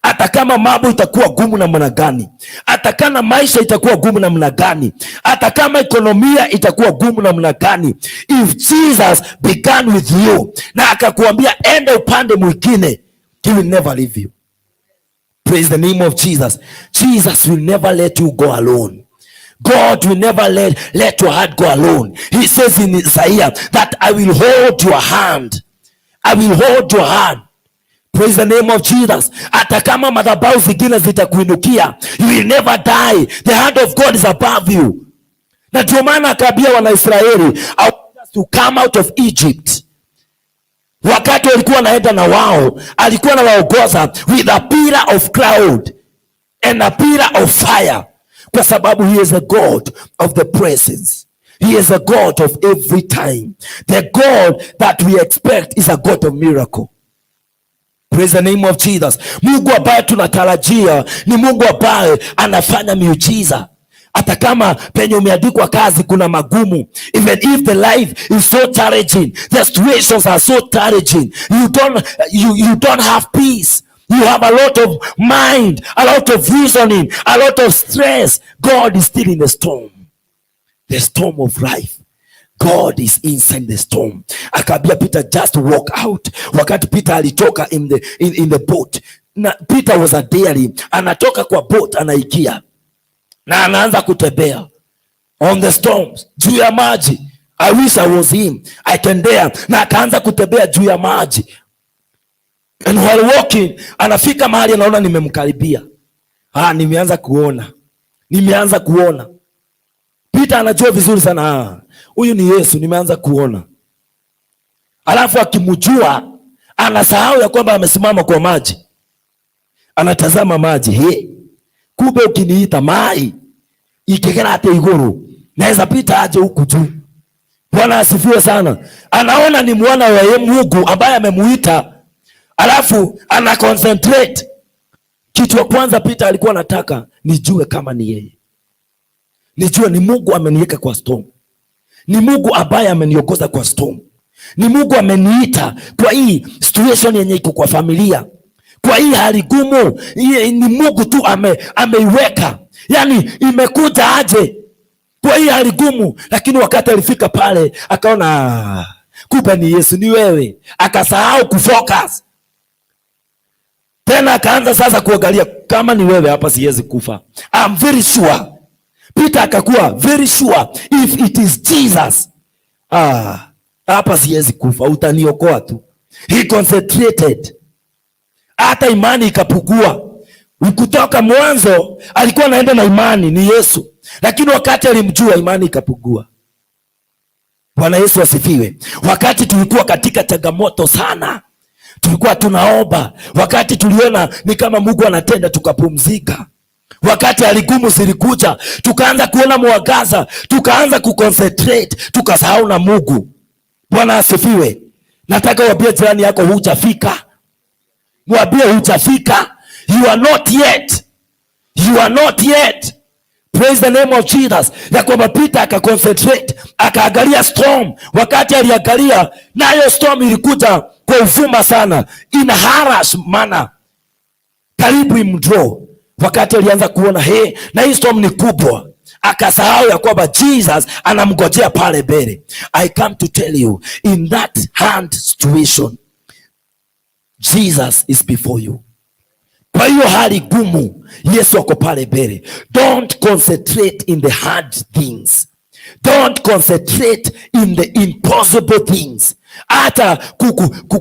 hata kama mambo itakuwa gumu namna gani, hata kama maisha itakuwa gumu namna gani, hata kama ekonomia itakuwa gumu namna gani, if Jesus began with you na akakuambia enda upande mwingine, he will never leave you. Praise the name of Jesus. Jesus will never let you go alone. God will never let your heart go alone. He says in Isaiah that I will hold your hand. I will hold your hand. Praise the name of Jesus. Hata kama madhabahu zingine zitakuinukia, you will never die. The hand of God is above you. Na ndio maana akaambia Wanaisraeli, "I want us to come out of Egypt." Wakati walikuwa wanaenda na wao, alikuwa anawaongoza with a pillar of cloud and a pillar of fire, kwa sababu he is a God of the presence. He is a God of every time. The God that we expect is a God of miracle. Praise the name of Jesus. Mungu ambaye tunatarajia ni Mungu ambaye anafanya miujiza. Hata kama penye umeandikwa kazi kuna magumu, even if the life is so challenging, the situations are so challenging, you don't have peace. You have a lot of mind, a lot of reasoning, a lot of stress. God is still in the storm. The storm of life. God is inside the storm. Akaambia Peter, "Just walk out." Wakati Peter alitoka in the boat. Na Peter was a daring. Anatoka kwa boat, anaingia na anaanza kutembea on the storms, juu ya maji. I wish I was him. I can dare. Na akaanza kutembea juu ya maji. And while walking, anafika mahali anaona nimemkaribia. Ah, nimeanza kuona, nimeanza kuona. Peter anajua vizuri sana, ah, huyu ni Yesu, nimeanza kuona. Alafu akimjua anasahau ya kwamba amesimama kwa maji, anatazama maji. He, kumbe ukiniita mai ikigera hata iguru naweza pita aje huku juu. Bwana asifiwe sana. Anaona ni mwana wa Mungu ambaye amemuita, alafu ana concentrate. Kitu ya kwanza Peter alikuwa anataka nijue kama ni yeye, nijue ni Mungu ameniweka kwa storm, ni Mungu ambaye ameniongoza kwa storm, ni Mungu ameniita kwa hii situation yenye iko kwa familia, kwa hii hali gumu, ni Mungu tu ameiweka, yani imekuja aje kwa hii hali gumu. Lakini wakati alifika pale akaona kumbe ni Yesu, ni wewe. Akasahau kufocus tena, akaanza sasa kuangalia kama ni wewe, hapa siwezi kufa. I'm very sure. Peter akakuwa very sure if it is Jesus, ah, hapa siwezi kufa, utaniokoa tu. He concentrated, hata imani ikapungua. Kutoka mwanzo alikuwa anaenda na imani ni Yesu, lakini wakati alimjua imani ikapungua. Bwana Yesu asifiwe. Wakati tulikuwa katika changamoto sana, tulikuwa tunaomba. Wakati tuliona ni kama Mungu anatenda, tukapumzika. Wakati hali gumu zilikuja, tukaanza kuona mwangaza, tukaanza kuconcentrate, tukasahau na Mungu. Bwana asifiwe. Nataka uambie jirani yako hujafika, mwambie hujafika. You are not yet, you are not yet. Praise the name of Jesus. Ya kwamba Peter akaconcentrate, akaangalia storm. Wakati aliangalia, nayo storm ilikuja kwa uvuma sana, in harsh manner, karibu imdraw. Wakati alianza kuona he, na hii storm ni kubwa, akasahau ya kwamba Jesus anamgojea pale mbele. I come to tell you in that hard situation Jesus is before you. Kwa hiyo hali gumu, Yesu ako pale mbele. Don't concentrate in the hard things. Don't concentrate in the impossible things. Hata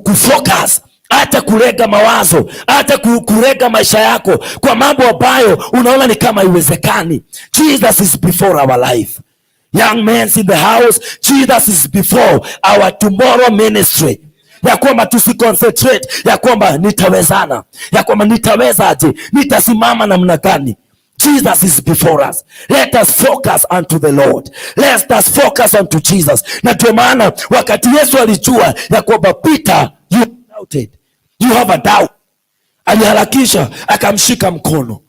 kufocus, hata kulega mawazo, hata kulega maisha yako kwa mambo ambayo unaona ni kama haiwezekani. Jesus is before our life. Young men in the house, Jesus is before our tomorrow ministry. Ya kwamba tusiconcentrate ya kwamba nitawezana, ya kwamba nitawezaje, nitasimama namna gani. Jesus is before us. Let us focus unto the Lord. Let us focus unto Jesus. Na ndio maana wakati Yesu alijua ya kwamba Peter, you doubted, you have a doubt, aliharakisha akamshika mkono.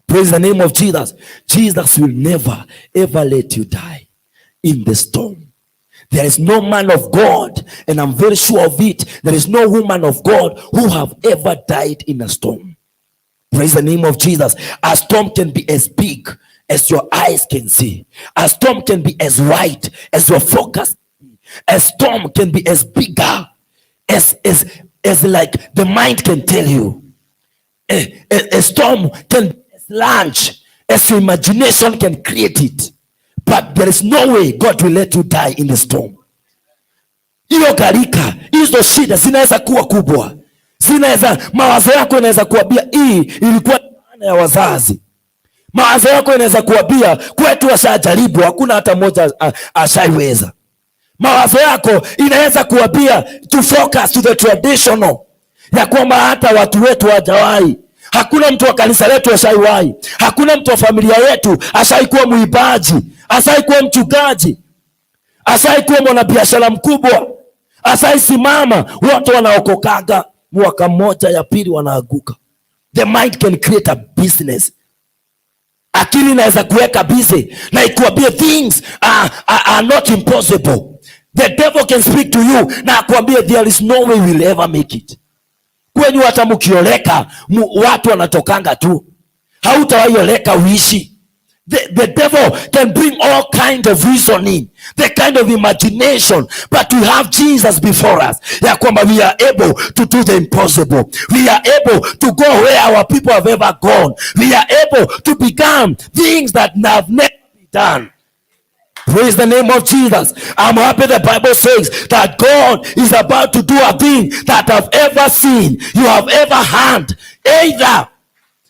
Praise the name of Jesus. Jesus will never ever let you die in the storm. There is no man of God, and I'm very sure of it, there is no woman of God who have ever died in a storm. Praise the name of Jesus. A storm can be as big as your eyes can see. A storm can be as wide as your focus. A storm can be as bigger as like the mind can tell you. A storm can be as large as your imagination can create it. But there is no way God will let you die in the storm. Hiyo gharika, hizo shida zinaweza kuwa kubwa, zinaweza, mawazo yako inaweza kuambia hii ilikuwa maana ya wazazi. Mawazo yako inaweza kuambia kwetu washajaribu, hakuna hata mmoja ashaiweza. Mawazo yako inaweza kuambia to focus to the traditional, ya kwamba hata watu wetu hawajawahi. Hakuna mtu wa kanisa letu ashaiwahi, hakuna mtu wa familia yetu ashaikuwa mwimbaji, ashaikuwa mchungaji, ashaikuwa mwanabiashara mkubwa, ashaisimama. Wote wanaokokaga mwaka mmoja, ya pili wanaanguka. The mind can create a business. Akili inaweza kuweka busy na ikuambie things are not impossible. The devil can speak to you na akuambie there is no way we'll ever make it. Kwenyu hata mkioleka watu wanatokanga tu, hautawahi oleka uishi. The devil can bring all kind of reasoning, the kind of imagination, but we have Jesus before us. Ya kwamba we are able to do the impossible. We are able to go where our people have ever gone. We are able to become things that have never been done. Praise the name of Jesus. I'm happy the Bible says that God is about to do a thing that I've ever seen, you have ever heard, either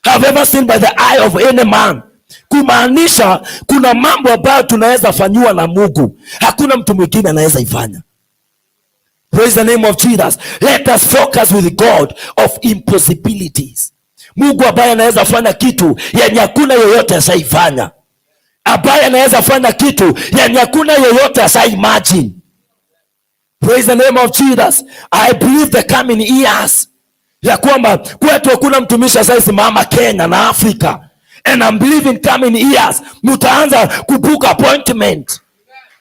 Have ever seen by the eye of any man. Kumaanisha kuna mambo ambayo tunaweza fanyiwa na Mungu, hakuna mtu mwingine anaweza ifanya. Praise the name of Jesus. Let us focus with God of impossibilities. Mungu ambaye anaweza fanya kitu yenye hakuna yoyote ashaifanya, ambaye anaweza fanya kitu yenye hakuna yoyote asha imagine. Praise the name of Jesus. I believe the coming years ya kwamba kwetu hakuna mtumishi asaisimama Kenya na Afrika, and I'm believing coming years mutaanza kubook appointment.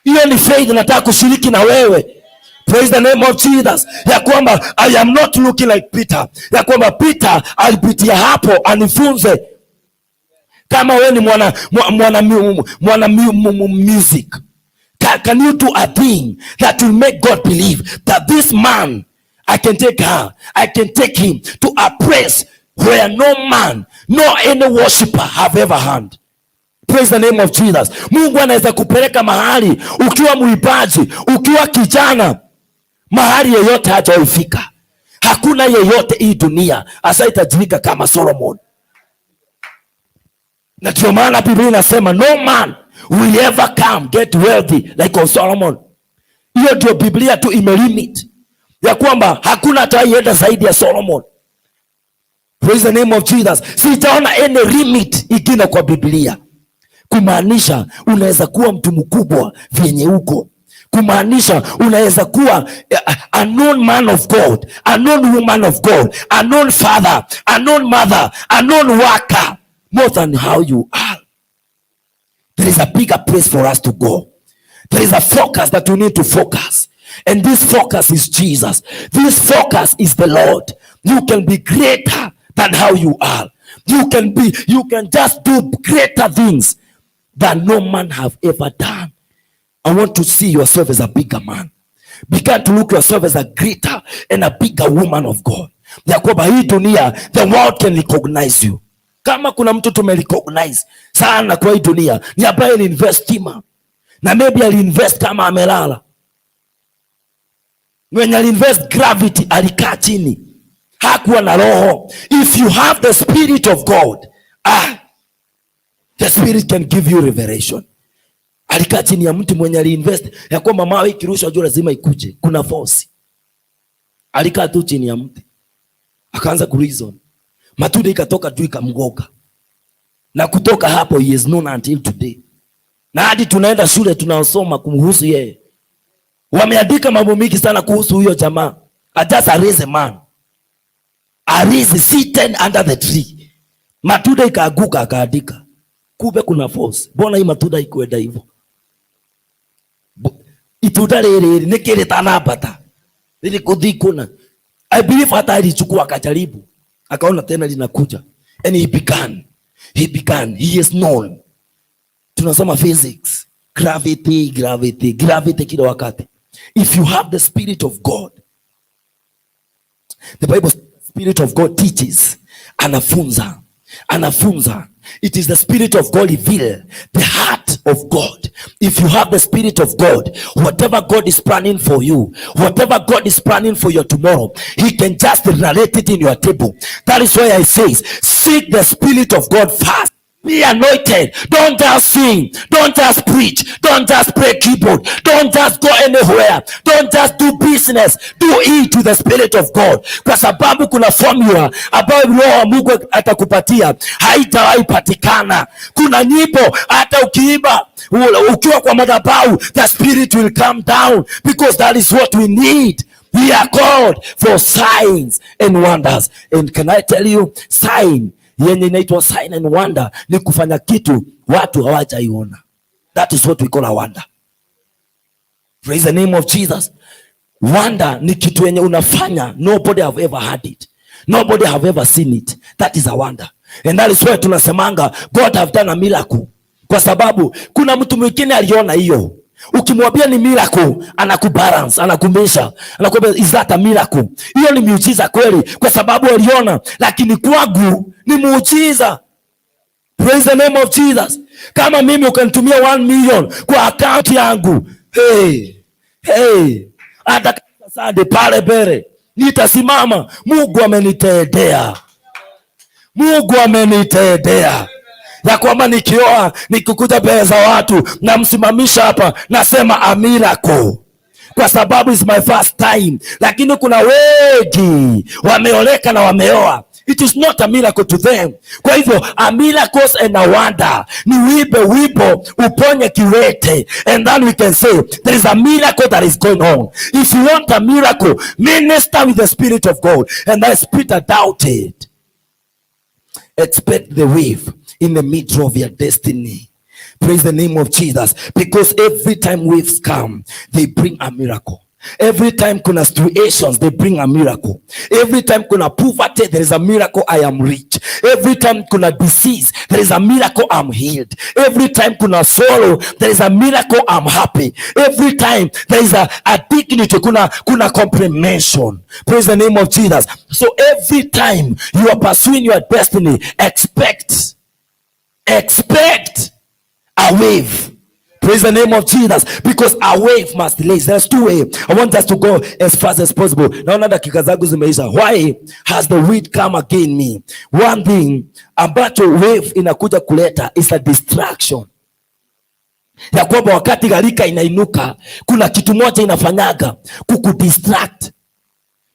Hiyo ni faith nataka kushiriki na wewe. Praise the name of Jesus. Ya kwamba I am not looking like Peter. Ya kwamba Peter alipitia hapo anifunze. Kama wewe ni mwana music. Can you do a thing that will make God believe that this man, I can take her, I can take him to a place where no man, no any worshipper have ever had. Praise the name of Jesus. Mungu anaweza kupeleka mahali ukiwa muibaji, ukiwa kijana, mahali yeyote hajawaifika. Hakuna yeyote hii dunia asaitajirika kama Solomon. Na ndio maana Biblia inasema no man will ever come get wealthy like of Solomon. Hiyo ndio Biblia tu imelimit ya kwamba hakuna ataienda zaidi ya Solomon. Praise the name of Jesus. Sijaona any limit ingine kwa Biblia. Kumaanisha unaweza kuwa mtu mkubwa vyenye uko. Kumaanisha unaweza kuwa a known man of God, a known woman of God, a known father, a known mother, a known worker more than how you are. There is a bigger place for us to go. There is a focus that we need to focus. And this focus is Jesus. This focus is the Lord. You can be greater than how you are. You can just do greater things than no man have ever done. I want to see yourself as a bigger man. Begin to look yourself as a greater and a bigger woman of God. Ya kwamba hii dunia, the world can recognize you. Kama kuna mtu tumerecognize sana kwa hii dunia ni ambaye aliinvest stima, na maybe aliinvest kama amelala. Mwenye aliinvest gravity alikaa chini, hakuwa na roho. If you have the spirit of God, the spirit can give you revelation. Alikaa chini ya mtu mwenye aliinvest ya kwamba mawe ikirushwa juu lazima ikuje, kuna force. Alikaa tu chini ya mti akaanza kureason, matunda ikatoka juu ikamgoga, na kutoka hapo he is known until today. Na hadi tunaenda shule tunasoma kumhusu yeye. Wameandika mambo mingi sana kuhusu huyo jamaa. I just a man. Arise sitting under the tree. Matunda ikaaguka akaandika. Kumbe kuna force. Mbona hii matunda ikuenda hivyo? Itunda rĩrĩ nĩkĩ rĩtanambata? Rĩrĩ kũthi kuna. I believe hata alichukua akajaribu. Akaona tena linakuja. And he began. He began. He is known. Tunasoma physics. Gravity, gravity, gravity kila wakati. If you have the spirit of God, the Bible spirit of God teaches, anafunza, anafunza. It is the spirit of God reveal the heart of God. If you have the spirit of God, whatever God is planning for you, whatever God is planning for your tomorrow, he can just narrate it in your table. That is why I say, seek the spirit of God first. Be anointed. Don't just sing. Don't just preach. Don't just play keyboard. Don't just go anywhere. Don't just do business. Do it to the spirit of God. Kwa sababu kuna formula ambayo Roho wa Mungu atakupatia haitawahi patikana. Kuna nyimbo hata ukiimba ukiwa kwa madhabahu, the spirit will come down because that is what we need. We are called for signs and wonders. And can I tell you, sign yenye inaitwa sign and wonder ni kufanya kitu watu hawajaiona. That is what we call a wonder. Praise the name of Jesus. Wonder ni kitu yenye unafanya nobody have ever had it. Nobody have ever seen it. That is a wonder. And that is why tunasemanga God have done a miracle. Kwa sababu kuna mtu mwingine aliona hiyo. Ukimwambia ni miracle, anakubalance, anakumbisha, anakuambia is that a miracle? Hiyo ni miujiza kweli, kwa sababu aliona, lakini kwangu ni muujiza. Praise the name of Jesus. Kama mimi ukanitumia 1 million kwa account yangu, hey, hey, hata Sunday pale mbele nitasimama, Mungu amenitendea. Mungu amenitendea ya kwamba nikioa, nikikuja mbele za watu, namsimamisha hapa, nasema a miracle, kwa sababu is my first time. Lakini kuna wengi wameoleka na wameoa, it is not a miracle to them. Kwa hivyo a miracles and a wonder ni uimbe wimbo uponye kiwete, and then we can say there is a miracle that is going on. If you want a miracle, minister with the Spirit of God. And that Peter doubted. Expect the wave in the middle of your destiny. Praise the name of Jesus. Because every time waves come, they bring a miracle. Every time kuna situations, they bring a miracle. Every time kuna poverty, there is a miracle, I am rich. Every time kuna disease, there is a miracle, I'm healed. Every time kuna sorrow, there is a miracle, I'm happy. Every time there is a dignity, kuna comprehension. Praise the name of Jesus. So every time you are pursuing your destiny, expect a wave. Praise the name of Jesus. Because a wave must raise. There's two ways. I want us to go as fast as possible. Naona dakika zangu zimeisha. Why has the wind come again me? One thing ambacho wave inakuja kuleta is a distraction. Ya kwamba wakati gharika inainuka, kuna kitu moja inafanyaga kukudistract.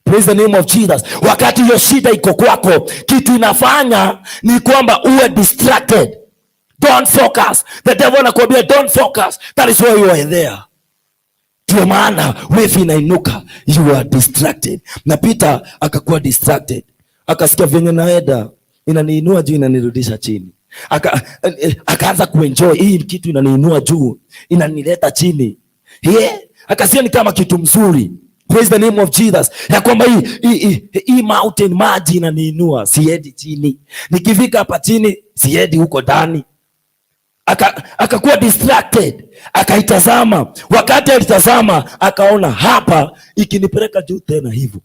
Praise the name of Jesus. Wakati hiyo shida iko kwako, kitu inafanya ni kwamba uwe distracted. Don't focus. The devil anakuambia don't focus. That is why you are there. Ndio maana wave inainuka, you are distracted. Na Peter akakuwa distracted, akasikia venye naenda inaniinua juu inanirudisha chini. Akaanza kuenjoy hii kitu inaniinua juu inanileta chini. Yeah. Akasikia ni kama kitu mzuri. Praise the name of Jesus. Ya kwamba hii mountain maji inaniinua, siendi chini. Nikifika hapa chini siendi huko ndani. Akakuwa distracted, akaitazama. Wakati alitazama akaona hapa ikinipeleka juu tena hivyo,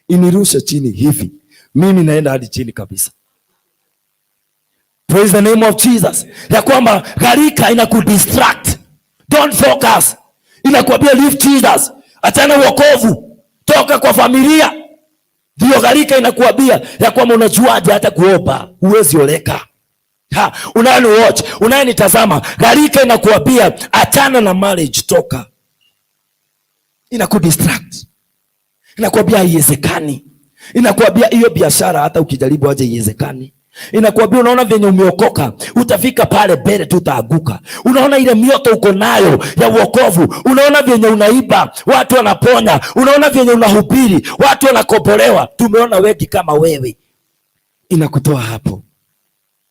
inirushe chini hivi, mimi naenda hadi chini kabisa. Praise the name of Jesus. Ya kwamba gharika inakudistract. Don't focus. Inakuambia leave Jesus. Achana wokovu. Toka kwa familia. Ndio gharika inakuambia ya kwamba unajuaje hata kuomba, huwezi oleka. Ha, unayeni watch, unayenitazama, gharika inakuambia achana na marriage, toka. Inakudistract. Inakuambia haiwezekani. Inakuambia hiyo biashara hata ukijaribu aje haiwezekani. Inakuambia unaona venye umeokoka, utafika pale mbele tu utaanguka. Unaona ile mioto uko nayo ya wokovu, unaona venye unaiba, watu wanaponya, unaona venye unahubiri, watu wanakombolewa. Tumeona wengi kama wewe. Inakutoa hapo,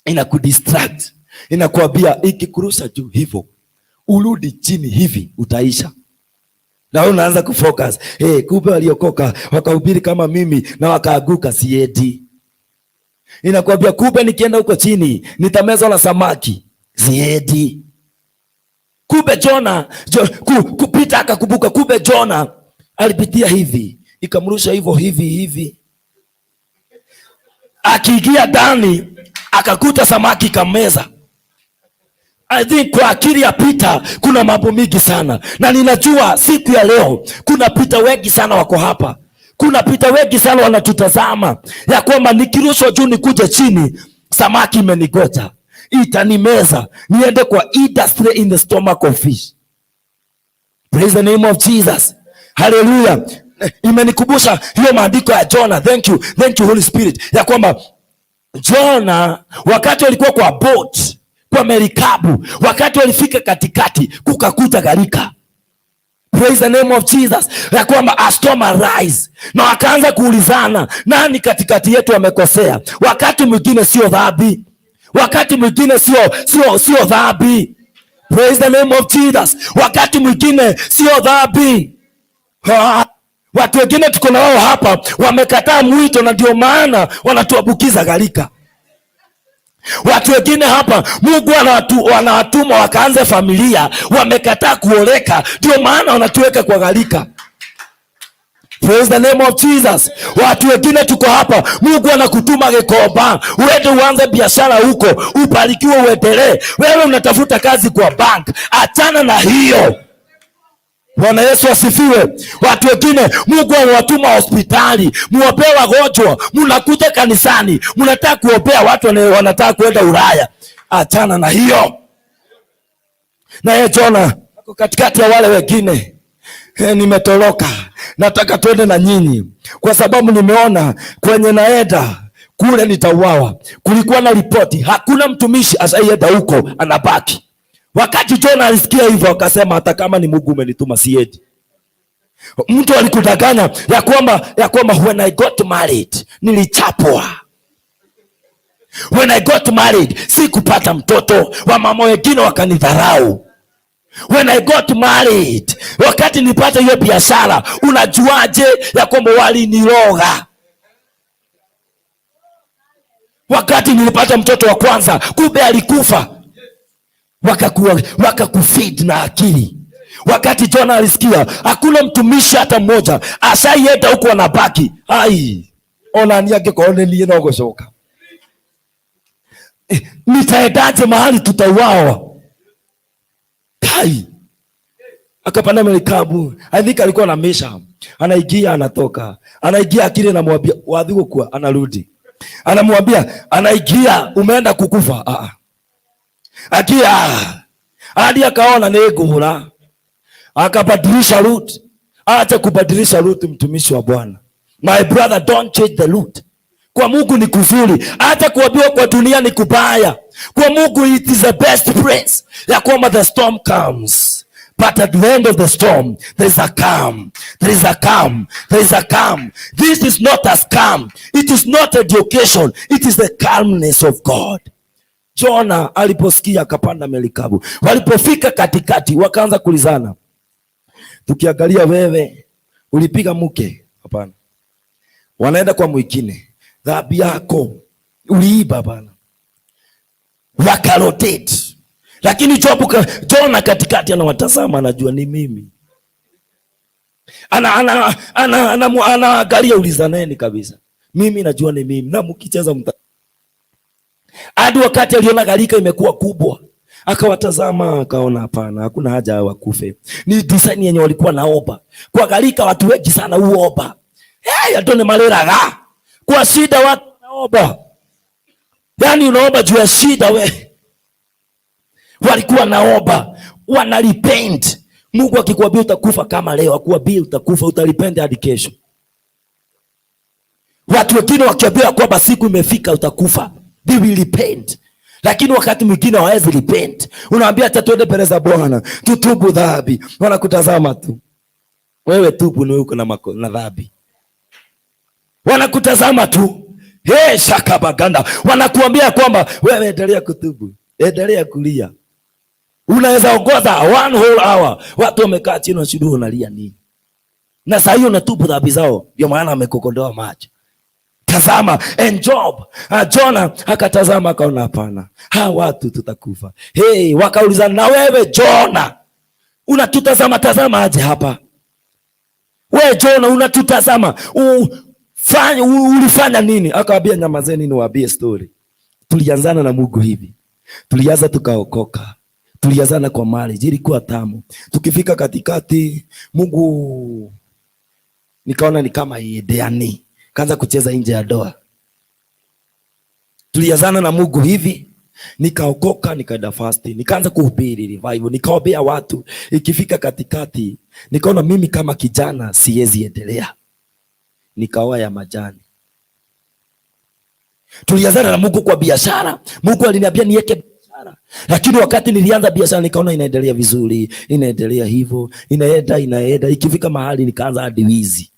inakudistract, inakuambia ikikurusha juu hivyo, urudi chini hivi, utaisha. Na wewe unaanza kufocus. Hey, kumbe waliokoka wakahubiri kama mimi na wakaanguka, siendi. Inakuambia kumbe nikienda huko chini nitamezwa na samaki, siendi. Kumbe Jona kupita akakumbuka, kumbe Jona alipitia hivi, ikamrusha hivyo hivi hivi. Akiingia ndani akakuta samaki kameza. I think kwa akili ya Peter kuna mambo mingi sana, na ninajua siku ya leo kuna Peter wengi sana wako hapa. Kuna Peter wengi sana wanatutazama ya kwamba nikirushwa juu nikuje chini, samaki imenigoja, itanimeza, niende kwa industry in the stomach of fish. Praise the name of Jesus. Hallelujah. Imenikumbusha hiyo maandiko ya Jonah. Thank you. Thank you Holy Spirit. Ya kwamba Jonah wakati walikuwa kwa boat, kwa merikabu, wakati walifika katikati kukakuja gharika. Praise the name of Jesus. Ya kwamba a storm arise. Na wakaanza kuulizana nani katikati yetu amekosea. Wakati mwingine sio dhambi. Wakati mwingine sio dhambi. Praise the name of Jesus. Wakati mwingine sio dhambi. Ha. Watu wengine tuko na wao hapa wamekataa mwito na ndio maana wanatuambukiza gharika. Watu wengine hapa Mungu anawatuma wakaanze familia, wamekataa kuoleka, ndio maana wanatuweka kwa gharika. Praise the name of Jesus. Watu wengine tuko hapa, Mungu anakutuma Gikomba uende uanze biashara huko, ubarikiwe, uendelee. Wewe unatafuta kazi kwa bank, achana na hiyo. Bwana Yesu asifiwe. Watu wengine Mungu amewatuma hospitali, muombee wagonjwa, mnakuja kanisani, mnataka kuombea watu wanataka kwenda Ulaya. Achana na hiyo. Na yeye Jona ako katikati ya wale wengine. Nimetoroka, nataka twende na nyinyi kwa sababu nimeona kwenye naenda kule nitauawa. Kulikuwa na ripoti, hakuna mtumishi asaienda huko anabaki. Wakati Jona alisikia hivyo akasema, hata kama ni Mungu umenituma siendi. Mtu alikudanganya ya kwamba when I got married nilichapwa. When I got married sikupata mtoto, wamama wengine wakanidharau. When I got married, wakati nilipata hiyo biashara, unajuaje ya kwamba waliniroga? Wakati nilipata mtoto wa kwanza, kumbe alikufa. Wakakufeed na akili. Wakati Jona alisikia hakuna mtumishi hata mmoja ashaienda huku anabaki, ai ona ni angĩkorwo nĩ niĩ no gũcoka. Nitaendaje mahali tutauawa? Kai akapanda merikabu. I think alikuwa na mesha, anaingia anatoka, anaingia, akili anamwambia wathi gukua, anarudi, anamwambia anaingia, umeenda kukufa. Ah, akia hadi akaona ni ngũra, akabadilisha route. Acha kubadilisha route, mtumishi wa Bwana. My brother, don't change the route. Kwa Mungu ni kuzuri, hata kuambiwa kwa dunia ni kubaya. Kwa Mungu it is the best place, ya kwamba the storm comes, but at the end of the storm there is a calm, there is a calm, there is a calm. This is not a scam, it is not education, it is the calmness of God. Jona aliposikia akapanda melikabu. Walipofika katikati wakaanza kulizana, tukiangalia wewe ulipiga mke? Hapana. Wanaenda kwa mwingine, dhambi yako uliiba bana. Wakarotate, lakini Jona katikati anawatazama, anajua ni mimi. Ana ana ana ana anaangalia, ulizaneni kabisa, mimi najua ni mimi, na mkicheza mta hadi wakati aliona gharika imekuwa kubwa, akawatazama akaona, hapana, hakuna haja wakufe. Ni design yenye walikuwa naomba kwa gharika. Watu wengi sana huomba, hey, andũ nĩ marĩraga kwa shida, watu wanaomba, yani unaomba juu ya shida. We walikuwa naomba, wana repent. Mungu akikwambia utakufa kama leo, akuambia utakufa, utarepent hadi kesho. Watu wengine wakiambiwa kwamba siku imefika utakufa, they will repent, lakini wakati mwingine hawawezi repent. Unaambia acha tuende mbele za Bwana tutubu dhambi, wanakutazama tu. Wewe tubu, ni uko na dhambi, wanakutazama tu. Hey, shakabaganda, wanakuambia kwamba wewe endelea kutubu, endelea kulia. Unaweza ongoza one whole hour, watu wamekaa chini washuhudu, unalia nini? Na saa hiyo unatubu dhambi zao, ndio maana amekukondoa macho. Tazama, and Job, Jona akatazama akaona, hapana, hawa watu tutakufa. Hey, wakaulizana na wewe Jona unatutazama tazama aje hapa? We Jona unatutazama ulifanya nini? Akawambia nyamazeni, niwaambie story. Tulianzana na Mungu hivi, tulianza tukaokoka, tulianzana kwa marriage, ilikuwa tamu. Tukifika katikati, Mungu nikaona ni kama iendeani, kaanza kucheza nje ya doa. Tulianzana na Mungu hivi, nikaokoka, nikaenda fasting, nikaanza kuhubiri revival, nikaombea watu. Ikifika katikati, nikaona mimi kama kijana siwezi endelea, nikaoa ya majani. Tulianzana na Mungu kwa biashara. Mungu aliniambia niweke biashara, lakini wakati nilianza biashara nikaona inaendelea vizuri, inaendelea hivyo, inaenda inaenda, ikifika mahali nikaanza hadi wizi.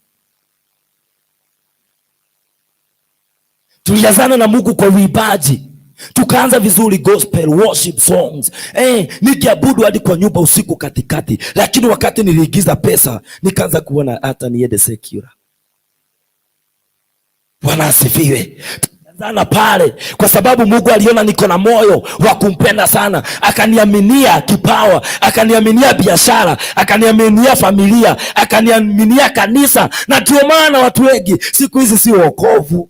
Tulianzana na Mungu kwa uimbaji, tukaanza vizuri gospel worship songs, nikiabudu hadi kwa nyumba usiku katikati, lakini wakati niliingiza pesa nikaanza kuona hata niende secular. Bwana asifiwe. Tulianzana pale kwa sababu Mungu aliona niko na moyo wa kumpenda sana, akaniaminia kipawa, akaniaminia biashara, akaniaminia familia, akaniaminia kanisa. Na ndio maana watu wengi siku hizi si wokovu.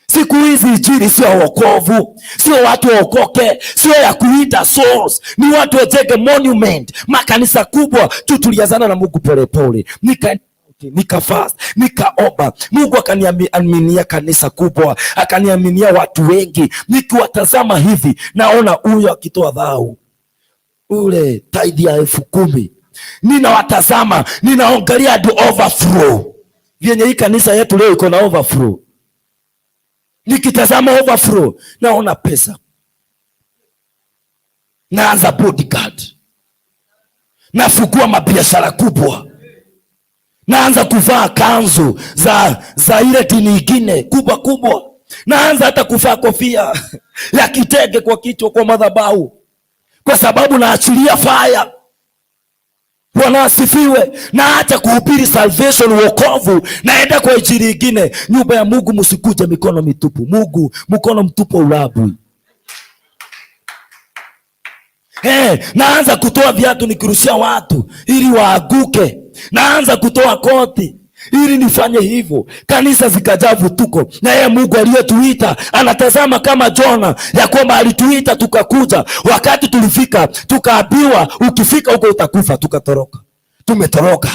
Siku hizi injili sio wokovu, sio watu waokoke, sio ya kuita souls, ni watu wajenge monument, makanisa kubwa tu. Tulianzana na Mungu polepole, nika fast, nikaomba. Mungu akaniaminia kanisa kubwa, akaniaminia watu wengi. Nikiwatazama hivi naona huyo akitoa dhau ule tithe ya 10,000, ninawatazama, ninaangalia hadi overflow vyenye hii kanisa yetu leo iko na overflow. Nikitazama overflow naona pesa, naanza bodyguard, nafungua mabiashara kubwa, naanza kuvaa kanzu za ile dini ingine kubwa kubwa, naanza hata kuvaa kofia ya kitenge kwa kichwa kwa madhabahu, kwa sababu naachilia fire. Bwana asifiwe. Na hata kuhubiri salvation, wokovu, naenda kwa injili ingine. Nyumba ya Mungu msikuje mikono mitupu. Mungu mkono mtupu ulabwi. Hey, naanza kutoa viatu nikirushia watu ili waaguke. Naanza kutoa koti ili nifanye hivyo. Kanisa zikajaa vutuko, na yeye Mungu aliyetuita anatazama kama Jona, ya kwamba alituita tukakuja. Wakati tulifika tukaambiwa, ukifika huko utakufa, tukatoroka. Tumetoroka.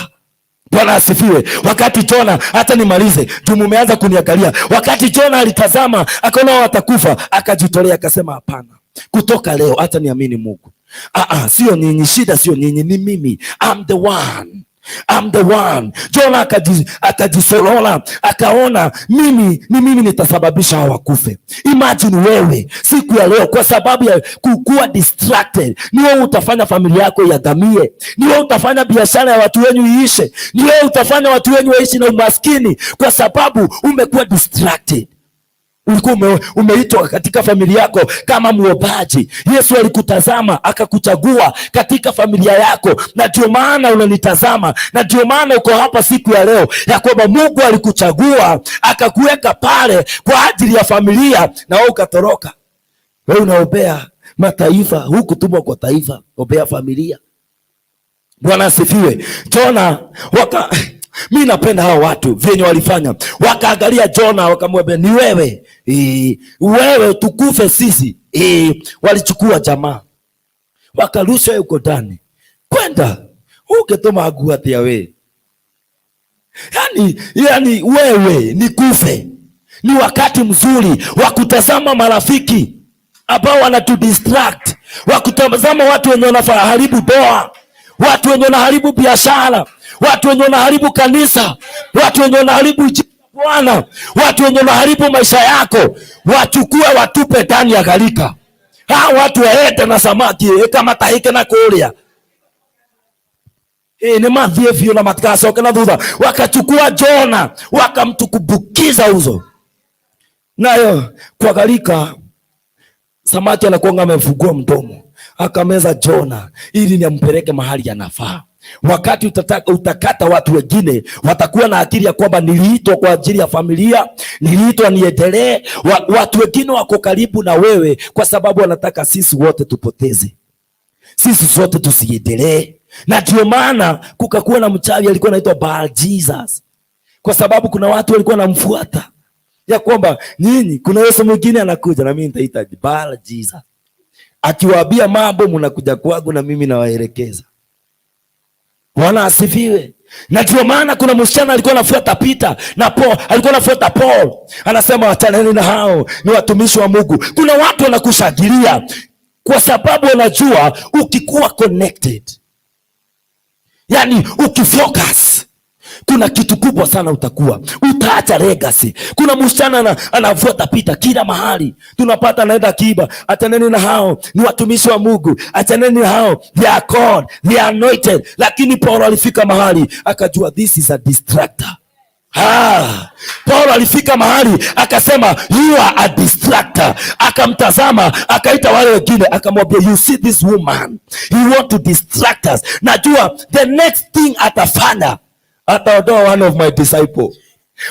Bwana asifiwe. Wakati Jona, hata nimalize juu mumeanza kuniangalia. Wakati Jona alitazama akaona watakufa, akajitolea akasema, hapana, kutoka leo hata niamini Mungu. Ah, ah, sio nyinyi, shida sio nyinyi, ni mimi. I'm the one. I'm the one. Jona akajisolola akaona mimi ni mimi nitasababisha hawa wakufe. Imagine wewe siku ya leo, kwa sababu ya kukuwa distracted, ni wewe utafanya familia yako iangamie, ni wewe utafanya biashara ya watu wenyu iishe, ni wewe utafanya watu wenyu waishi na umaskini, kwa sababu umekuwa distracted. Ulikuwa umeitwa katika familia yako kama muombaji. Yesu alikutazama akakuchagua katika familia yako, na ndio maana unanitazama, na ndio maana uko hapa siku ya leo, ya kwamba Mungu alikuchagua akakuweka pale kwa ajili ya familia, na wewe ukatoroka. Wewe unaombea mataifa, hukutumwa kwa taifa, ombea familia. Bwana asifiwe. Jona waka mi napenda hao watu vyenye walifanya, wakaangalia Jona wakamwambia ni wewe e, wewe tukufe sisi e. Walichukua jamaa wakarusha huko ndani kwenda ungetuma agu atia we, yani wewe nikufe. Ni wakati mzuri wa kutazama marafiki ambao wanatudistract, wa kutazama watu wenye wanaharibu ndoa, watu wenye wanaharibu biashara, watu wenye wanaharibu kanisa, watu wenye wanaharibu injili ya Bwana, watu wenye wanaharibu maisha yako, wachukue watupe ndani ya gharika. Hao watu waende na samaki kama tahike na kuria nĩ mathiĩ biũ na matikacoke na thutha. Wakachukua Jona wakamtukubukiza uso nayo kwa gharika. Samaki anakuanga amefungua mdomo akameza Jona ili ni ampeleke mahali anafaa. Wakati utakata watu wengine watakuwa na akili ya kwamba niliitwa kwa ajili ya familia, niliitwa niendelee. Watu wengine wako karibu na wewe kwa sababu wanataka sisi wote tupoteze, sisi sote tusiendelee. Na ndio maana kukakuwa na mchawi alikuwa anaitwa Baal Jesus, kwa sababu kuna watu walikuwa wanamfuata ya kwamba nyinyi, kuna Yesu mwingine anakuja na mimi nitaita Baal Jesus, akiwaambia mambo mnakuja kwangu na mimi nawaelekeza. Bwana asifiwe. Na ndio maana kuna msichana alikuwa anafuata Peter na Paul, alikuwa anafuata Paul, anasema wachaneni na hao, ni watumishi wa Mungu. Kuna watu wanakushangilia kwa sababu wanajua ukikuwa connected, yani ukifocus, kuna kitu kubwa sana utakuwa utaacha legacy. Kuna msichana anavuta Peter kila mahali, tunapata anaenda kiba, achaneni na hao, ni watumishi wa Mungu, achaneni na hao, they are called, they are anointed. Lakini Paulo alifika mahali akajua this is a distractor. Ah, Paulo alifika mahali akasema you are a distractor. Akamtazama, akaita wale wengine, akamwambia you see this woman, he want to distract us. Najua the next thing atafanya ataondoa one of my disciple.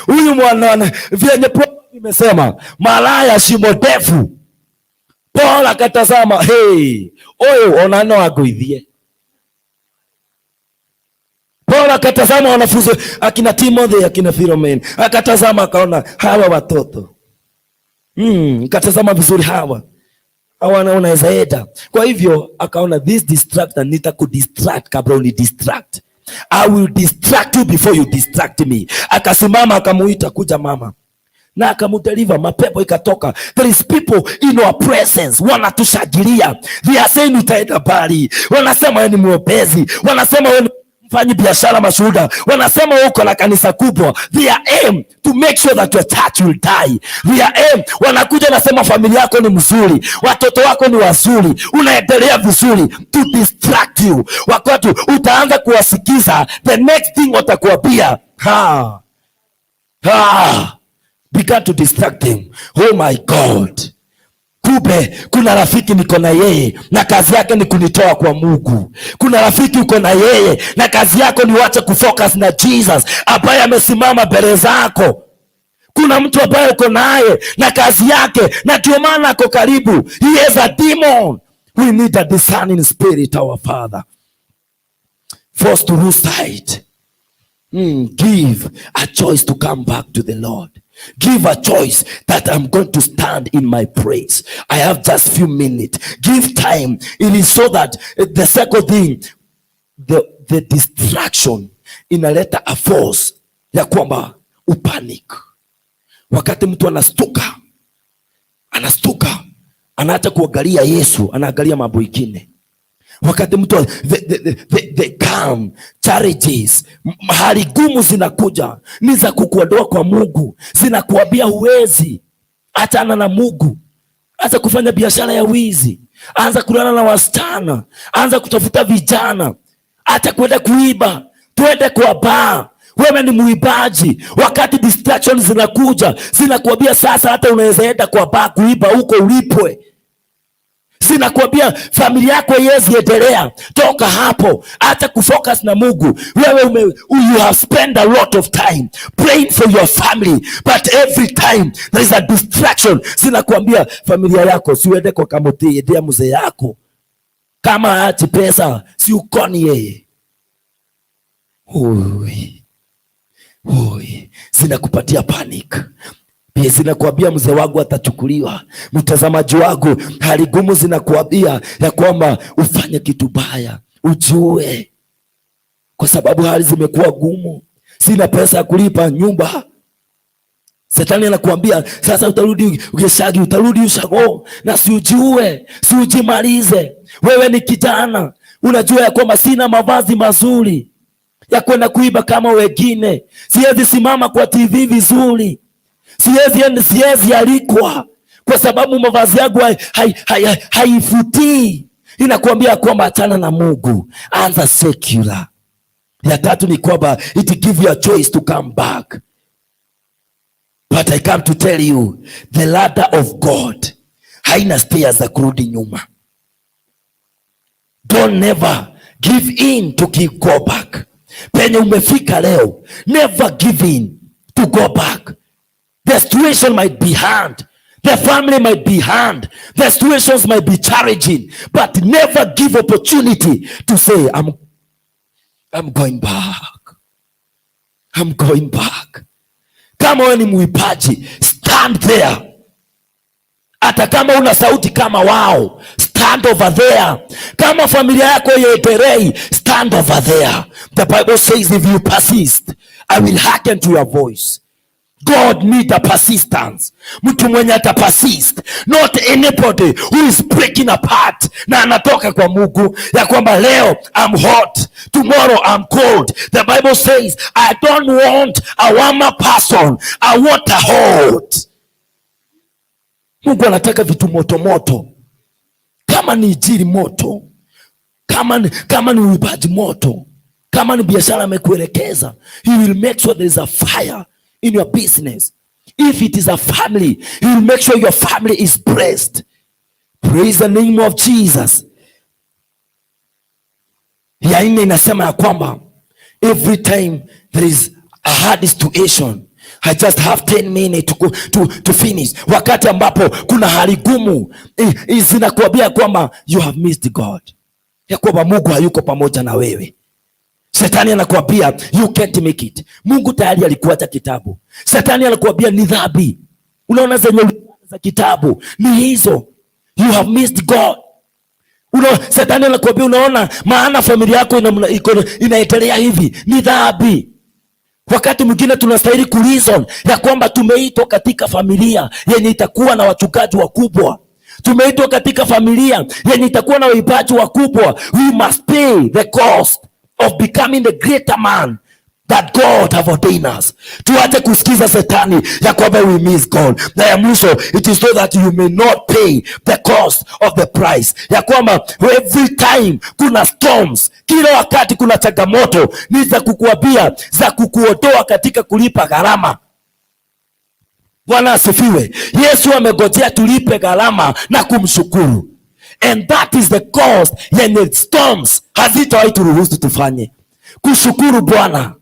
Huyu mwana vyenye imesema malaya shimo ndefu. Paul akatazama, hey, oyo ona no agoithie. Paul akatazama wanafunzi akina Timothy, akina Philemon, akatazama akaona hawa watoto Katazama vizuri hawa hawa unaweza enda. Kwa hivyo akaona this distractor, nitakudistract kabla uni distract. I will distract you before you distract me. Akasimama akamuita, kuja mama, na akamudeliver, mapepo ikatoka. There is people in our presence wanatushangilia, they are saying utaenda mbali, wanasema wewe ni mwombezi, wanasema wewe ni mfanyi biashara mashuhuda, wanasema uko na kanisa kubwa. Their aim to make sure that your church will die. Their aim, wanakuja nasema familia yako ni mzuri, watoto wako ni wazuri, unaendelea vizuri, to distract you. Wakati utaanza kuwasikiza, the next thing watakuambia ha ha, began to distract them. Oh my God. Kumbe kuna rafiki niko na yeye na kazi yake ni kunitoa kwa Mungu. Kuna rafiki uko na yeye na kazi yako ni wache kufocus na Jesus ambaye amesimama mbele zako. Kuna mtu ambaye uko naye na kazi yake, na ndio maana ako karibu. He is a demon. We need a discerning spirit, our Father. Forced to lose sight. Give a choice to come back to the Lord. Give a choice that I'm going to stand in my praise. I have just few minutes. Give time. It is so that the second thing, the distraction inaleta a force ya kwamba upanic. Wakati mtu anastuka, anastuka, anaacha kuangalia Yesu, anaangalia mambo ingine. Wakati mtu the calm challenges, hali gumu zinakuja, ni za kukuondoa kwa Mungu, zinakuambia huwezi, achana na Mungu, anza kufanya biashara ya wizi, anza kulala na wasichana, anza kutafuta vijana, acha kwenda kuiba, twende kwa baa. Wewe ni muibaji. Wakati distractions zinakuja, zinakuambia sasa hata unaweza enda kwa baa kuiba huko ulipwe. Zinakuambia familia yako haiwezi endelea, toka hapo, acha kufocus na Mungu. Wewe you have spent a lot of time praying for your family, but every time there is a distraction, zinakuambia familia yako siuende kwa kamuti, endea mzee yako, kama aachi pesa si ukoni yeye. Ui, ui, zinakupatia panic pia zinakuambia mzee wangu atachukuliwa. Mtazamaji wangu, hali gumu zinakuambia ya kwamba ufanye kitu baya, ujue, kwa sababu hali zimekuwa gumu, sina pesa ya kulipa nyumba. Shetani anakuambia sasa utarudi ugeshagi, utarudi ushago, na si ujiue, si ujimalize. Wewe ni kijana, unajua ya kwamba sina mavazi mazuri ya kwenda kuiba kama wengine, siwezi simama kwa TV vizuri, siwezi alikwa kwa sababu mavazi yangu haifutii. Inakuambia kwamba achana na Mungu, anza secular. Ya tatu ni kwamba it give you a choice to come back. But I come to tell you the ladder of God haina stairs za kurudi nyuma. Don't never give in to give go back. Penye umefika leo, never give in to go back. The situation might be hard. The family might be hard. The situations might be challenging, but never give opportunity to say, I'm going back. I'm going back. Kama wewe ni muibaji, stand there. Hata kama una sauti kama wao, stand over there. Kama familia yako haiendelei, stand over there. The Bible says if you persist, I will hearken to your voice. God need a persistence. Mtu mwenye ata persist, not anybody who is breaking apart na anatoka kwa Mungu ya kwamba leo I'm hot, tomorrow I'm cold. The Bible says I don't want a warmer person, I want a hot. Mungu anataka vitu moto moto. Kama ni injili moto, kama ni uibaji moto, kama ni biashara amekuelekeza, he will make sure there is a fire in your business. If it is a family, he will make sure your family is blessed. Praise the name of Jesus. Ya nne inasema ya kwamba every time there is a hard situation, I just have 10 minutes to, go, to finish. Wakati ambapo kuna hali gumu zinakuambia kwamba you have missed God, ya kwamba Mungu hayuko pamoja na wewe. Shetani anakuambia you can't make it. Mungu tayari alikuacha kitabu. Shetani anakuambia ni dhambi. Unaona zenye Za kitabu ni hizo. You have missed God. Shetani anakuambia, unaona maana familia yako inaendelea hivi ni dhambi. Wakati mwingine tunastahili kureason ya kwamba tumeitwa katika familia yenye itakuwa na wachungaji wakubwa, tumeitwa katika familia yenye itakuwa na waimbaji wakubwa. We must pay the cost of becoming the greater man that God have ordained us. Tuache kusikiza shetani ya kwamba we miss God. Na ya mwisho, it is so that you may not pay the cost of the price, ya kwamba every time kuna storms, kila wakati kuna changamoto ni za kukuambia, za kukuondoa katika kulipa gharama. Bwana asifiwe. Yesu amegojea tulipe gharama na kumshukuru, and that is the cost yenye storms hazitawahi turuhusu tufanye. Kushukuru Bwana,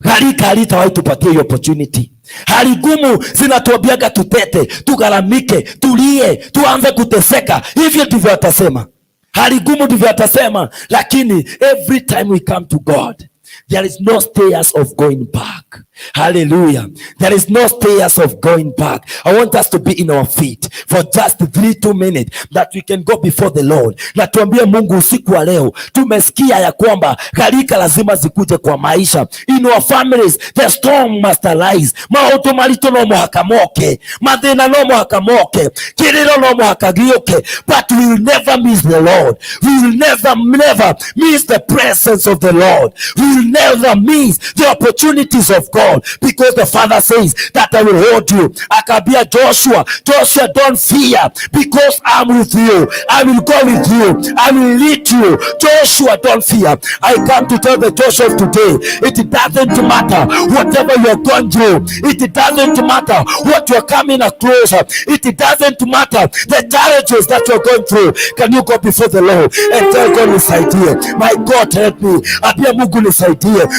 gharika halitawahi tupatie hiyo opportunity. Hali ngumu zinatuambiaga tutete, tugharamike, tulie, tuanze kuteseka. Hivyo ndivyo atasema. Hali ngumu ndivyo atasema, lakini every time we come to God, there is no stairs of going back. Hallelujah. There is no stairs of going back. I want us to be in our feet for just 3, 2 minutes that we can go before the Lord. Na tuambie Mungu, usiku wa leo tumesikia ya kwamba gharika lazima zikuje kwa maisha. In our families, the storm must arise. Maũndũ maritũ no mũhaka moke. Mathĩna no mũhaka moke. Kĩrĩro no mũhaka gĩũke. But we will never miss the Lord. We will never, never miss the presence of the Lord. We will never miss the opportunities of God, because the Father says that I will hold you. Akaambia Joshua, "Joshua, don't fear because I'm with you. I will go with you. I will lead you. Joshua, don't fear." I come to tell the Joshua of today, it doesn't matter whatever you're going through. It doesn't matter what you're coming across. It doesn't matter the challenges that you're going through. Can you go before the Lord and tell God, "Nisaidie. My God, help me." Ambia Mungu, "Nisaidie.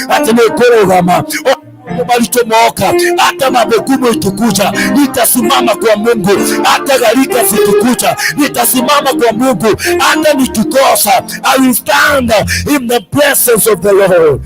Hata nikurugama malichomoka, hata magumu ikikuja, nitasimama kwa Mungu. Hata gharika zikikuja, nitasimama kwa Mungu. Hata nikikosa, I will stand in the presence of the Lord."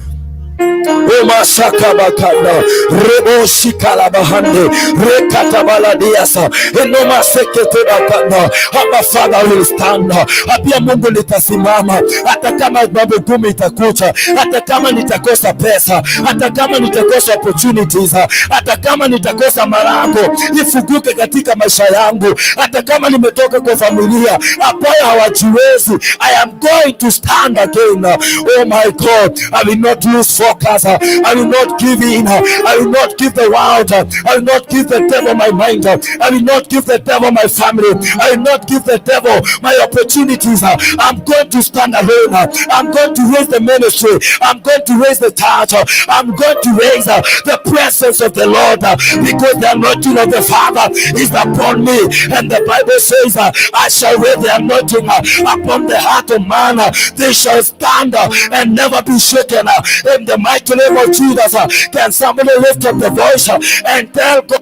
Omasakabakanda reboshikalabahande rekatabaladiasa enomaseketebakanda. Abba Father will stand. Ambia Mungu, "Nitasimama hata kama mambo gumu itakuja, hata kama nitakosa pesa, hata kama nitakosa opportunities, hata kama nitakosa malango ifunguke katika maisha yangu, hata kama nimetoka kwa familia ambayo hawajiwezi, I am going to stand again. Oh my God, I will not lose focus. I will not give in. I will not give the world. I will not give the devil my mind. I will not give the devil my family. I will not give the devil my opportunities. I'm going to stand alone. I'm going to raise the ministry. I'm going to raise the church. I'm going to raise the presence of the Lord because the anointing of the Father is upon me. And the Bible says, 'I shall raise the anointing upon the heart of man. They shall stand and never be shaken.' In the mighty name of Jesus, can somebody lift up the voice and tell God,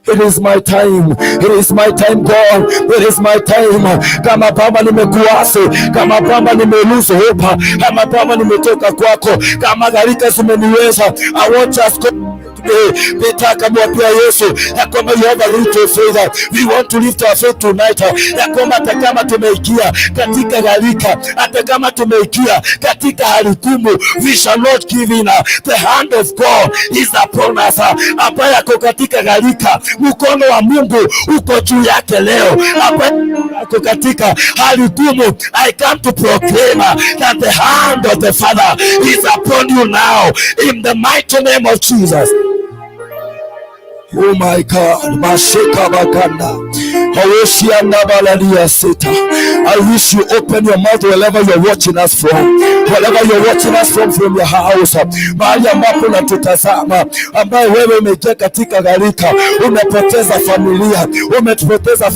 "It is my time. It is my time, God. It is my time." Kama Baba nimekuasi, kama Baba nimelose hope, kama Baba nimetoka kwako, kama gharika zimeniweza, I want us to today. Peter akamwambia Yesu ya kwamba you have a little faith. We want to lift our faith tonight, ya kwamba hata kama tumeingia katika gharika, hata kama tumeingia katika hali ngumu, we shall not give in. The hand of God is upon us. Ambaye ako katika gharika, mkono wa Mungu uko juu yake leo. Ambaye ako katika hali ngumu, I come to proclaim that the hand of the Father is upon you now in the mighty name of Jesus. Oh my God, Masheka Bakanda. Hawesianda baladia sita. I wish you open your mouth wherever you're watching us from. Wherever you're watching us from your house. Mahali ambapo unatutazama, ambaye wewe umeingia katika gharika, umepoteza familia, umepoteza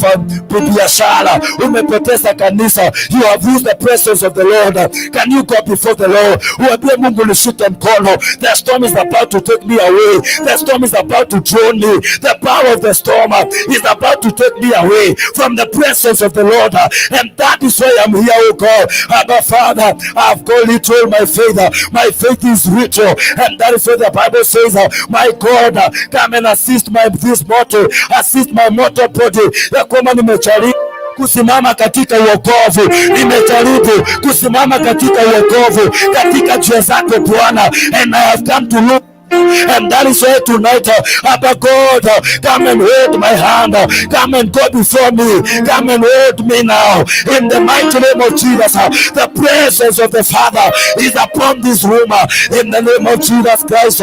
biashara, umepoteza kanisa. You have used the presence of the Lord. Can you go before the Lord? Uambie Mungu, "Nishike mkono. The storm is about to take me away. The storm is about to drown me." me. The power of the storm is about to take me away from the presence of the Lord. And that is why I'm here, oh God. Abba Father, I've got little my faith. My faith is little. And that is what the Bible says. My God, come and assist my this mortal, assist my mortal body. Ya kwamba nimejaribu kusimama katika uokovu, nimejaribu kusimama katika uokovu, katika njia zako Bwana, and I have come to look. And that is why tonight, Abba God, come and hold my hand. Come and go before me. Come and hold me now. In the mighty name of Jesus, the presence of the Father is upon this room. In the name of Jesus Christ.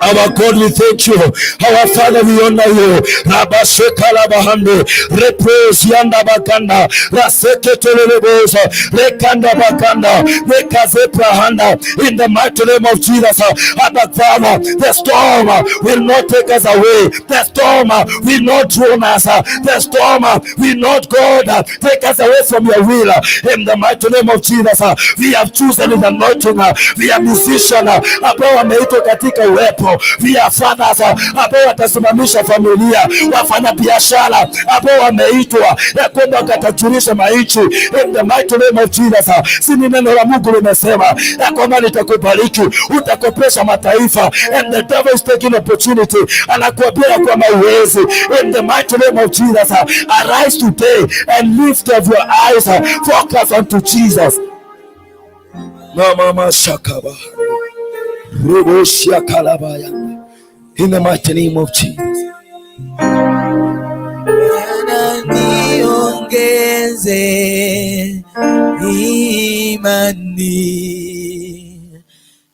Our God, we thank you. Our Father, we honor you. Rabasheka labahande, repose yanda bakanda, raseke telelebosa, rekanda bakanda, rekaze prahanda. In the mighty name of Jesus, Abba Father, the storm will not take us away. The storm will not drown us. The storm will not, God, take us away from your will. In the mighty name of Jesus, we have chosen in the anointing. We are musicians ambao wameitwa katika uwepo. We are fathers ambao watasimamisha familia, wafanya biashara ambao wameitwa ya kwamba wakatajirisha manchi. In the mighty name of Jesus, si ni neno la Mungu limesema ya kwamba nitakubariki, utakopesha mataifa, and the devil is taking opportunity, anakuambia ya kwamba uwezi. In the mighty name of Jesus, arise today and lift up your eyes, focus unto Jesus. Mama shakaba. Robo shakalabaya. In the mighty name of Jesus. Bwana niongeze imani,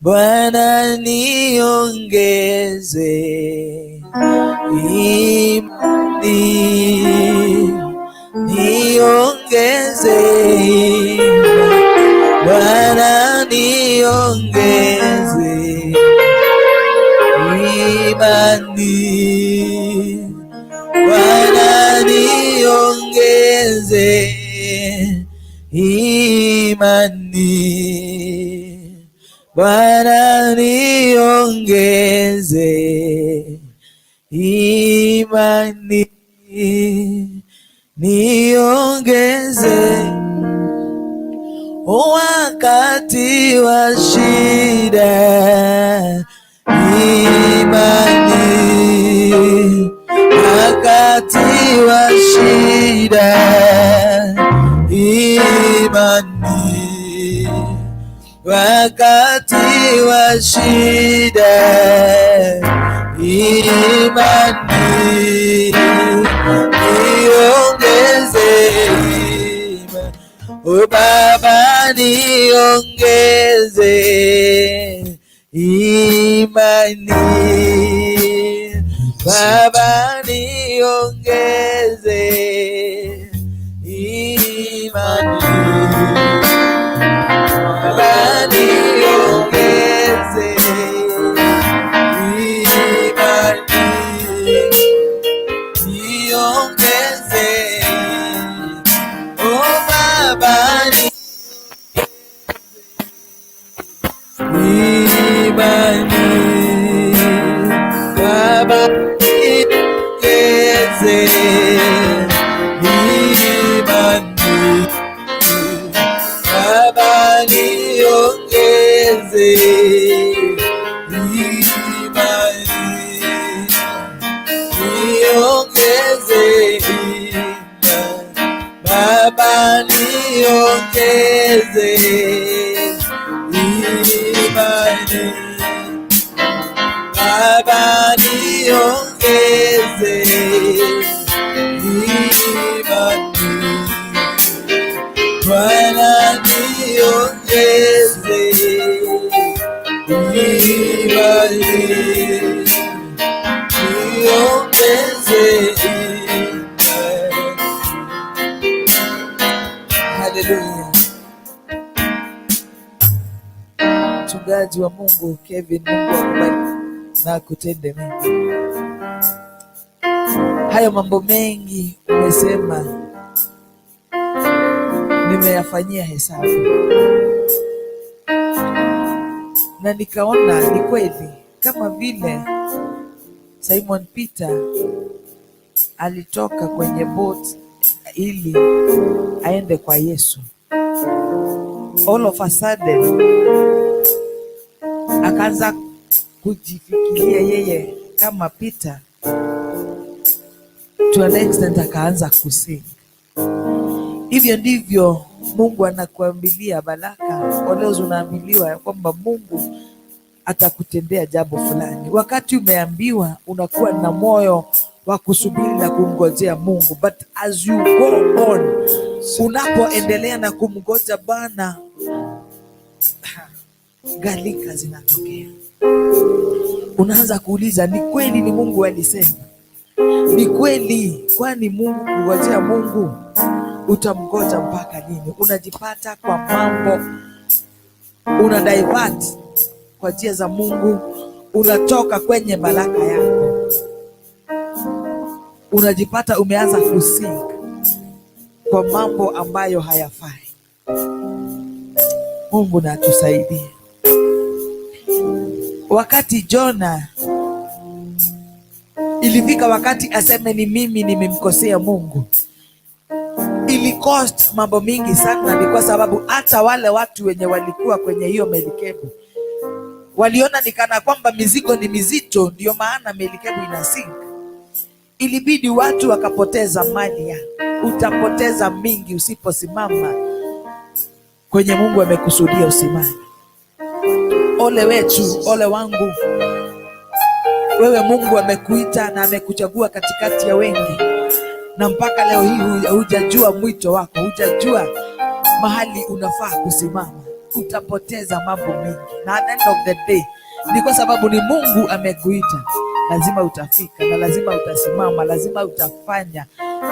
Bwana niongeze imani, niongeze imani, Bwana niongeze imani. Bwana niongeze imani, Bwana niongeze imani, niongeze wakati wa shida imani, wakati wa shida imani, wakati wa shida imani, niongeze imani. O Baba niongeze imani, Baba niongeze imani, Baba niongeze imani, niongeze, oh Baba imani, Baba niongeze imani, Baba niongeze imani, niongeze imani, Baba niongeze imani, Baba niongeze imani, Bwana niongeze imani, niongeze imani. Haleluya. Mchungaji wa Mungu Kevin, Mungu akubariki na akutende mema. Hayo mambo mengi umesema, nimeyafanyia hesabu na nikaona ni kweli, kama vile Simon Peter alitoka kwenye boat ili aende kwa Yesu. All of a sudden akaanza kujifikiria yeye kama Peter, to an extent akaanza kusink. Hivyo ndivyo Mungu anakuambilia baraka. Leo unaambiliwa ya kwamba Mungu atakutendea jambo fulani. Wakati umeambiwa, unakuwa na moyo wa kusubiri na kumngojea Mungu, but as you go on, unapoendelea na kumngoja Bwana, gharika zinatokea. Unaanza kuuliza, ni kweli ni Mungu alisema? Ni kweli? Kwani Mungu, kungojea Mungu utamgoja mpaka lini? Unajipata kwa mambo, una divert kwa njia za Mungu, unatoka kwenye baraka yako, unajipata umeanza kusink kwa mambo ambayo hayafai. Mungu na atusaidie. Wakati Jona ilifika wakati aseme ni mimi nimemkosea Mungu, ili cost mambo mingi sana, ni kwa sababu hata wale watu wenye walikuwa kwenye hiyo melikebu waliona ni kana kwamba mizigo ni mizito, ndio maana melikebu ina sink. Ilibidi watu wakapoteza mali ya. Utapoteza mingi usiposimama kwenye Mungu amekusudia usimame. Ole wetu, ole wangu. Wewe Mungu amekuita na amekuchagua katikati ya wengi, na mpaka leo hii hujajua mwito wako, hujajua mahali unafaa kusimama. Utapoteza mambo mengi, na at the end of the day ni kwa sababu ni Mungu amekuita, lazima utafika na lazima utasimama, lazima utafanya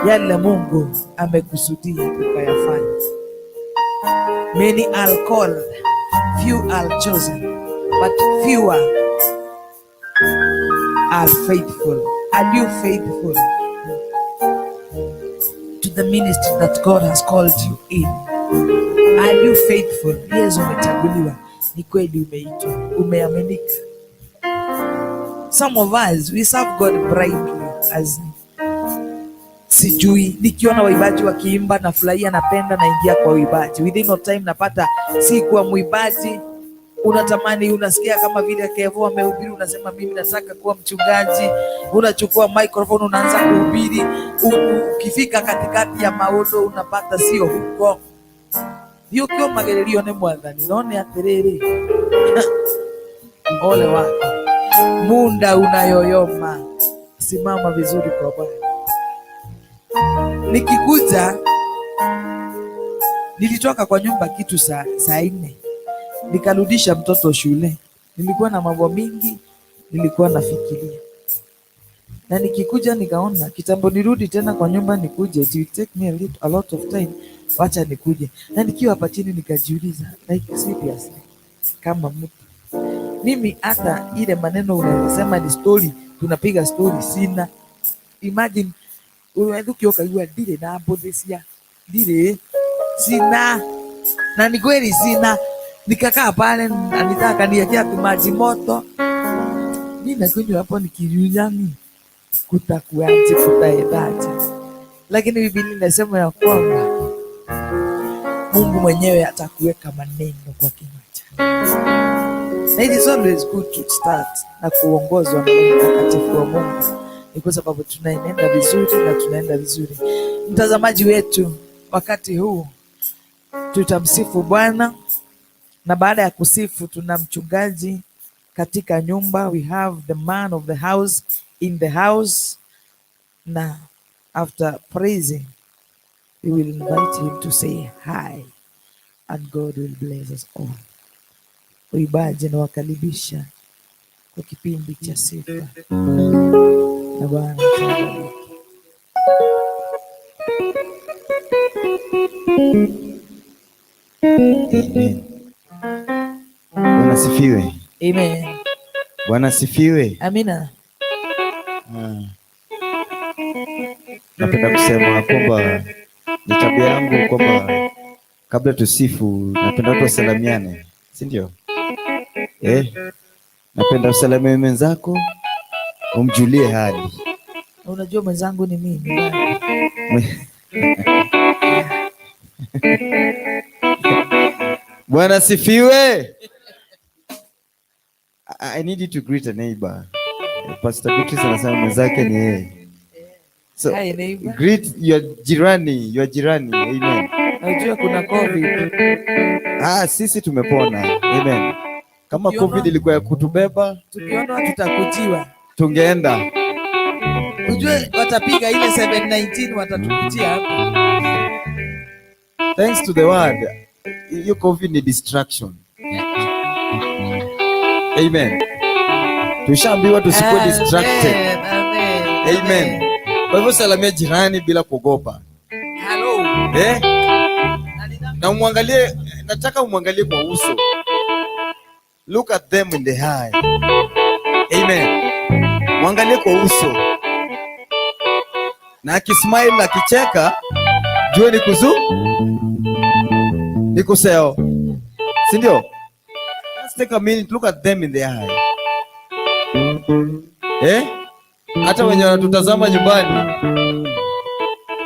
yale Mungu amekusudia ukayafanya. Many are called, few are chosen, but fewer are faithful. Are you faithful to the ministry that God has called you in? Are you faithful? Yes, umechaguliwa. Ni kweli umeitwa, umeaminika. Some of us, we serve God blindly, as sijui, nikiona waimbaji wakiimba nafurahia, napenda, naingia kwa uimbaji. Within no time napata si kuwa mwimbaji, unatamani, unasikia kama vile Kevo amehubiri, unasema mimi nataka kuwa mchungaji. Unachukua microphone unaanza kuhubiri. Ukifika katikati ya maono unapata sio huko. Thiĩ ũkĩũmagĩrĩrio nĩ Mwathani, no nĩ atĩrĩrĩ, ole wako, muda unayoyoma. Simama vizuri kwa Bwana. Nikikuja nilitoka kwa nyumba kitu saa 4, nikarudisha mtoto shule. Nilikuwa na mambo mingi nilikuwa nafikiria, na nikikuja nikaona kitambo nirudi tena kwa nyumba nikuje, it will take me a lot of time, wacha nikuje. Na nikiwa hapa chini nikajiuliza, like seriously, kama mtu mimi hata ile maneno unasema ni story, tunapiga story sina. Imagine unaweza ukioka ndirĩ na mbũthĩ cia ndirĩ sina, na ni kweli sina. Nikakaa pale anitaka niwekea tu maji moto, mi nakunywa hapo nikinyunyani, kutakuaje, kutaendaje? Lakini Biblia inasema ya kwamba Mungu mwenyewe atakuweka maneno kwa kinywa chako. Na it is always good to start na kuongozwa na Roho Mtakatifu wa Mungu, ni kwa sababu tunaenenda vizuri na tunaenda vizuri. Mtazamaji wetu, wakati huu tutamsifu Bwana, na baada ya kusifu tuna mchungaji katika nyumba. We have the man of the house in the house. Na after praising, we will invite him to say hi and God will bless us all. Uimbaji nawakaribisha kwa kipindi cha sifa na Bwana atawabariki. Amen. Bwana asifiwe. Amen. Bwana asifiwe. Amina. Ah. Napenda kusema kwamba ni tabia yangu kwamba kabla tusifu, napenda watu wasalamiane, si ndio? Napenda usalimie mwenzako Umjulie hali. Unajua mwenzangu ni mimi. Bwana sifiwe. I need you to greet a neighbor. Pastor Beatrice anasema mwenzake ni yeye. So, Hi, neighbor. Greet your jirani, your jirani. Amen. Najua kuna COVID. Sisi tumepona. Amen. Kama COVID ilikuwa ya kutubeba, tukiona tutakujiwa. Tungeenda. Ujue watapiga ile 719 watatukutia hapa. Thanks to the word. Hiyo COVID ni distraction. Amen. Tushaambiwa tusikuwe distracted. Amen. Amen. Kwa hivyo salamia jirani bila kuogopa. Hello. Na umwangalie, nataka umwangalie kwa uso. Look at them in the eye. Amen. Mwangalie kwa uso. Na akismile, akicheka, jue ni kuzu, ni kuseo. Si ndio? Let's take a minute, look at them in the eye. Hata wenye wanatutazama nyumbani.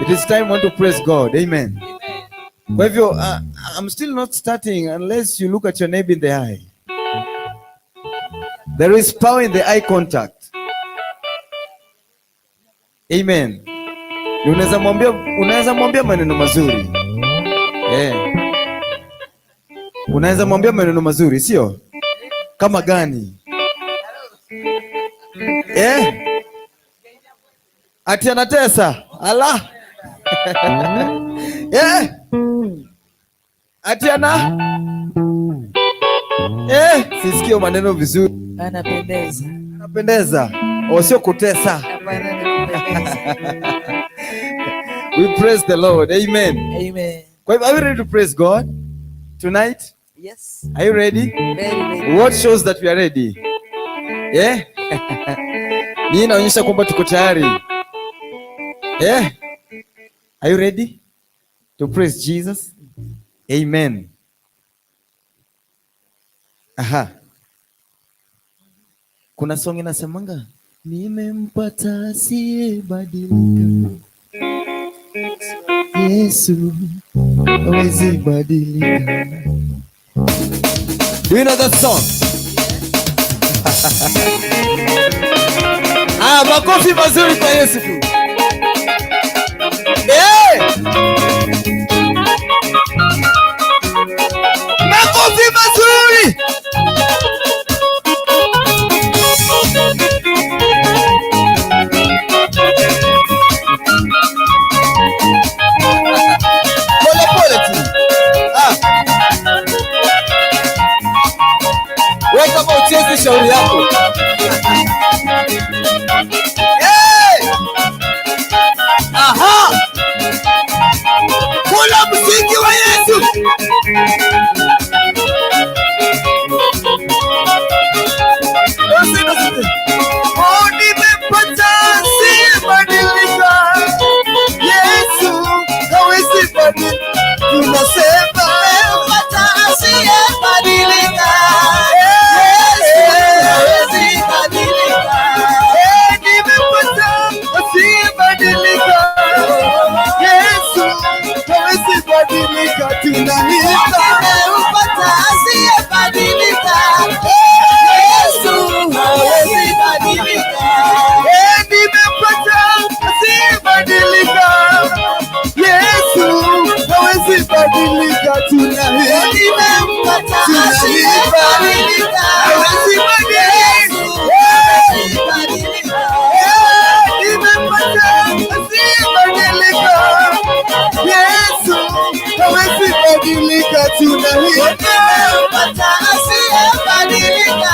It is time want to praise God. Amen. Kwa hivyo, I'm still not starting unless you look at your neighbor in the eye. There is power in the eye contact. Amen. Unaweza mwambia maneno mazuri. Unaweza mwambia maneno mazuri, sio? Kama gani? Ati anatesa. Allah. Ati ana? Sisikio maneno vizuri. Anapendeza. Anapendeza. O sio kutesa. Hapana, anapendeza. We praise the Lord. Amen. Amen. Kwa hivyo, are you ready to praise God tonight? Yes. Are you ready? Very ready. What shows that we are ready? Yeah? Hii inaonyesha kwamba tuko tayari. Yeah? Are you ready to praise Jesus? Amen. Aha. Kuna song inasemanga nimempata asiyebadilika. Yesu hawezi badilika. Do you know that song? Makofi mazuri kwa Yesu tu. Makofi mazuri. Pole pole tu. Wewe kama uchezi shauri yako. Aha! Kula msingi wa Yesu. Oh, nimepata asiyebadilika. Yesu hawezi badilika. Tunasema nimepata asiyebadilika. Yesu hawezi badilika. Nimepata asiyebadilika. Yesu hawezi badilika. Tunaimba nimepata asiyebadilika. Yesu hawezi badilika. Nimepata asiyebadilika. Yesu hawezi badilika. Tunaimba nimempata asiyebadilika. Hawezi badilika. Nimempata asiyebadilika. Yesu hawezi badilika. Tunaimba nimempata asiyebadilika.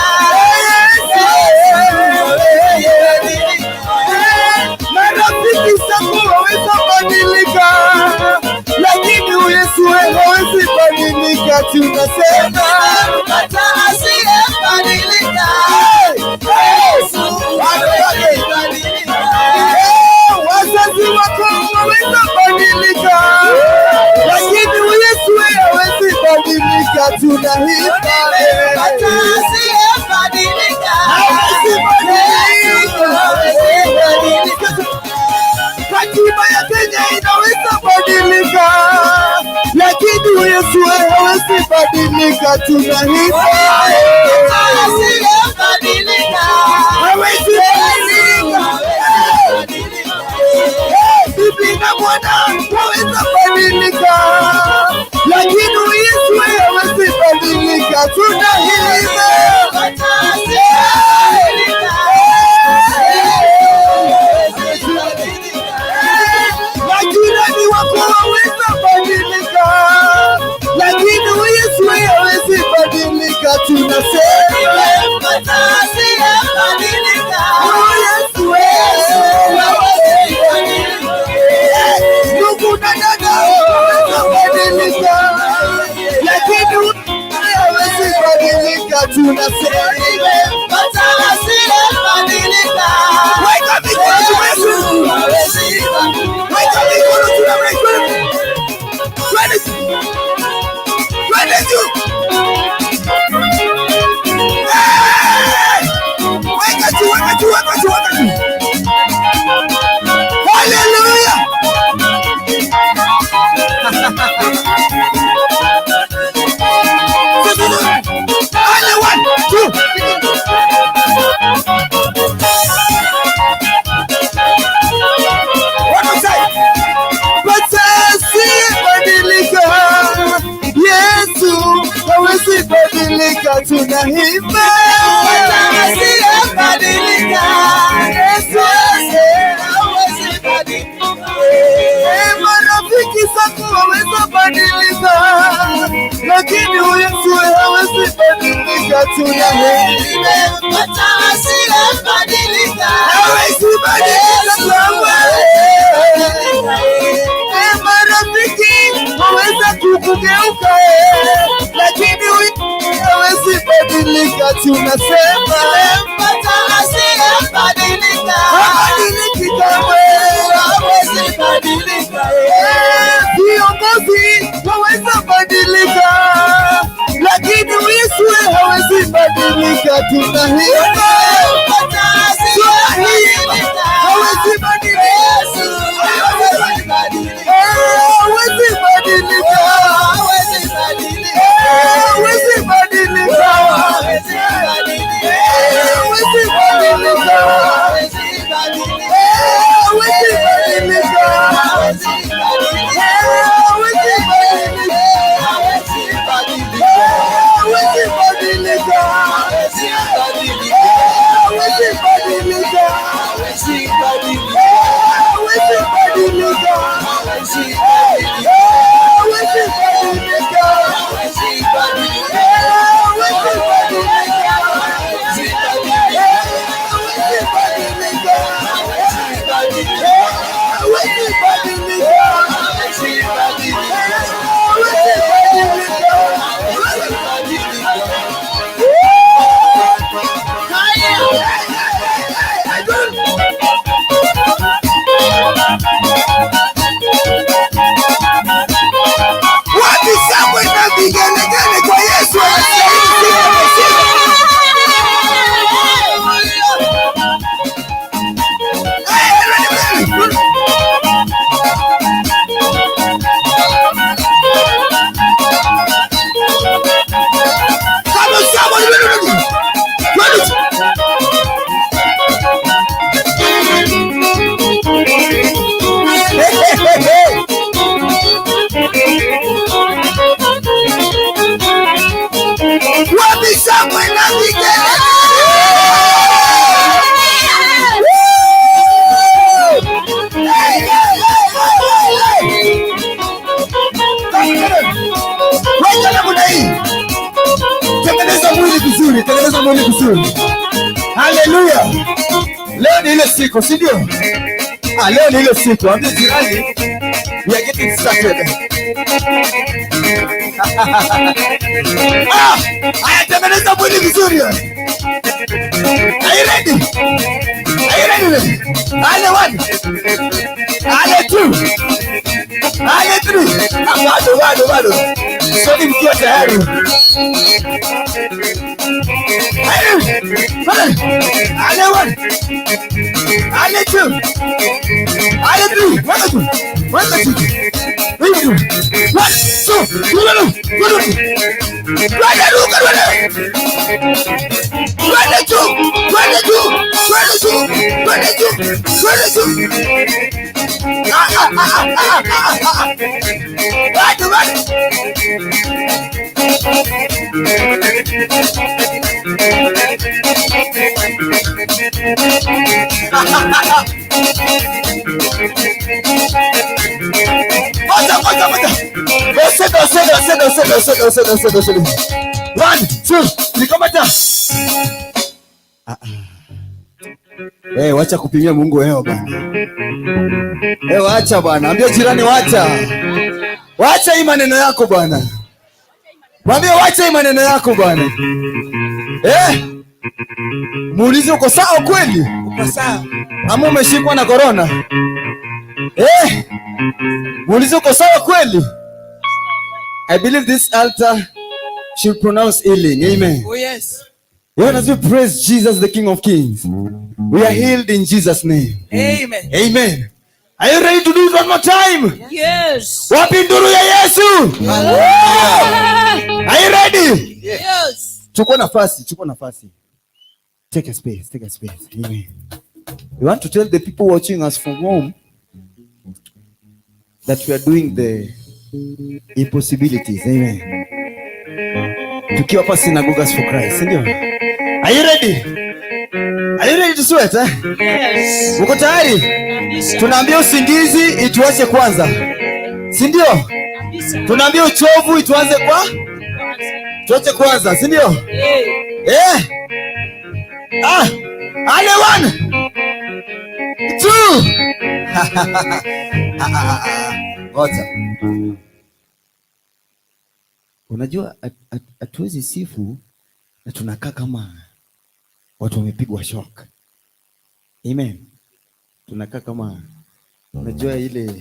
Marafiki zangu waweza badilika, lakini Yesu hawezi badilika. Tunasema nimempata asiyebadilika. Yesu hawezi badilika. Wazazi wako waweza badilika, lakini Yesu hawezi badilika. Tunaimba nimempata asiyebadilika. hawezi badilika. Yesu hawezi badilika, tunaimba. Hawezi badilika. Bibi na bwana waweza badilika, lakini Yesu hawezi badilika, tunaimba. Majirani wako waweza badilika, lakini Yesu hawezi badilika, tunasema Yesu ndugu na dada waweza badilika, lakini hawezi badilika, tunasema weka mikono juu Yesu, weka mikono juu namna hii. Twende juu, twende juu. Hey! Weka juu, weka juu, weka juu, weka juu. Hallelujah. Ale, one, two. One more time. Badilika, Yesu hawezi badilika, tunaimba. Yesu marafiki zako waweza badilika, lakini Yesu hawezi badilika, tunaimba. Hawezi badilika kamwe. Marafiki waweza kukugeuka, lakini hawezi badilika, tunasema habadiliki kamwe. Viongozi waweza badilika, lakini Yesu hawezi badilika, tunaimba. Tunaimba. Hawezi badilika. Hawezi badilika. Hawezi badilika. Hawezi badilika. Hawezi badilika. Hawezi badilika. Hawezi badilika. Hawezi badilika. Hawezi badilika. Hawezi badilika. Hawezi badilika. Hawezi badilika. Hawezi badilika. Hawezi badilika. Wapi shangwe na vigelegele kwa Yesu anastahili sifa na heshima. Hey, ready, ready. Come on, somebody, ready, ready. Ready. Hey, hey, hey, hey. Wapi shangwe na vigelegele? Hey, hey, hey, hey, hey. Weka namna hii. Tengeneza mwili vizuri, tengeneza mwili vizuri. Haleluya. Leo ni ile siku, si ndio? Ah, leo ni ile siku. Ambia jirani, we are getting started. Ah, haya, tengeneza mwili vizuri. Are you ready? Are you ready? Ale one. Ale two. Ale three. Ah, bado, bado, bado. Soni mkiwa tayari. Ale one. Ale two. Ale three. One, two. One, two. Three, two. 1, 2. juu. Twende. Twende ruka twende. Twende juu. Twende juu. Twende juu. Twende juu. Twende juu. Ah ah ah ah ah. Bado bado. Ngoja ngoja ngoja. Osega osega osega osega osega osega osega osega. 1 2 3 kamata. Ah ah. Eh, wacha kupimia Mungu wewe bwana. Eh, wacha bwana. Ambia jirani wacha. Wacha hii maneno yako bwana. Mwambie wacha hii maneno yako bwana. Eh? Muulize uko sawa kweli? Uko sawa. Ama umeshikwa na corona? Eh? Muulize uko sawa kweli? I believe this altar should pronounce healing. Amen. Oh yes. When as we praise Jesus, the King of Kings, we are healed in Jesus' name. Amen. Amen. Are you ready to do it one more time? Yes. Wapi nduru ya Yesu? Are you ready? Yes. Chukua nafasi, chukua nafasi. Take a space, take a space. Amen. We want to tell the people watching us from home that we are doing the impossibilities. Amen. Tukiwa hapa Synagogues for Christ, ndio? Are you ready? Are you ready to sweat, eh? Yes. Uko tayari? Kabisa. Tunaambia usingizi ituache kwanza, si ndio? Kabisa. Tunaambia uchovu ituanze kwa tuache kwanza, si ndio? Eh. Eh. Ah, ale 1 2. Ngoja. Unajua hatuwezi sifu na tunakaa kama watu wamepigwa shock. Amen. Tunakaa kama unajua ile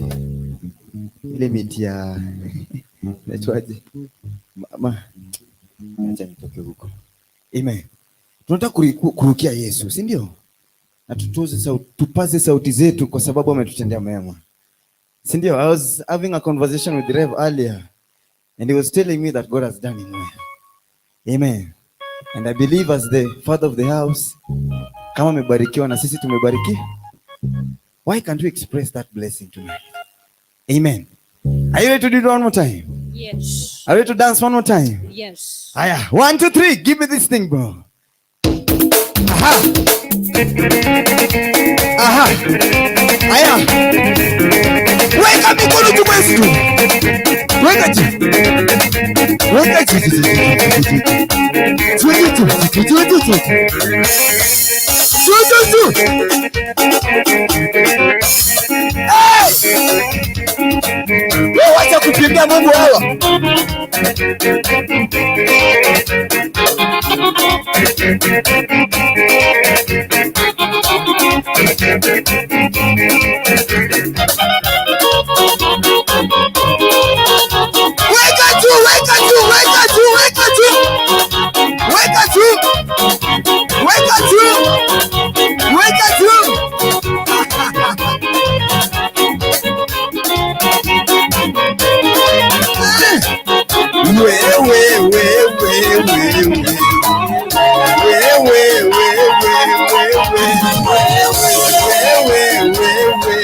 ile miti ya inaitwaje? Mama, acha nitoke huko. Amen. Tunataka kurukia Yesu, si ndio? Na tutoze sauti, tupaze sauti zetu kwa sababu ametutendea mema. Si ndio? I was having a conversation with Rev earlier and he was telling me that God has done him well. Amen. And I believe as the father of the house, kama amebarikiwa na sisi tumebariki, why can't we express that blessing tonight? Amen. Are you ready to do it one more time? Yes. Are you ready to dance one more time? Yes. Aya, 1 2 3, give me this thing, bro. Aha. Aha. Aya. Weka mikono juu Yesu. Weka juu. Weka juu. Juu juu juu juu juu juu. Juu juu juu. Hey! Wewe wacha kupimia Mungu hawa. Weka juu, weka juu, weka juu, weka juu. Weka juu. Weka juu. Weka juu. We we we we we we. We we we we we we. We we we we we.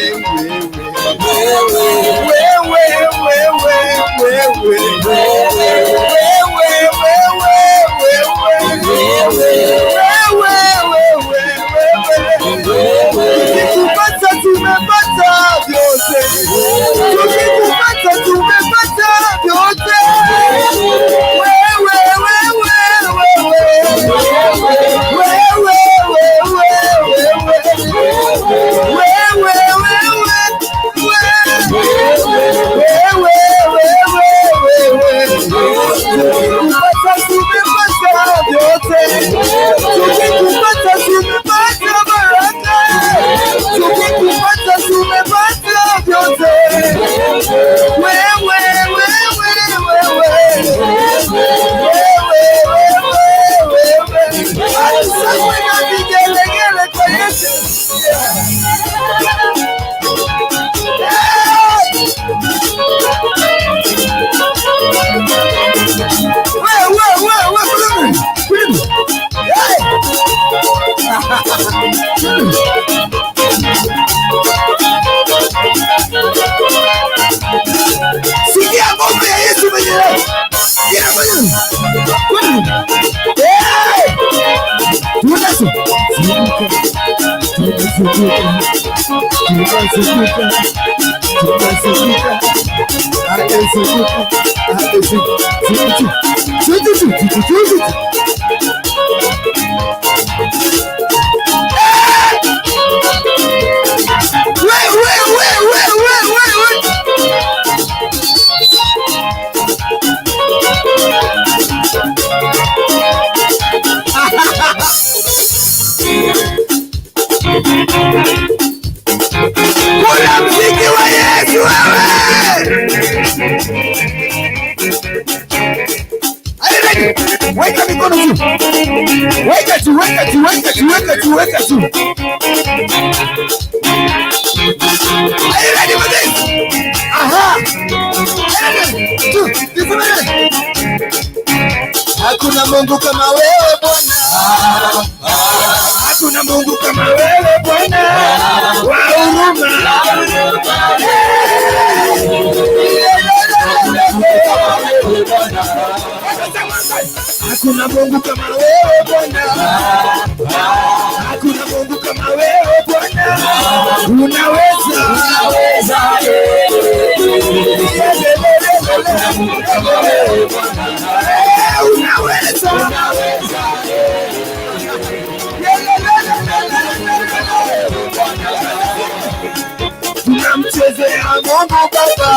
Kuna mziki wa Yesu wewe. Are you ready? Weka mikono juu. Weka juu, weka juu, weka juu, weka juu, weka juu. Are you ready for this? Aha. Ready? Two, three. Hakuna Mungu kama wewe Bwana. Hakuna Mungu kama wewe Bwana. Wa huruma. Hakuna Mungu kama wewe Bwana. Hakuna Mungu kama wewe Bwana. Unaweza. Unaweza. Hakuna Mungu kama wewe Bwana. Unaweza. Unaweza. Tunamchezea Mungu Baba.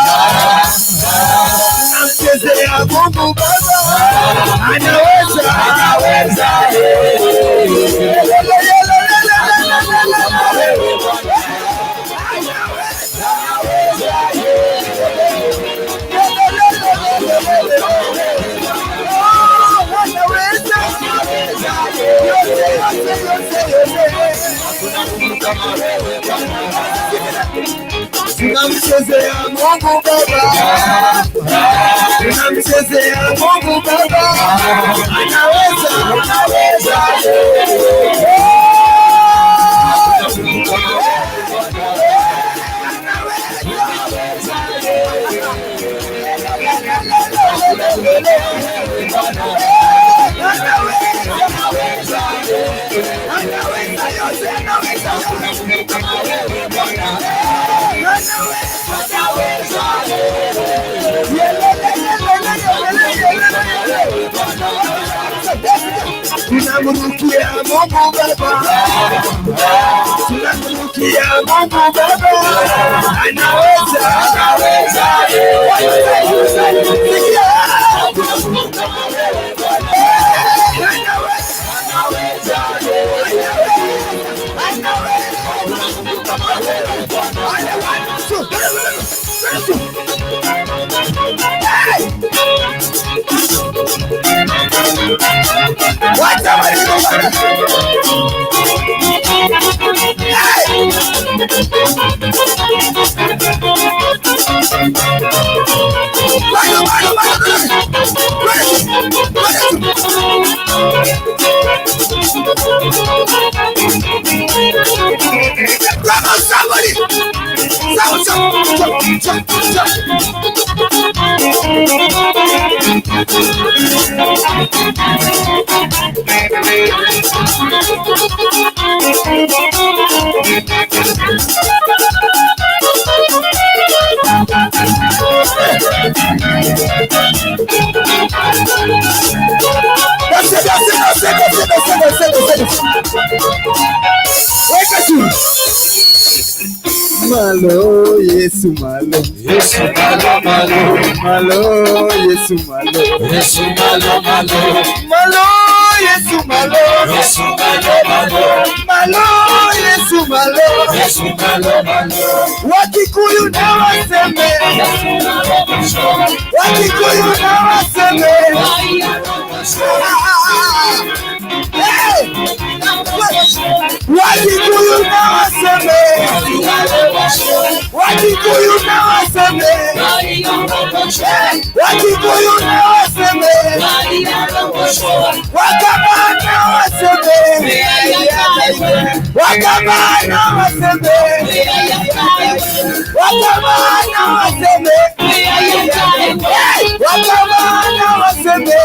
Tunamchezea Mungu Baba. Anaweza. Anaweza. Tunamchezea Mungu Baba. Tunamchezea Mungu Baba. Anaweza. Anaweza. Tunamrukia Mungu Baba. Tunamrukia Mungu Baba. Anaweza. Anaweza. Somebody! Jump, jump, jump, jump. That's it, that's it, that's it, that's it, that's it, that's it, that's it. Weka juu. Malo, Yesu malo. Yesu malo malo. Malo, Yesu malo. Yesu malo malo. Malo, Yesu malo. Yesu malo malo. Malo, Yesu malo. Yesu malo malo. Wakikuyu na waseme. Wakikuyu na waseme. Hey! Wakikuyu na waseme. Wakikuyu na waseme. Wakikuyu na waseme. Wakamba na waseme. Wakamba na waseme. Wakamba na waseme. Wakamba na waseme.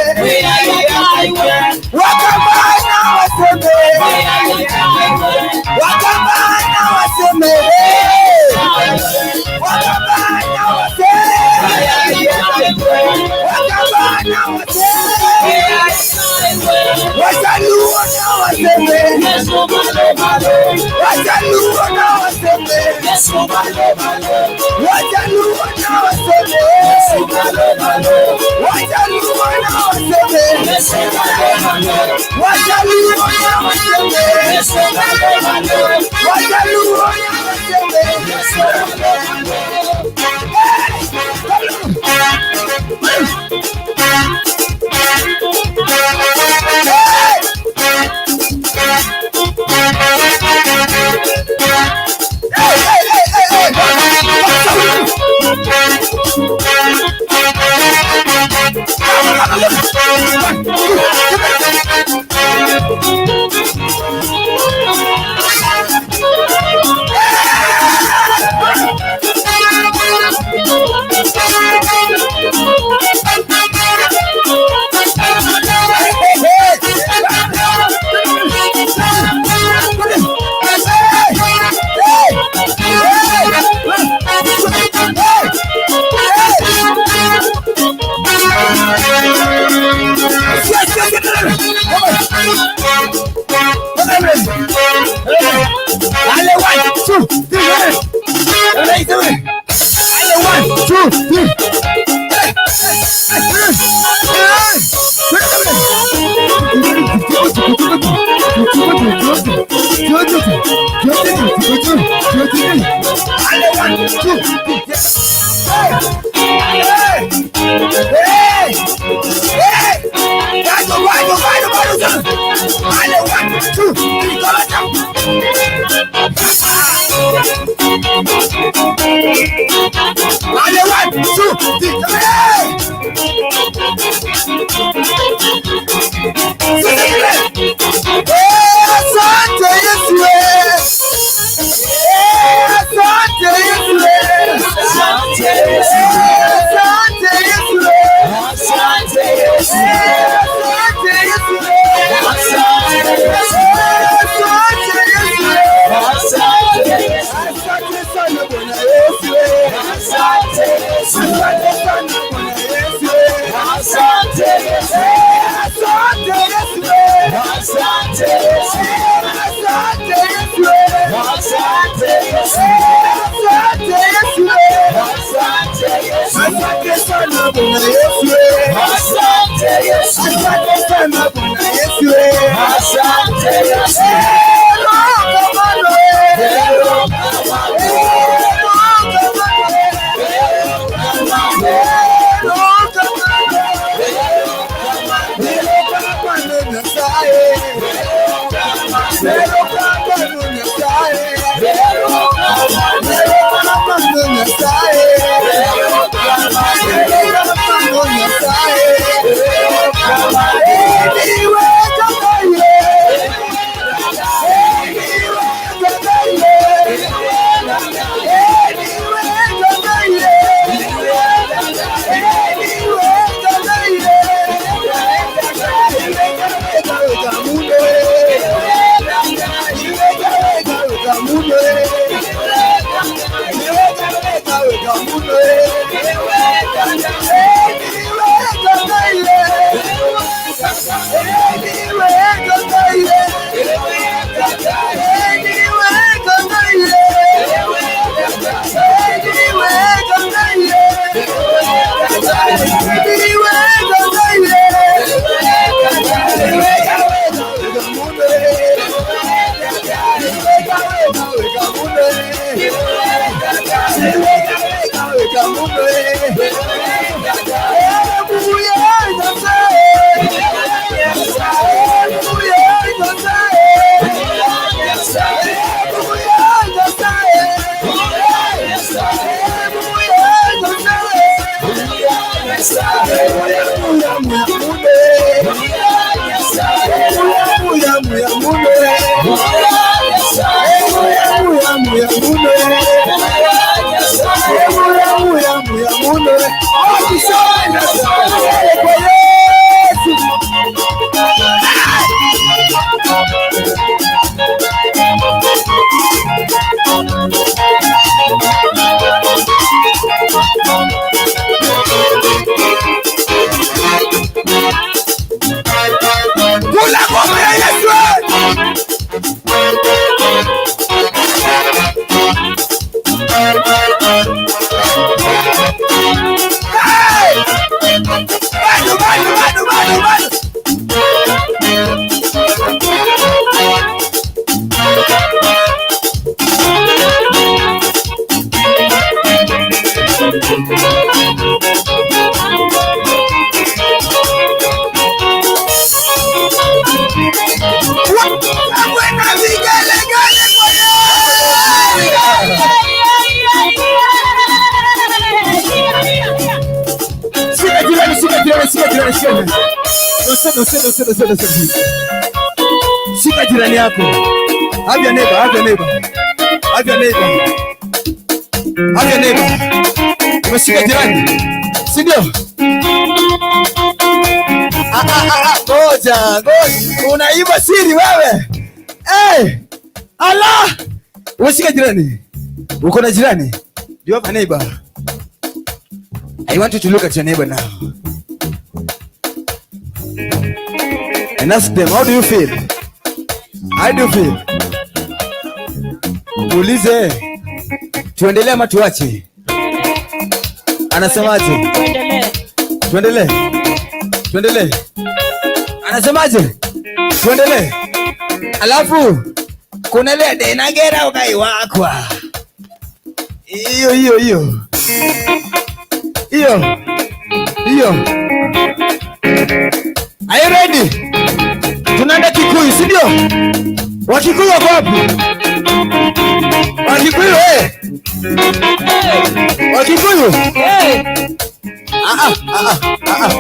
Wakamba na waseme. Wakambana waseme, Wakambana waseme, Wakambana waseme, Wajaluo na waseme, Wajaluo na waseme, Wajaluo na waseme, Wajaluo na waseme, Wajaluo na waseme, Wajaluo na waseme. Ale, 1, 2, 3, Ale, 1, 2, 3. Ale, 1, 2, 3. Hey! Hey! Hey! Go, go, go, go. Ale, 1, 2, 3, go, go. Ale, 1, 2, 3, hey! Asante Yesu. Asante Yesu. Asante Yesu. Asante Yesu. Asante Yesu. Asante Yesu. Asante Yesu. Asante Yesu. Asante sana Bwana Yesu. Asante Yesu. Asante sana Bwana Yesu. Asante Yesu. Asante Yesu. Asante Yesu. Asante Yesu. Asante Yesu. Asante Yesu. Asante Yesu. Asante sana Bwana Yesu. Asante Yesu. Asante sana Bwana Yesu. Asante Yesu. Usiende, usiende, usiende, usiende, usiende. Shika jirani yako. Have your neighbor, have your neighbor. Have your neighbor. Have your neighbor. Umeshika jirani, si ndio? Ah, ah, ah, ah, ngoja, ngoja. Unaiba siri wewe. Hey! Allah! Umeshika jirani. Uko na jirani? Do you have a neighbor? I want you to look at your neighbor now and ask them, how do you feel? How do you feel? Muulize, tuendelee ama tuache? Anasemaje? Tuendelee. Tuendelee. Tuendelee. Anasemaje? Tuendelee. Alafu kuna ile denagera ukaiwakwa. Hiyo hiyo hiyo. Hiyo. Hiyo. Are you ready? Tunaenda Kikuyu, si ndio? Wakikuyu wako wapi? Wakikuyu eh. Wakikuyu. Hey. Ah, ah, ah, ah, ah.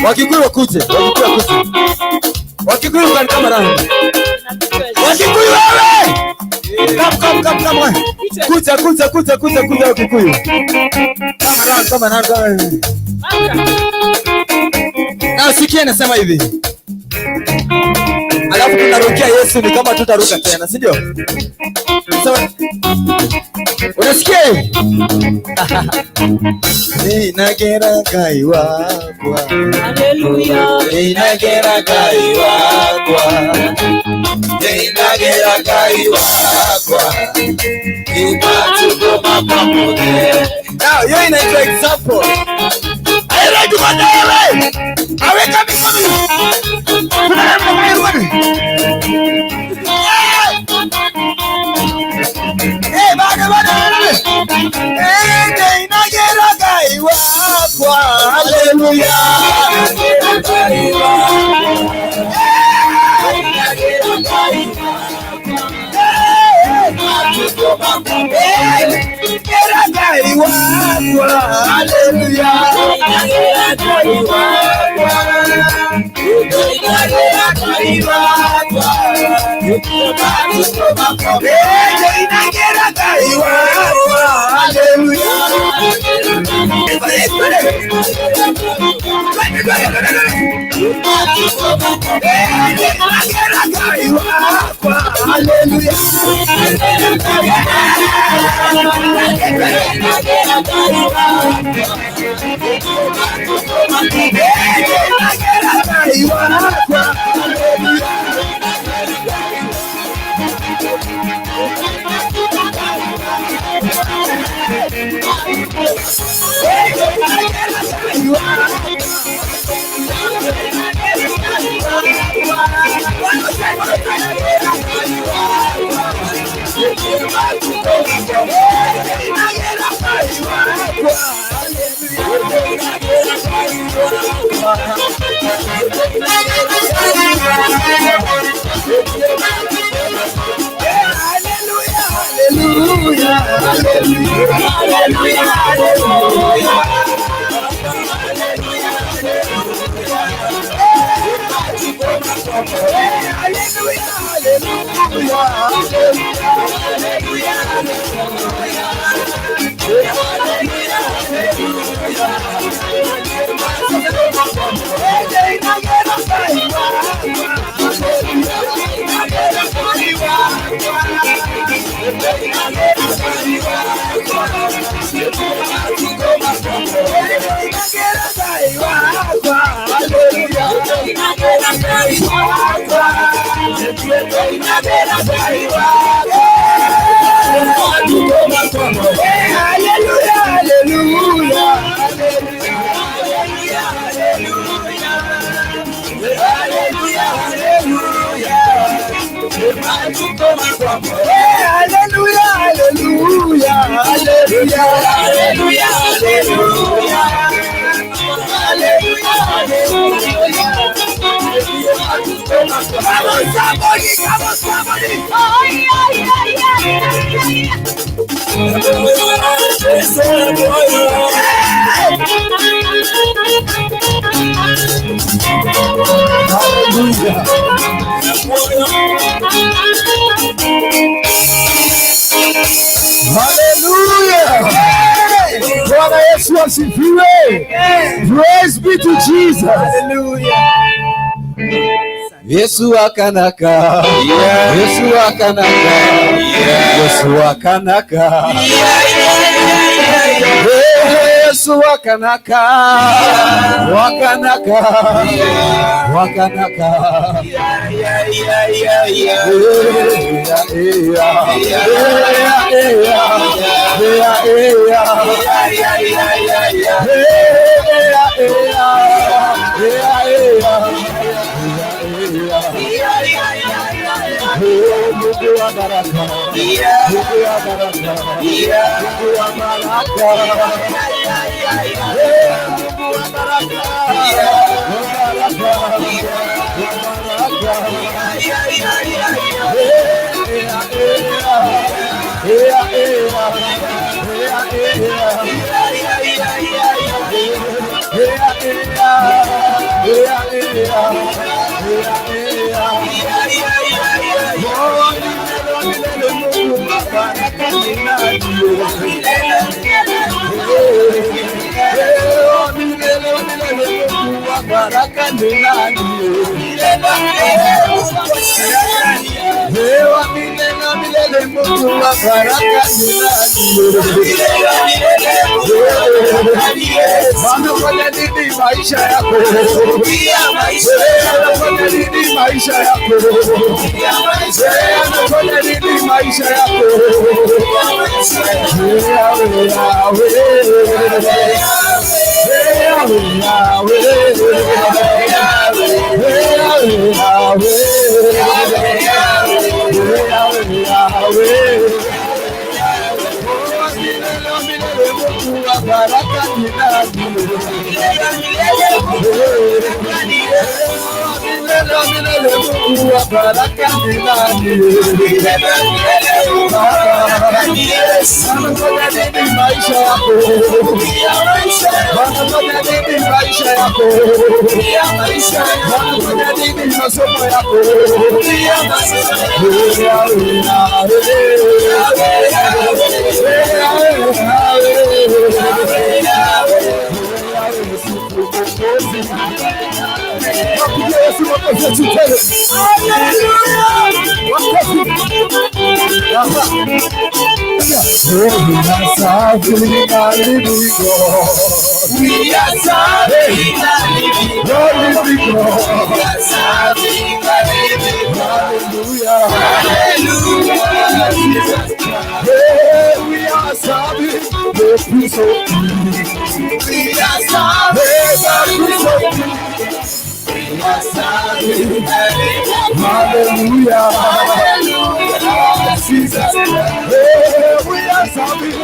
Wakikuyu wakuje, Wakikuyu wakuje. Wakikuyu can come around. Wakikuyu wewe! Come, come, come, come on. Kuja, kuja, kuja, kuja, kuja Wakikuyu. Come around, come around, come around. Na sikia nasema hivi. Alafu tunarukia Yesu ni kama tutaruka tena, si ndio? Sema, unasikia hii? Ninagera Ngai wakwa. Hallelujah. Ninagera Ngai wakwa. Ninagera Ngai wakwa. Now, hiyo inaitwa example. Are you ready for that? Aweka mikono. Tunaenda kwa Yesu. Eh, bado bado bado. Eh, ninagera Ngai wakwa. Hallelujah. Hallelujah. Hallelujah. Bwana Yesu asifiwe. Praise be to Jesus. Hallelujah. Yesu akanaka. Yesu akanaka. Yesu akanaka. Yesu akanaka. Wakanaka. Wakanaka. Mungu wa baraka, Mungu wa baraka, Mungu wa baraka, Mungu wa baraka, wa baraka, maisha yako, maisha yako, maisha yako, We are serving the living God. We are serving the living God. Hallelujah. Hallelujah. Hey, we are serving the Prince of Peace. We are serving the Prince of Peace. We are serving the living God. Hallelujah. Hallelujah. Jesus. Hey, we are serving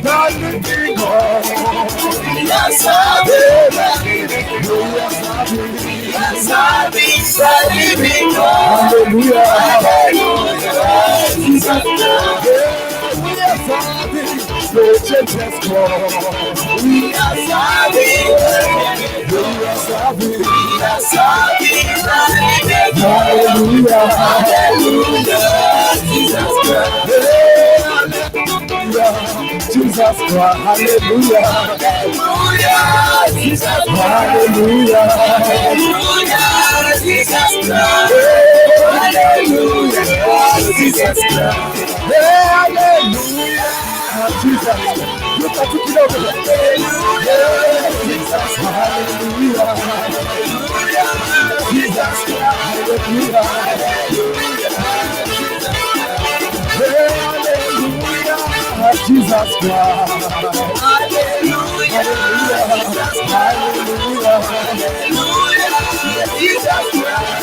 the living God. We are serving the living God. We are serving the living God. Hallelujah. Hallelujah. Jesus. Hey, we are serving the church's God. We are serving the living We are serving. We are serving the living God. Hallelujah. Hallelujah. Jesus Christ. Hallelujah. Jesus Christ. Hallelujah. Hallelujah. Jesus Christ. Hallelujah. Hallelujah. Jesus Christ. Hallelujah. Jesus Christ. Hallelujah. Jesus. Look at it kidogo. Hallelujah. Jesus Hallelujah. Hallelujah. Jesus Christ. Hallelujah. Hallelujah. Jesus Christ. Hallelujah. Jesus Christ. Hallelujah. Hallelujah. Jesus Christ.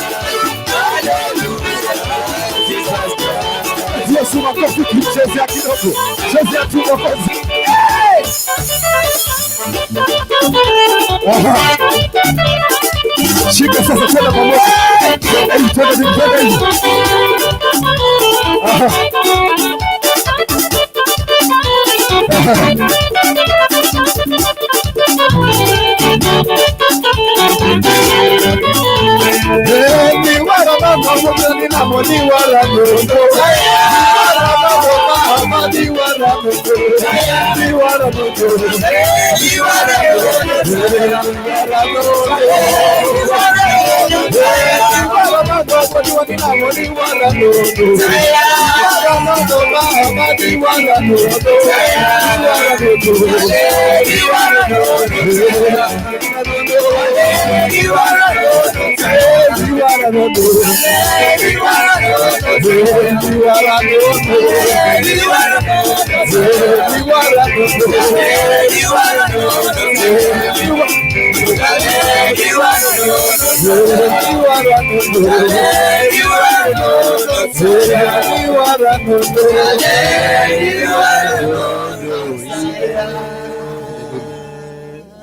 Hallelujah. Jesus Christ. Yesu, makofi kimchezea kidogo. Chezea tu makofi. Aha. Shika sasa tena pamoja. Twende hivi, twende hivi, twende hivi. Aha. Aha. Hey, ni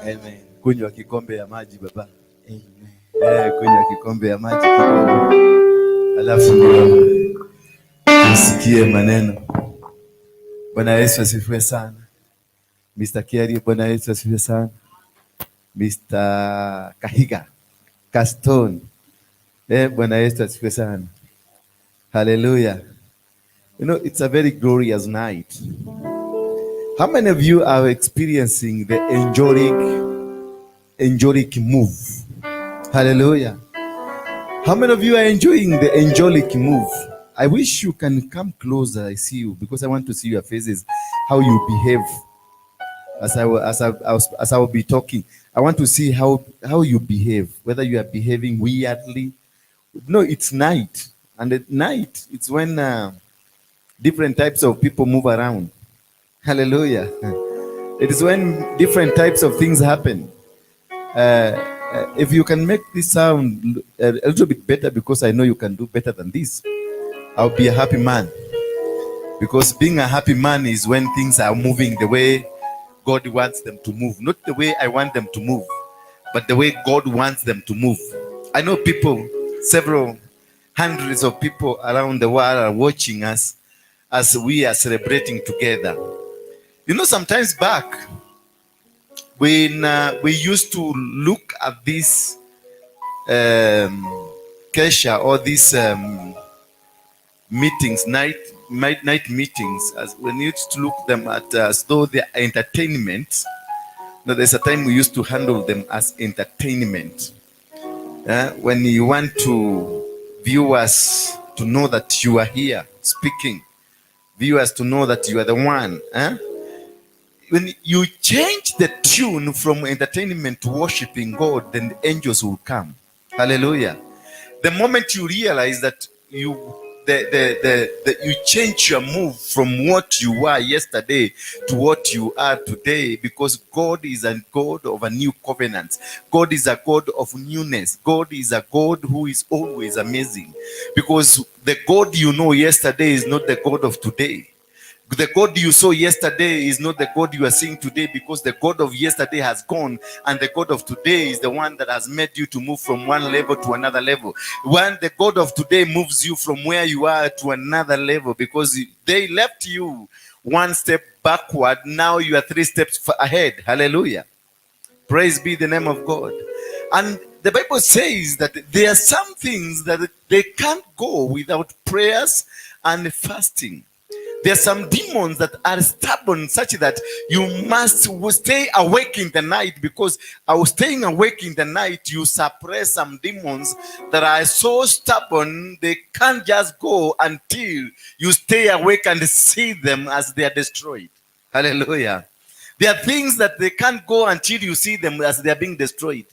Amen. Kunywa kikombe ya maji baba. Amen. Kunywa kikombe ya maji kidogo. Alafu ndio usikie maneno. Bwana Yesu asifiwe sana. Mr. Kiari, Bwana Yesu asifiwe sana. Mr. Kahiga Caston. Bwana Yesu asifiwe sana. Hallelujah. You know, it's a very glorious night. How many of you are experiencing the angelic move? Hallelujah. How many of you are enjoying the angelic move? I wish you can come closer. I see you because I want to see your faces, how you behave as I will be talking. I want to see how you behave, whether you are behaving weirdly. No, it's night, and at night it's when different types of people move around. Hallelujah. It is when different types of things happen. If you can make this sound a little bit better, because I know you can do better than this, I'll be a happy man. Because being a happy man is when things are moving the way God wants them to move. Not the way I want them to move, but the way God wants them to move. I know people, several hundreds of people around the world are watching us as we are celebrating together. You know, sometimes back, when we used to look at this kesha or these meetings, night meetings, as we used to look them at as though they are entertainment. Now, there's a time we used to handle them as entertainment. When you want to viewers to know that you are here speaking, viewers to know that you are the one. When you change the tune from entertainment to worshiping God, then the angels will come. Hallelujah. The moment you realize that you change your move from what you were yesterday to what you are today, because God is a God of a new covenant. God is a God of newness. God is a God who is always amazing, because the God you know yesterday is not the God of today. The God you saw yesterday is not the God you are seeing today, because the God of yesterday has gone, and the God of today is the one that has made you to move from one level to another level. When the God of today moves you from where you are to another level, because they left you one step backward, now you are 3 steps ahead. Hallelujah. Praise be the name of God. And the Bible says that there are some things that they can't go without prayers and fasting. There are some demons that are stubborn such that you must stay awake in the night, because I was staying awake in the night, you suppress some demons that are so stubborn they can't just go until you stay awake and see them as they are destroyed. Hallelujah. There are things that they can't go until you see them as they are being destroyed.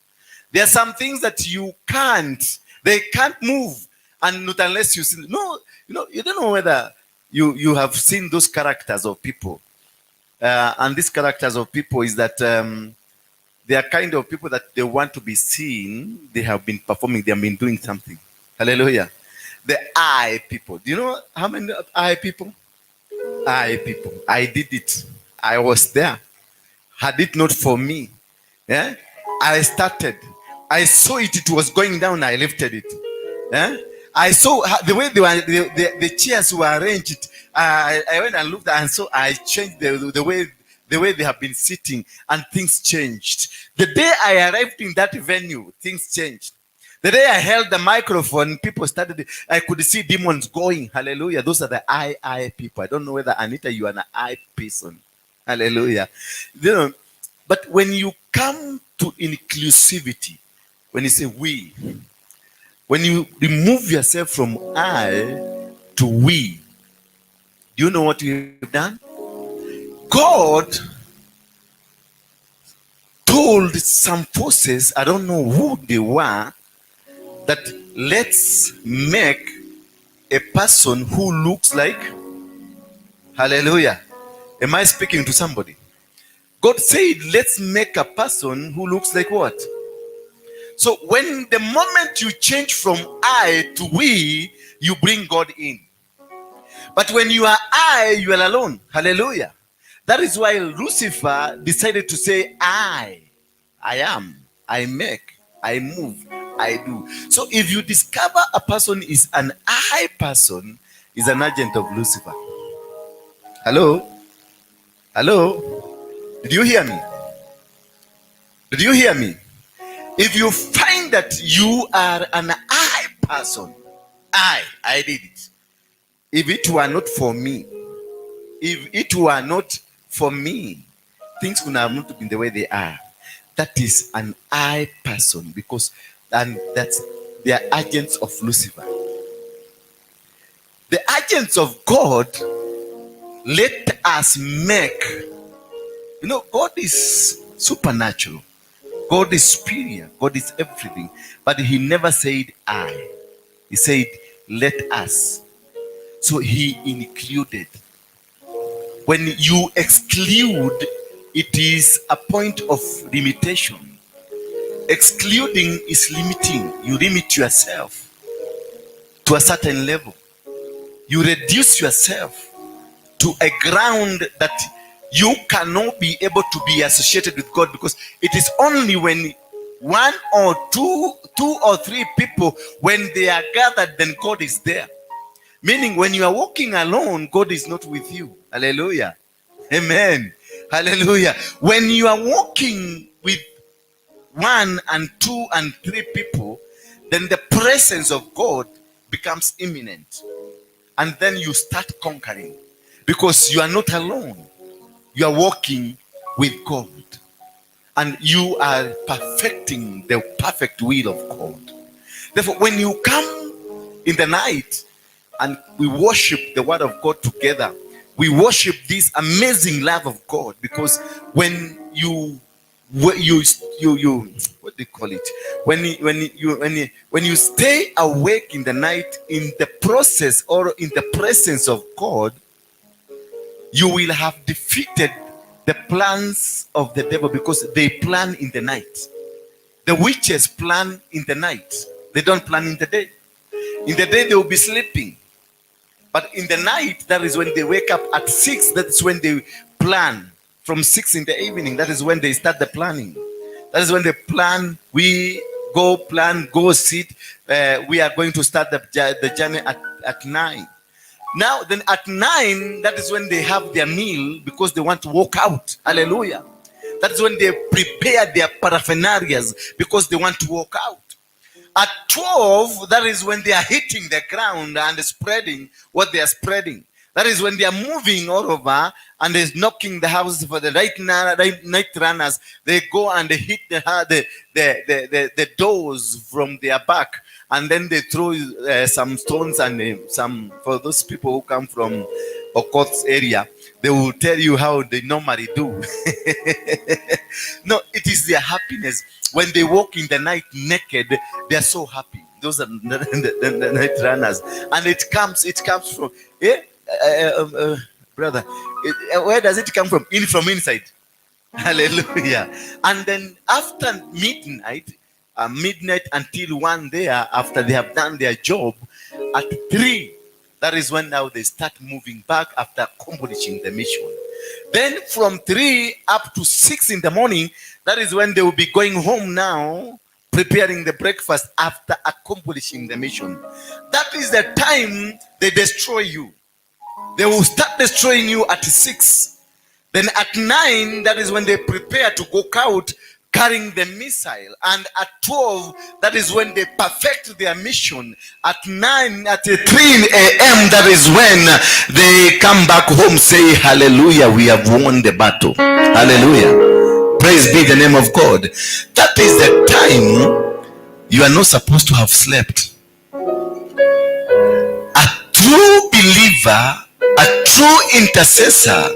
There are some things that you can't, they can't move, and not unless you see. No, you know, you don't know whether you have seen those characters of people. And these characters of people is that they are kind of people that they want to be seen. They have been performing. They have been doing something. Hallelujah. The I people. Do you know how many I people? I people. I did it. I was there. Had it not for me. Yeah? I started. I saw it. It was going down. I lifted it. Yeah? I saw the way they were, the chairs were arranged. I went and looked, and so I changed the way they have been sitting, and things changed. The day I arrived in that venue, things changed. The day I held the microphone, people started, I could see demons going. Hallelujah. Those are the I people. I don't know whether, Anita, you are an I person. Hallelujah. You know, but when you come to inclusivity, when you say we, when you remove yourself from I to we, do you know what you've done? God told some forces, I don't know who they were, that let's make a person who looks like, hallelujah. Am I speaking to somebody? God said, let's make a person who looks like what? So when the moment you change from I to we, you bring God in. But when you are I, you are alone. Hallelujah. That is why Lucifer decided to say, I am, I make, I move, I do. So if you discover a person is an I person, is an agent of Lucifer. Hello? Hello? Did you hear me? Did you hear me? If you find that you are an I person, I did it. If it were not for me, if it were not for me, things would have not been the way they are. That is an I person, because and that's they are agents of Lucifer. The agents of God, let us make. You know, God is supernatural. God is superior. God is everything. But he never said I. He said, let us. So he included. When you exclude, it is a point of limitation. Excluding is limiting. You limit yourself to a certain level. You reduce yourself to a ground that you cannot be able to be associated with God, because it is only when one or two or three people, when they are gathered, then God is there. Meaning when you are walking alone, God is not with you. Hallelujah. Amen. Hallelujah. When you are walking with 1 and 2 and 3 people, then the presence of God becomes imminent. And then you start conquering, because you are not alone. You are walking with God. And you are perfecting the perfect will of God. Therefore, when you come in the night and we worship the word of God together, we worship this amazing love of God, because when you what do you call it? When you stay awake in the night in the process or in the presence of God, you will have defeated the plans of the devil, because they plan in the night. The witches plan in the night. They don't plan in the day. In the day they will be sleeping. But in the night, that is when they wake up at 6. That's when they plan. From 6 in the evening, that is when they start the planning. That is when they plan. We go plan, go sit. We are going to start the journey at 9. Now, then at 9, that is when they have their meal, because they want to walk out. Hallelujah. That is when they prepare their paraphernalias, because they want to walk out. At 12, that is when they are hitting the ground and spreading what they are spreading. That is when they are moving all over and is knocking the houses for the night runners. They go and they hit the doors from their back, and then they throw some stones and some. For those people who come from Okoth's area, they will tell you how they normally do. No, it is their happiness. When they walk in the night naked, they are so happy. Those are the night runners, and it comes from brother. Where does it come from? In from inside. Hallelujah. And then after midnight, midnight until 1 there, after they have done their job, at 3, that is when now they start moving back after accomplishing the mission. Then from 3 up to 6 in the morning, that is when they will be going home now, preparing the breakfast after accomplishing the mission. That is the time they destroy you. They will start destroying you at 6. Then at 9, that is when they prepare to go out, carrying the missile. And at 12, that is when they perfect their mission. At 9, at 3 a.m., that is when they come back home, say, "Hallelujah, we have won the battle." Hallelujah. Praise be the name of God. That is the time you are not supposed to have slept. A true believer, a true intercessor,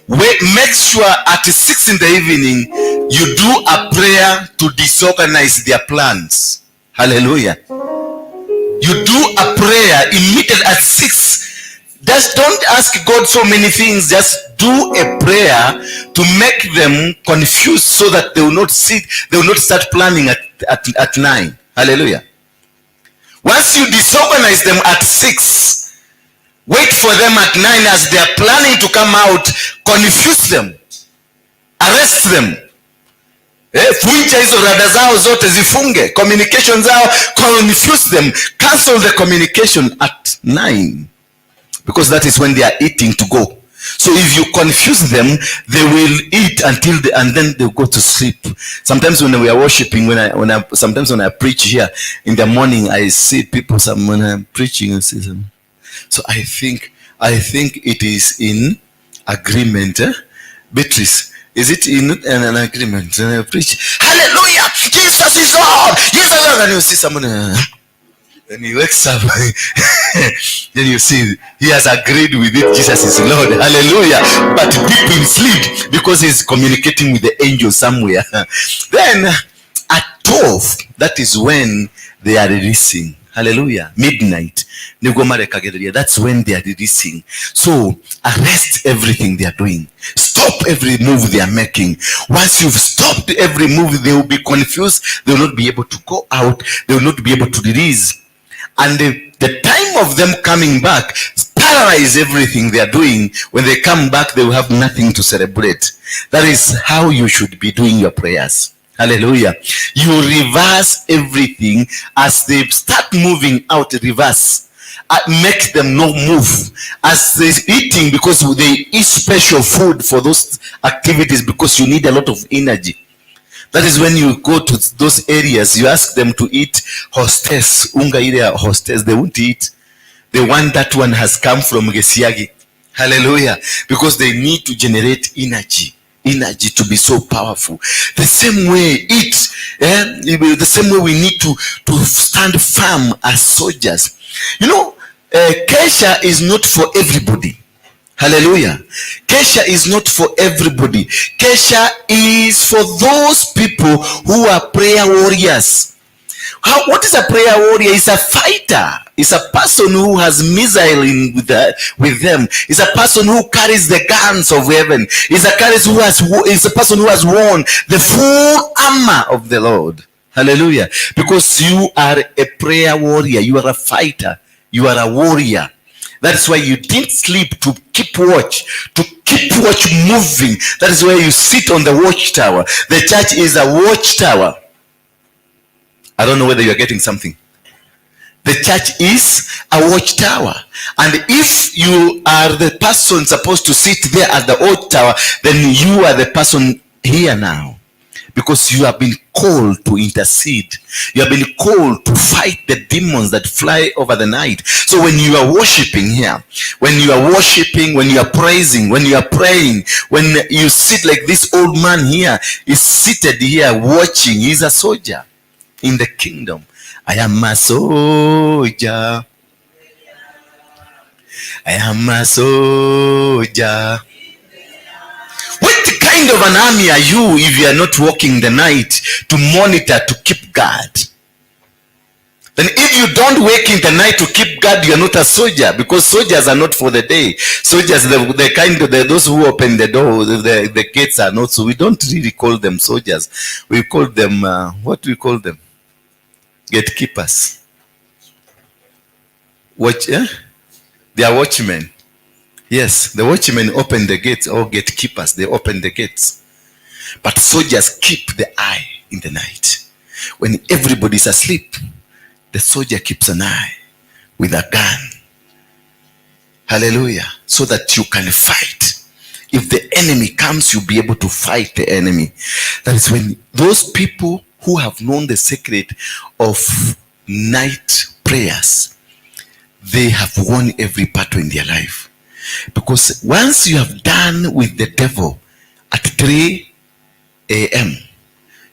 make sure at 6 in the evening you do a prayer to disorganize their plans. Hallelujah. You do a prayer immediately at 6. Just don't ask God so many things. Just do a prayer to make them confused so that they will not sit, they will not start planning at 9. Hallelujah. Once you disorganize them at 6, wait for them at 9 as they are planning to come out, confuse them, arrest them. Vunja hizo rada zao zote, zifunge communication zao, confuse them, cancel the communication at 9, because that is when they are eating to go. So if you confuse them, they will eat until the, and then they'll go to sleep. Sometimes when we are worshiping, when I sometimes when I preach here in the morning, I see people, some, when I'm preaching, I see some. So I think it is in agreement. Eh? Beatrice, is it in an agreement? When I preach, "Hallelujah, Jesus is Lord, Jesus is Lord," and you see someone, and he wakes up, then you see he has agreed with it. Jesus is Lord. Hallelujah. But deep in sleep, because he's communicating with the angel somewhere. Then at 12, that is when they are releasing. Hallelujah. Midnight. That's when they are releasing. So arrest everything they are doing. Stop every move they are making. Once you've stopped every move, they will be confused. They will not be able to go out. They will not be able to release. And the time of them coming back, paralyze everything they are doing. When they come back, they will have nothing to celebrate. That is how you should be doing your prayers. Hallelujah. You reverse everything as they start moving out, reverse. Make them not move as they're eating, because they eat special food for those activities, because you need a lot of energy. That is when you go to those areas, you ask them to eat Hostess, unga ile ya Hostess, they won't eat. The one that one has come from Gesiagi. Hallelujah. Because they need to generate energy. Energy to be so powerful. The same way it, the same way we need to stand firm as soldiers. Kesha is not for everybody. Hallelujah. Kesha is not for everybody. Kesha is for those people who are prayer warriors. What is a prayer warrior? It's a fighter. It's a person who has missile with them. It's a person who carries the guns of heaven. It's a carries who has is a person who has worn the full armor of the Lord. Hallelujah. Because you are a prayer warrior. You are a fighter. You are a warrior. That's why you didn't sleep, to keep watch, to keep watch moving. That is where you sit on the watchtower. The church is a watchtower. I don't know whether you are getting something. The church is a watchtower. And if you are the person supposed to sit there at the watchtower, then you are the person here now. Because you have been called to intercede. You have been called to fight the demons that fly over the night. So when you are worshiping here, when you are worshiping, when you are praising, when you are praying, when you sit like this old man here is seated here watching, he's a soldier in the kingdom. I am a soldier. I am a soldier. What kind of an army are you if you are not walking the night to monitor, to keep guard? Then if you don't wake in the night to keep guard, you are not a soldier, because soldiers are not for the day. Soldiers, the kind of the, those who open the door, the gates are not. So we don't really call them soldiers. We call them, what do we call them? Gatekeepers. Watch, eh? They are watchmen. Yes, the watchmen open the gates, or gatekeepers, they open the gates. But soldiers keep the eye in the night. When everybody is asleep, the soldier keeps an eye with a gun. Hallelujah. So that you can fight. If the enemy comes, you'll be able to fight the enemy. That is when those people who have known the secret of night prayers, they have won every battle in their life. Because once you have done with the devil at 3 a.m.,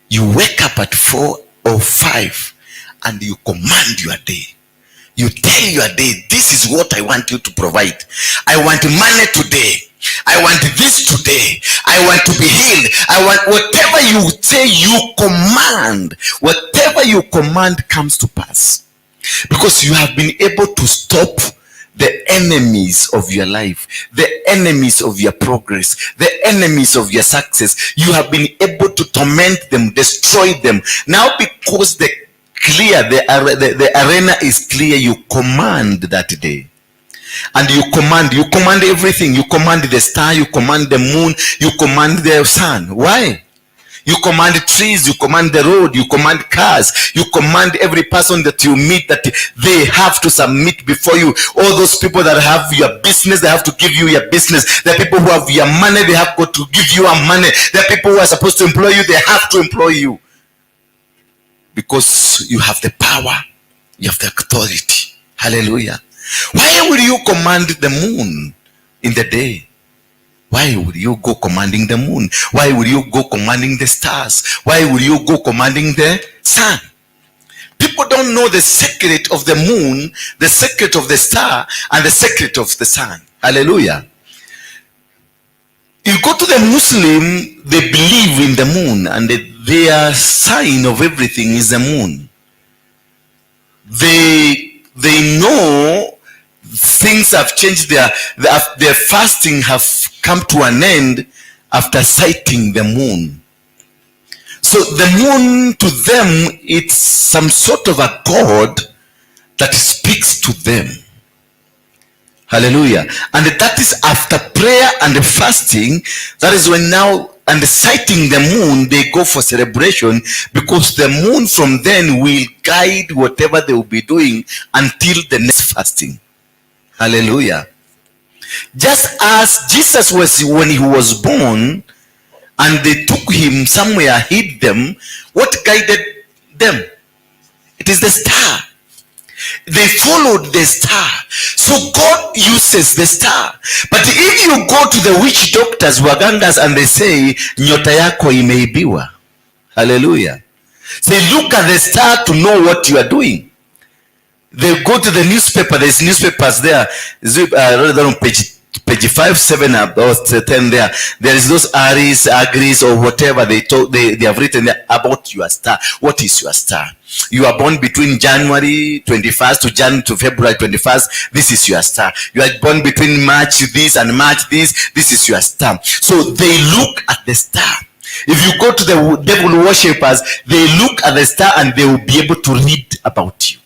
you wake up at 4 or 5 and you command your day. You tell your day, this is what I want you to provide. I want money today. I want this today. I want to be healed. I want whatever you say, you command. Whatever you command comes to pass. Because you have been able to stop the enemies of your life, the enemies of your progress, the enemies of your success. You have been able to torment them, destroy them. Now, because the arena is clear, you command that day. And you command everything. You command the star, you command the moon, you command the sun. Why? You command trees, you command the road, you command cars, you command every person that you meet that they have to submit before you. All those people that have your business, they have to give you your business. The people who have your money, they have got to give you your money. The people who are supposed to employ you, they have to employ you. Because you have the power, you have the authority. Hallelujah. Why would you command the moon in the day? Why would you go commanding the moon? Why would you go commanding the stars? Why would you go commanding the sun? People don't know the secret of the moon, the secret of the star, and the secret of the sun. Hallelujah. You go to the Muslim, they believe in the moon, and their sign of everything is the moon. They know things have changed. Their fasting have come to an end after sighting the moon. So the moon to them, it's some sort of a god that speaks to them. Hallelujah. And that is after prayer and fasting. That is when now, and sighting the moon, they go for celebration, because the moon from then will guide whatever they will be doing until the next fasting. Hallelujah. Just as Jesus was, when he was born, and they took him somewhere, hid them, what guided them? It is the star. They followed the star. So God uses the star. But if you go to the witch doctors, wagangas, and they say, nyota yako imeibiwa. Hallelujah. They look at the star to know what you are doing. They go to the newspaper. There's newspapers there. On page 5, 7, or 10 there. There is those Aries, Agris, or whatever they talk, they have written there about your star. What is your star? You are born between January 21st to Jan to February 21st. This is your star. You are born between March this and March this. This is your star. So they look at the star. If you go to the devil worshippers, they look at the star and they will be able to read about you.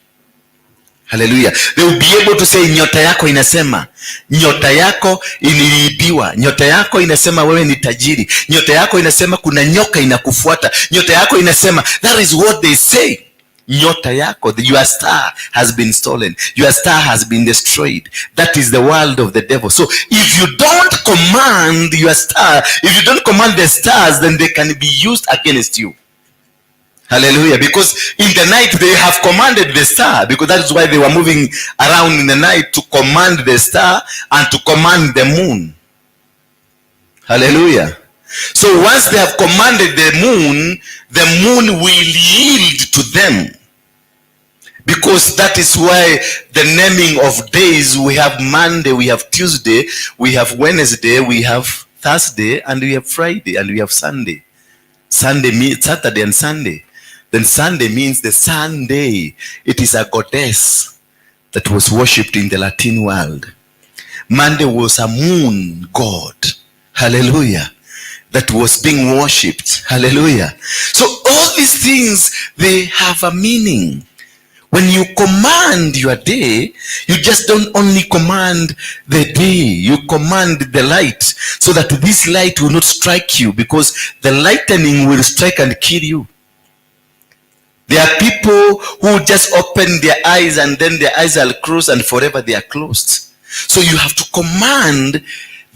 Hallelujah. They will be able to say, nyota yako inasema, nyota yako iliibiwa, nyota yako inasema wewe ni tajiri, nyota yako inasema kuna nyoka inakufuata, nyota yako inasema. That is what they say. Nyota yako, your star has been stolen, your star has been destroyed. That is the world of the devil. So if you don't command your star, if you don't command the stars, then they can be used against you. Hallelujah. Because in the night they have commanded the star, because that is why they were moving around in the night, to command the star and to command the moon. Hallelujah. So once they have commanded the moon will yield to them. Because that is why the naming of days, we have Monday, we have Tuesday, we have Wednesday, we have Thursday, and we have Friday, and we have Sunday. Sunday means Saturday and Sunday. Then Sunday means the Sunday. It is a goddess that was worshipped in the Latin world. Monday was a moon god. Hallelujah. That was being worshipped. Hallelujah. So all these things, they have a meaning. When you command your day, you just don't only command the day, you command the light, so that this light will not strike you, because the lightning will strike and kill you. There are people who just open their eyes and then their eyes are closed and forever they are closed. So you have to command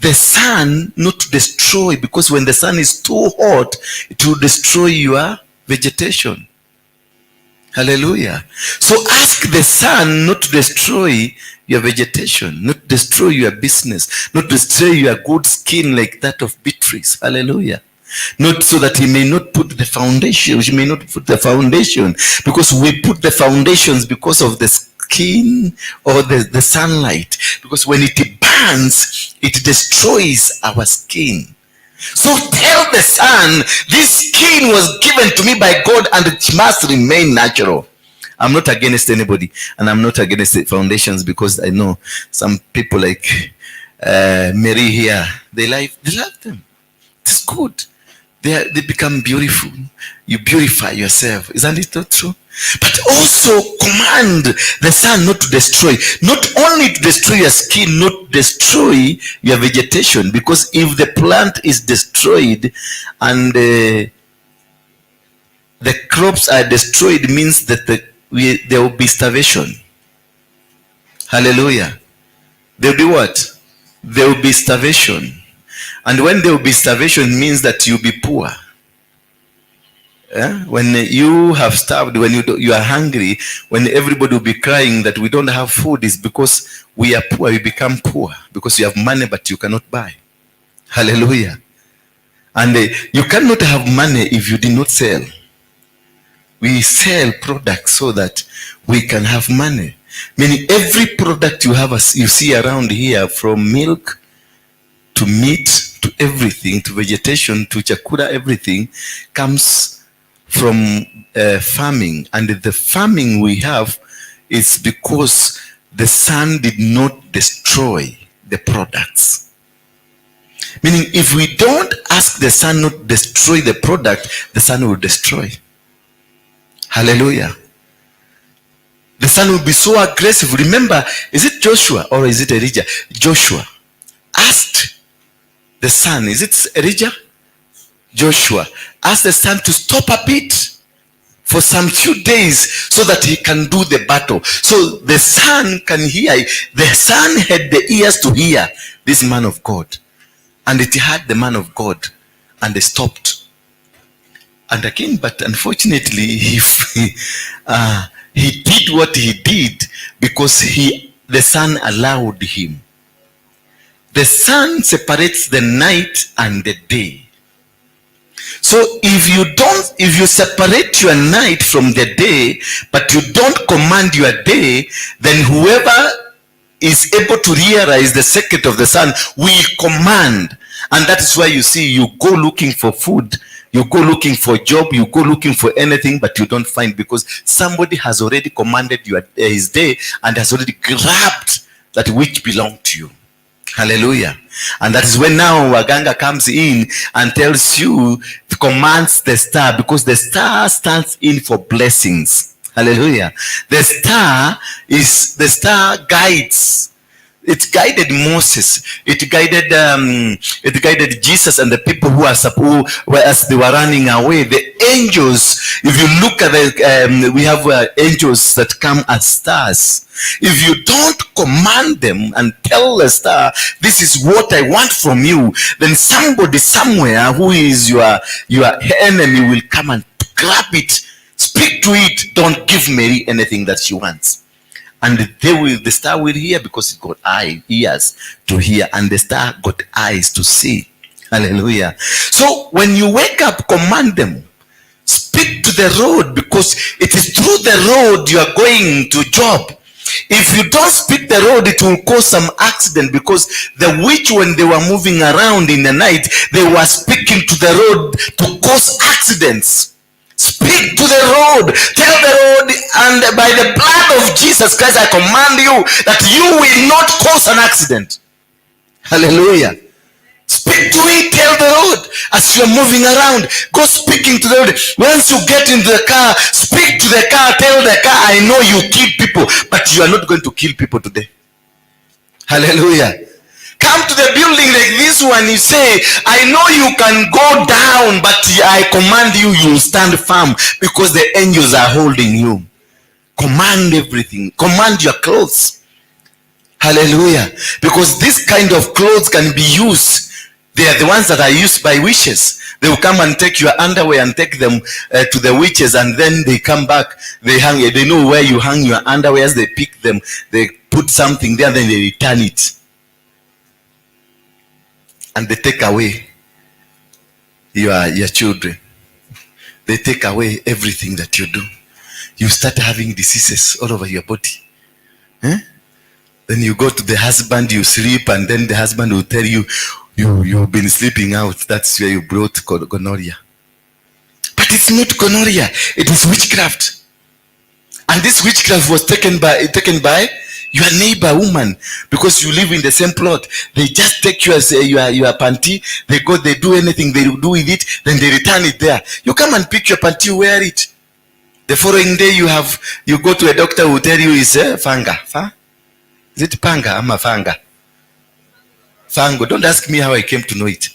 the sun not to destroy, because when the sun is too hot, it will destroy your vegetation. Hallelujah. So ask the sun not to destroy your vegetation, not destroy your business, not destroy your good skin like that of Beatrice. Hallelujah. Not so that he may not put the foundation, she may not put the foundation, because we put the foundations because of the skin or the sunlight. Because when it burns, it destroys our skin. So tell the sun, this skin was given to me by God and it must remain natural. I'm not against anybody, and I'm not against the foundations, because I know some people like Mary here, they love them. It's good. They become beautiful. You beautify yourself. Isn't it not true? But also command the sun not to destroy. Not only to destroy your skin, not destroy your vegetation. Because if the plant is destroyed and the crops are destroyed, means that there will be starvation. Hallelujah. There will be what? There will be starvation. And when there will be starvation, means that you'll be poor. Yeah? When you have starved, when you are hungry, when everybody will be crying that we don't have food, is because we are poor. We become poor because you have money but you cannot buy. Hallelujah. And you cannot have money if you did not sell. We sell products so that we can have money. Meaning every product you have, you see around here, from milk to meat to everything, to vegetation, to chakula, everything comes from farming. And the farming we have is because the sun did not destroy the products. Meaning if we don't ask the sun not to destroy the product, the sun will destroy. Hallelujah. The sun will be so aggressive. Remember, is it Joshua or is it Elijah? Joshua asked the sun, is it Elijah? Joshua asked the sun to stop a bit for some few days so that he can do the battle. So the sun can hear. The sun had the ears to hear this man of God. And it had the man of God, and they stopped. And again, but unfortunately, he did what he did because the sun allowed him. The sun separates the night and the day. So if you separate your night from the day, but you don't command your day, then whoever is able to realize the secret of the sun will command. And that is why you see you go looking for food, you go looking for job, you go looking for anything, but you don't find, because somebody has already commanded your his day and has already grabbed that which belonged to you. Hallelujah. And that is when now Waganga comes in and tells you, commands the star, because the star stands in for blessings. Hallelujah. The star guides. It guided Moses. It guided Jesus and the people who are as they were running away. The angels. If you look at the, we have angels that come as stars. If you don't command them and tell the star, this is what I want from you, then somebody somewhere who is your enemy will come and grab it. Speak to it. Don't give Mary anything that she wants. And the star will hear, because it got ears to hear, and the star got eyes to see. Hallelujah. So when you wake up, command them. Speak to the road, because it is through the road you are going to job. If you don't speak the road, it will cause some accident, because the witch, when they were moving around in the night, they were speaking to the road to cause accidents. Speak to the road. Tell the road, and by the blood of Jesus Christ, I command you that you will not cause an accident. Hallelujah. Speak to it. Tell the road as you are moving around. Go speaking to the road. Once you get into the car, speak to the car. Tell the car, I know you kill people, but you are not going to kill people today. Hallelujah. Come to the building like this one, you say, I know you can go down, but I command you, you stand firm, because the angels are holding you. Command everything. Command your clothes. Hallelujah. Because this kind of clothes can be used. They are the ones that are used by witches. They will come and take your underwear and take them to the witches, and then they come back. They hang. They know where you hang your underwears. They pick them. They put something there, then they return it, and they take away your children. They take away everything that you do. You start having diseases all over your body. Eh? Then you go to the husband, you sleep, and then the husband will tell you, you've been sleeping out. That's where you brought gonorrhea. But it's not gonorrhea, it is witchcraft. And this witchcraft was taken by your neighbor woman, because you live in the same plot. They just take your panty, they go, they do anything they do with it, then they return it there. You come and pick your panty, wear it. The following day you go to a doctor who will tell you it's a fanga. Fa? Is it panga ama fanga? Fango. Don't ask me how I came to know it.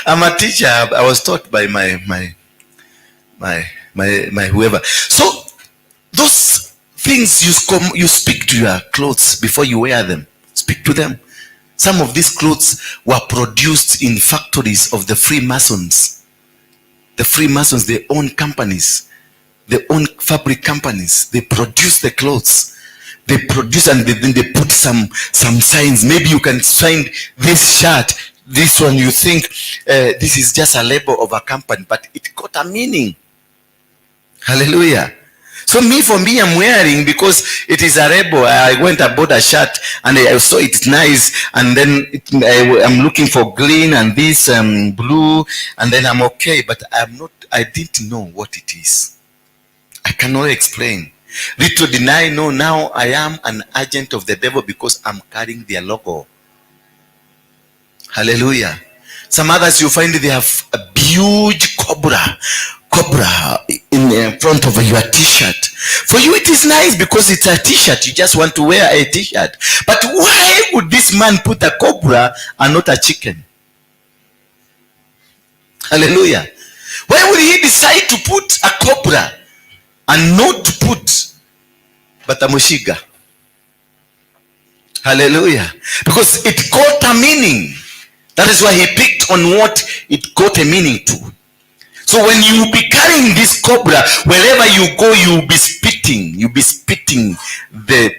I'm a teacher. I was taught by my whoever. So those things you speak to your clothes before you wear them. Speak to them. Some of these clothes were produced in factories of the Freemasons. The Freemasons, they own companies. They own fabric companies. They produce the clothes. They produce, and then they put some signs. Maybe you can find this shirt, this one, you think this is just a label of a company, but it got a meaning. Hallelujah. So for me, I'm wearing because it is a label. I went and bought a shirt and I saw it's nice, and then I'm looking for green and this blue, and then I'm okay, but I'm not. I didn't know what it is. I cannot explain. Little did I know, now I am an agent of the devil because I'm carrying their logo. Hallelujah. Some others you find they have a huge cobra in front of your t-shirt. For you it is nice because it's a t-shirt. You just want to wear a t-shirt. But why would this man put a cobra and not a chicken? Hallelujah. Why would he decide to put a cobra and not to put batamushiga? Hallelujah. Because it got a meaning. That is why he picked on what it got a meaning to. So when you be carrying this cobra, wherever you go, you'll be spitting. You'll be spitting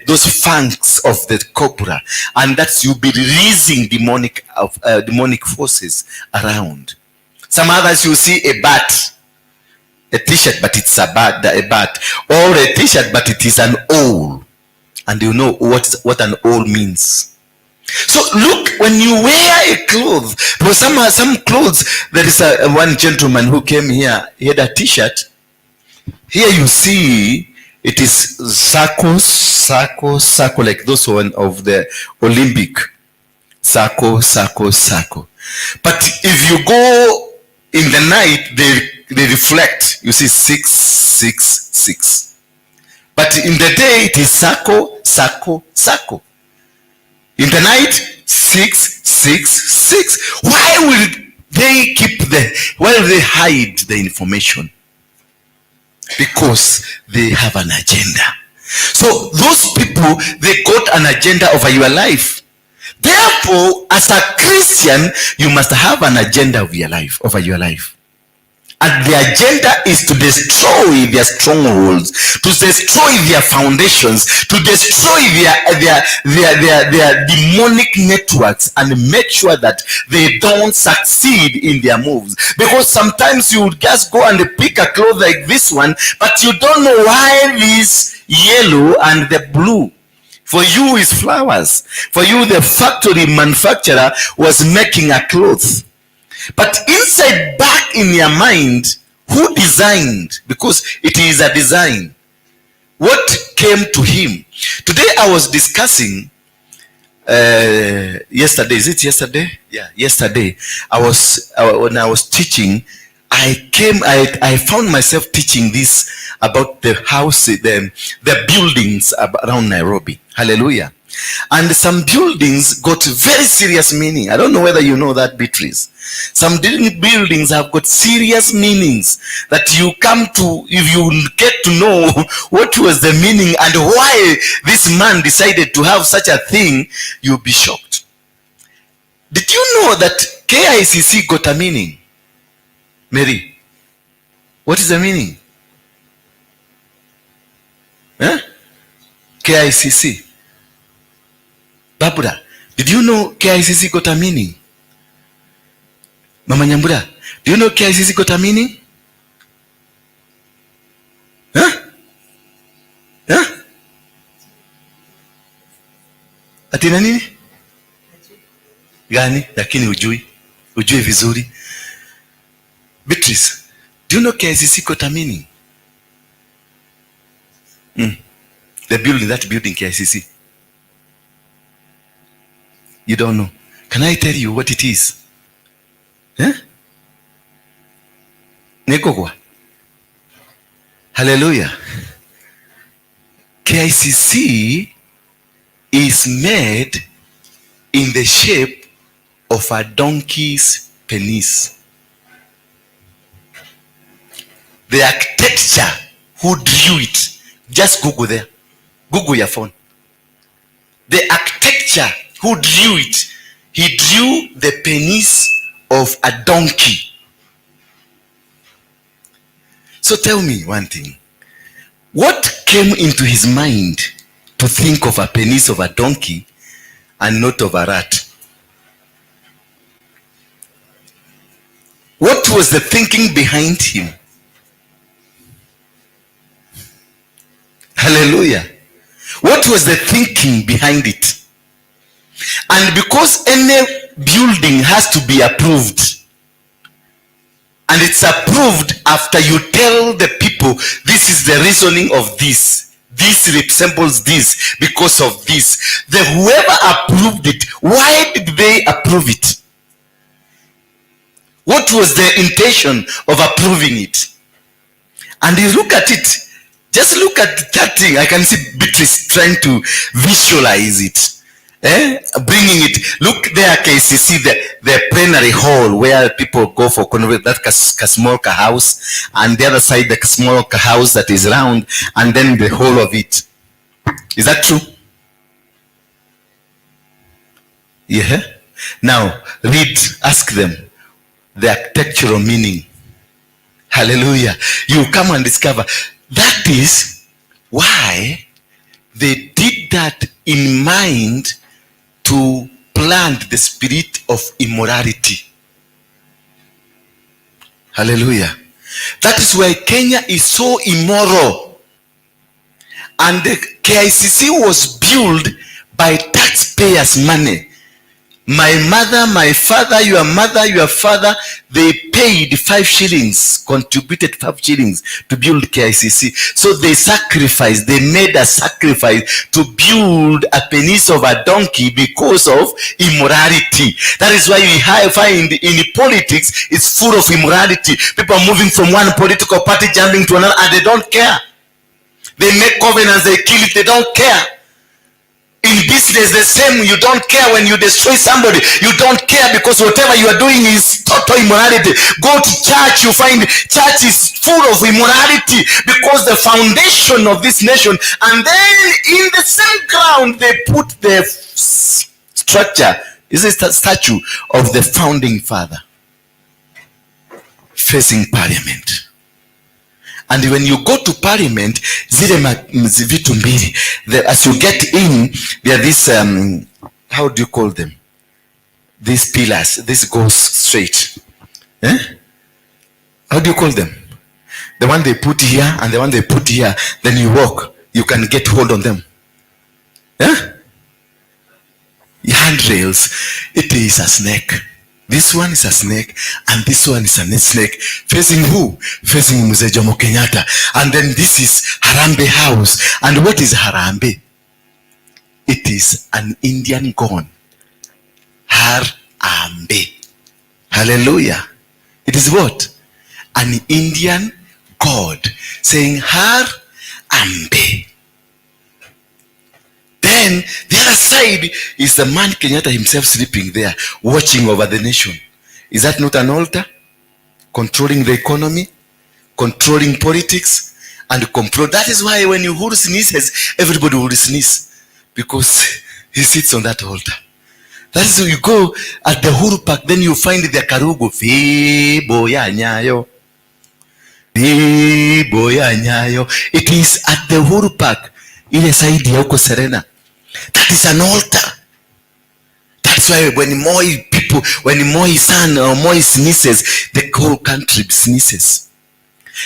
those fangs of the cobra. And that's, you'll be releasing demonic forces around. Some others, you see a bat, a t-shirt, but it's a bat, or a t-shirt, but it is an owl. And you know what an owl means. So look, when you wear a cloth, for some clothes, there is one gentleman who came here, he had a t-shirt. Here you see it is circle, circle, circle, like those one of the Olympic. Circle, circle, circle. But if you go in the night, they reflect. You see 6, 6, 6. But in the day, it is circle, circle, circle. In the night, 6, 6, 6. Why will they why will they hide the information? Because they have an agenda. So those people, they got an agenda over your life. Therefore, as a Christian, you must have an agenda of your life, over your life. And the agenda is to destroy their strongholds, to destroy their foundations, to destroy their demonic networks, and make sure that they don't succeed in their moves. Because sometimes you just go and pick a cloth like this one, but you don't know why this yellow and the blue. For you is flowers. For you, the factory manufacturer was making a cloth. But inside, back in your mind, who designed? Because it is a design. What came to him? Today I was discussing, yesterday, is it yesterday? Yeah, yesterday. When I was teaching, I found myself teaching this about the house, the buildings around Nairobi. Hallelujah. And some buildings got very serious meaning. I don't know whether you know that, Beatrice. Some buildings have got serious meanings that you come to, if you get to know what was the meaning and why this man decided to have such a thing, you'll be shocked. Did you know that KICC got a meaning? Mary, what is the meaning? Huh? KICC. Babura, did you know KICC got a meaning? Mama Nyambura, do you know KICC got a meaning? Huh? Huh? Atina nini? Gani? Lakini hujui. Hujui vizuri. Beatrice, do you know KICC got a meaning? The building, that building KICC. You don't know. Can I tell you what it is? Eh? Nekogwa. Hallelujah. KICC is made in the shape of a donkey's penis. The architecture who drew it, just Google there. Google your phone. The architecture who drew it, he drew the penis of a donkey. So tell me one thing. What came into his mind to think of a penis of a donkey and not of a rat? What was the thinking behind him? Hallelujah. What was the thinking behind it? And because any building has to be approved, and it's approved after you tell the people, this is the reasoning of this. This resembles this because of this. The whoever approved it, why did they approve it? What was the intention of approving it? And you look at it, just look at that thing. I can see Beatrice trying to visualize it. Bringing it. Look there, KCC, the plenary hall where people go for convert, that Kasmolka house, and the other side, the Kasmolka house that is round, and then the whole of it. Is that true? Yeah. Now, read, ask them the architectural meaning. Hallelujah. You come and discover. That is why they did that in mind to plant the spirit of immorality. Hallelujah. That is why Kenya is so immoral. And the KICC was built by taxpayers' money. My mother, my father, your mother, your father, they paid 5 shillings, contributed 5 shillings to build KICC. So they sacrificed, they made a sacrifice to build a penis of a donkey because of immorality. That is why we find in politics, it's full of immorality. People are moving from one political party, jumping to another, and they don't care. They make covenants, they kill it, they don't care. In business, the same. You don't care when you destroy somebody. You don't care because whatever you are doing is total immorality. Go to church, you find church is full of immorality because the foundation of this nation, and then in the same ground they put the structure, is a statue of the founding father facing parliament. And when you go to parliament, zile vitu mbili, as you get in, there are these, how do you call them? These pillars, this goes straight. Eh? How do you call them? The one they put here and the one they put here, then you walk, you can get hold on them. Eh? Handrails, it is a snake. This one is a snake, and this one is a snake. Facing who? Facing Mzee Jomo Kenyatta. And then this is Harambee House. And what is Harambee? It is an Indian god. Harambee. Hallelujah. It is what? An Indian god saying Harambee. Then Then the other side is the man Kenyatta himself sleeping there, watching over the nation. Is that not an altar? Controlling the economy, controlling politics, and control. That is why when Uhuru sneezes, everybody will sneeze, because he sits on that altar. That is why you go at the Uhuru Park, then you find the Karugo. Fibo ya Nyayo. Fibo ya Nyayo. It is at the Uhuru Park, ile side ya huko Serena. That is an altar. That's why when Moi people, when Moi son or Moi sneezes, the whole country sneezes.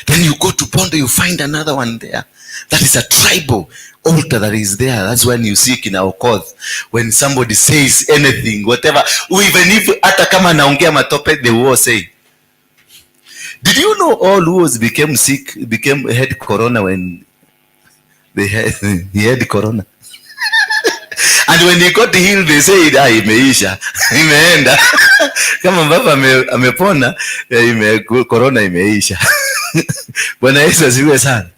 Then you go to Bondo, you find another one there. That is a tribal altar that is there. That's when you see kina Okoth. When somebody says anything, whatever, even if hata kama anaongea matope, they will say. Did you know all Luos became sick, became had corona when they had, he had corona? And when he got healed, they said, ah, imeisha, imeenda. Kama baba amepona, corona imeisha. Bwana Yesu asifiwe sana.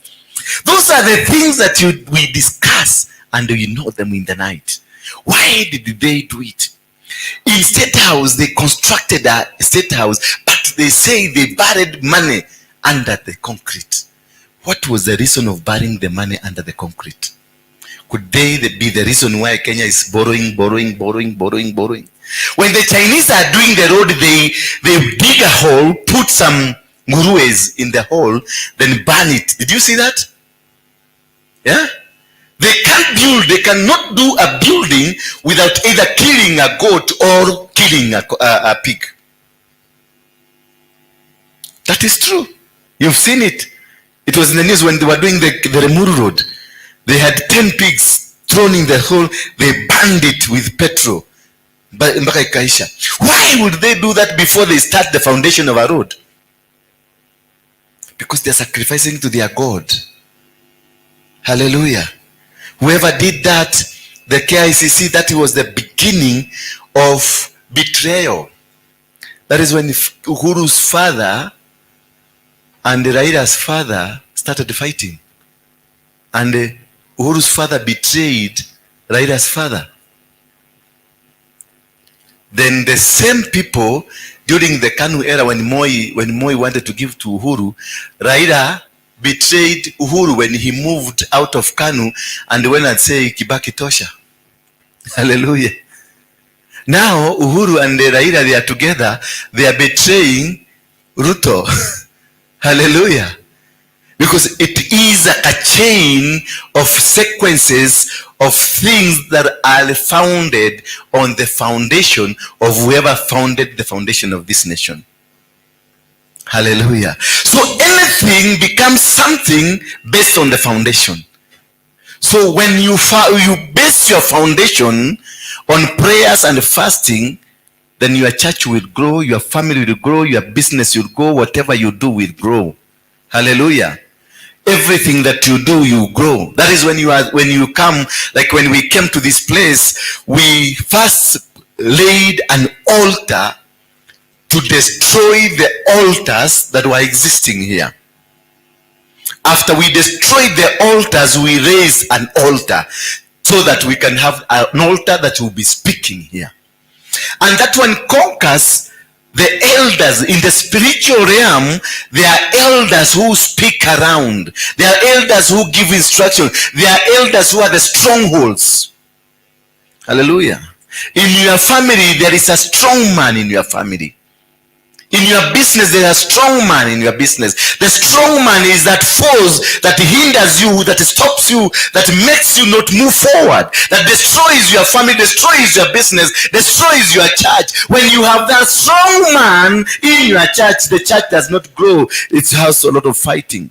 Those are the things that we discuss and we know them in the night. Why did they do it? In State House, they constructed a State House, but they say they buried money under the concrete. What was the reason of burying the money under the concrete? Could they be the reason why Kenya is borrowing, borrowing, borrowing, borrowing, borrowing? When the Chinese are doing the road, they dig a hole, put some nguruwes in the hole, then burn it. Did you see that? Yeah? They can't build, they cannot do a building without either killing a goat or killing a pig. That is true. You've seen it. It was in the news when they were doing the Limuru Road. They had 10 pigs thrown in the hole. They burned it with petrol. Mpaka ikaisha. Why would they do that before they start the foundation of a road? Because they're sacrificing to their God. Hallelujah. Whoever did that, the KICC, that was the beginning of betrayal. That is when Uhuru's father and Raila's father started fighting. And Uhuru's father betrayed Raila's father. Then the same people during the KANU era, when Moi wanted to give to Uhuru, Raila betrayed Uhuru when he moved out of KANU and went and say Kibaki tosha. Hallelujah. Now Uhuru and Raila, they are together. They are betraying Ruto. Hallelujah. Because it is a chain of sequences of things that are founded on the foundation of whoever founded the foundation of this nation. Hallelujah. So anything becomes something based on the foundation. So when you base your foundation on prayers and fasting, then your church will grow, your family will grow, your business will grow, whatever you do will grow. Hallelujah. Everything that you do, you grow. That is when you are, when you come, like when we came to this place, we first laid an altar to destroy the altars that were existing here. After we destroyed the altars, we raised an altar so that we can have an altar that will be speaking here. And that one conquers the elders in the spiritual realm. There are elders who speak around. There are elders who give instruction. There are elders who are the strongholds. Hallelujah. In your family, there is a strong man in your family. In your business, there is a strong man in your business. The strong man is that force that hinders you, that stops you, that makes you not move forward, that destroys your family, destroys your business, destroys your church. When you have that strong man in your church, the church does not grow. It has a lot of fighting.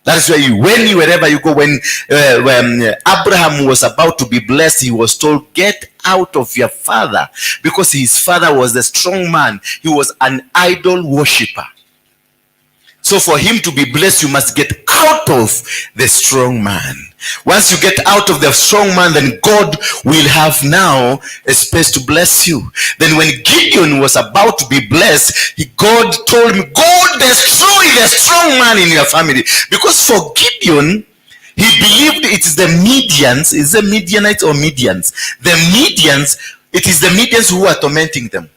That is why you, when you, wherever you go, when Abraham was about to be blessed, he was told, get out of your father, because his father was the strong man. He was an idol worshipper. So for him to be blessed, you must get out of the strong man. Once you get out of the strong man, then God will have now a space to bless you. Then when Gideon was about to be blessed, God told him, go destroy the strong man in your family. Because for Gideon, He believed it is the Midians. Is the Midianites or Midians? The Midians, it is the Midians who are tormenting them.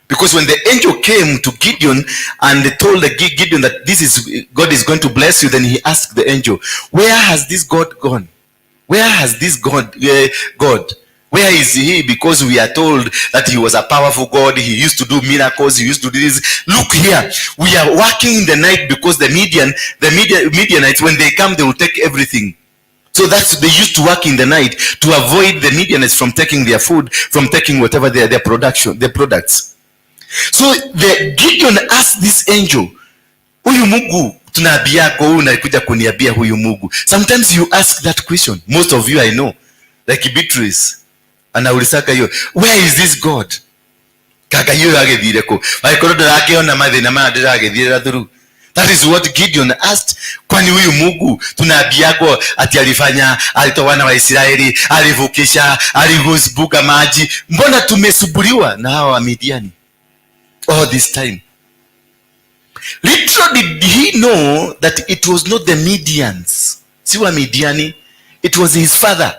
Because when the angel came to Gideon and told the Gideon that this is God is going to bless you, then he asked the angel, where has this God gone? Where has this God? Where is he? Because we are told that he was a powerful God. He used to do miracles. He used to do this. Look here. We are working in the night because the Midianites, when they come, they will take everything. So that's, they used to work in the night to avoid the Midianites from taking their food, from taking whatever their production, their products. So the Gideon asked this angel, huyu Mungu tunaambiako, huyu unakuja kuniambia huyu Mungu. Sometimes you ask that question. Most of you I know, like Beatrice anaulizaka hiyo, where is this God? Kaka hiyo agethire ku? Angĩkorwo ndĩrakĩona mathĩna maya ndĩragĩthiĩra through. That is what Gideon asked. Kwani huyu Mungu tunaambiako ati alifanya, alitoa wana wa Israeli, alivukisha, alivuka maji. Mbona tumesumbuliwa na hawa Wamidiani all this time? Little did he know that it was not the Midians. Si wa Midiani, it was his father.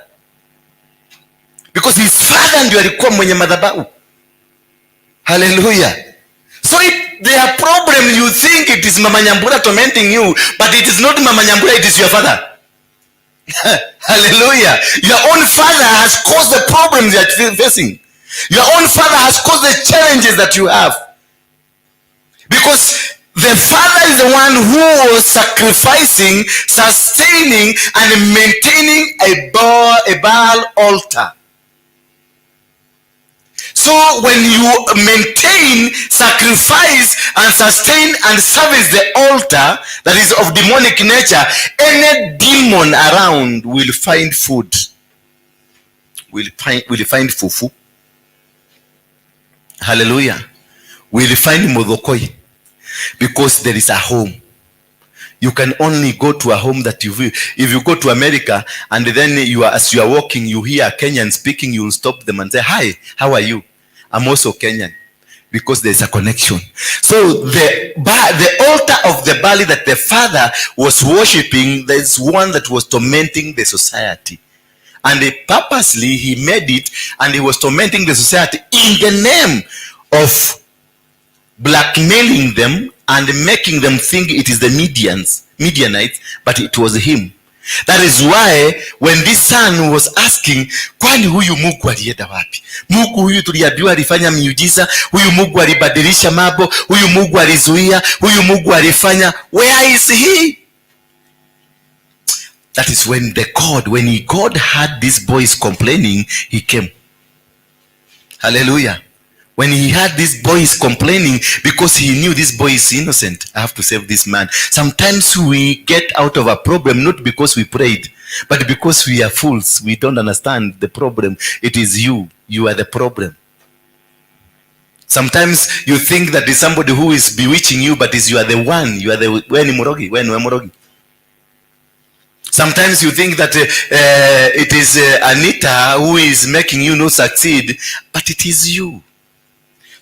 Because his father ndio alikuwa mwenye madhabahu. Hallelujah. So their problem, you think it is Mama Nyambura tormenting you, but it is not Mama Nyambura, it is your father. Hallelujah. Your own father has caused the problems you are facing. Your own father has caused the challenges that you have. Because the father is the one who was sacrificing, sustaining, and maintaining a Baal altar. So when you maintain, sacrifice, and sustain and service the altar that is of demonic nature, any demon around will find food. Will find fufu. Hallelujah. Will find muthokoi. Because there is a home. You can only go to a home that you feel. If you go to America and then you are, as you are walking, you hear a Kenyan speaking, you will stop them and say, hi, how are you? I'm also Kenyan. Because there's a connection. So the altar of the Baal that the father was worshipping, there's one that was tormenting the society. And they purposely, he made it, and he was tormenting the society in the name of blackmailing them and making them think it is the Midianites, but it was him. That is why when this son was asking, kwani huyu Mungu alienda wapi? Mungu huyu tuliambiwa alifanya miujiza, huyu Mungu alibadilisha mambo, huyu Mungu alizuia, huyu Mungu alifanya, where is he? That is when the God, when he God heard these boys complaining, he came. Hallelujah. When he heard these boys complaining, because he knew this boy is innocent, I have to save this man. Sometimes we get out of a problem not because we prayed, but because we are fools. We don't understand the problem. It is you. You are the problem. Sometimes you think that it's somebody who is bewitching you, but is you are the one. You are the when murogi, when murogi. Sometimes you think that it is Anita who is making you not succeed, but it is you.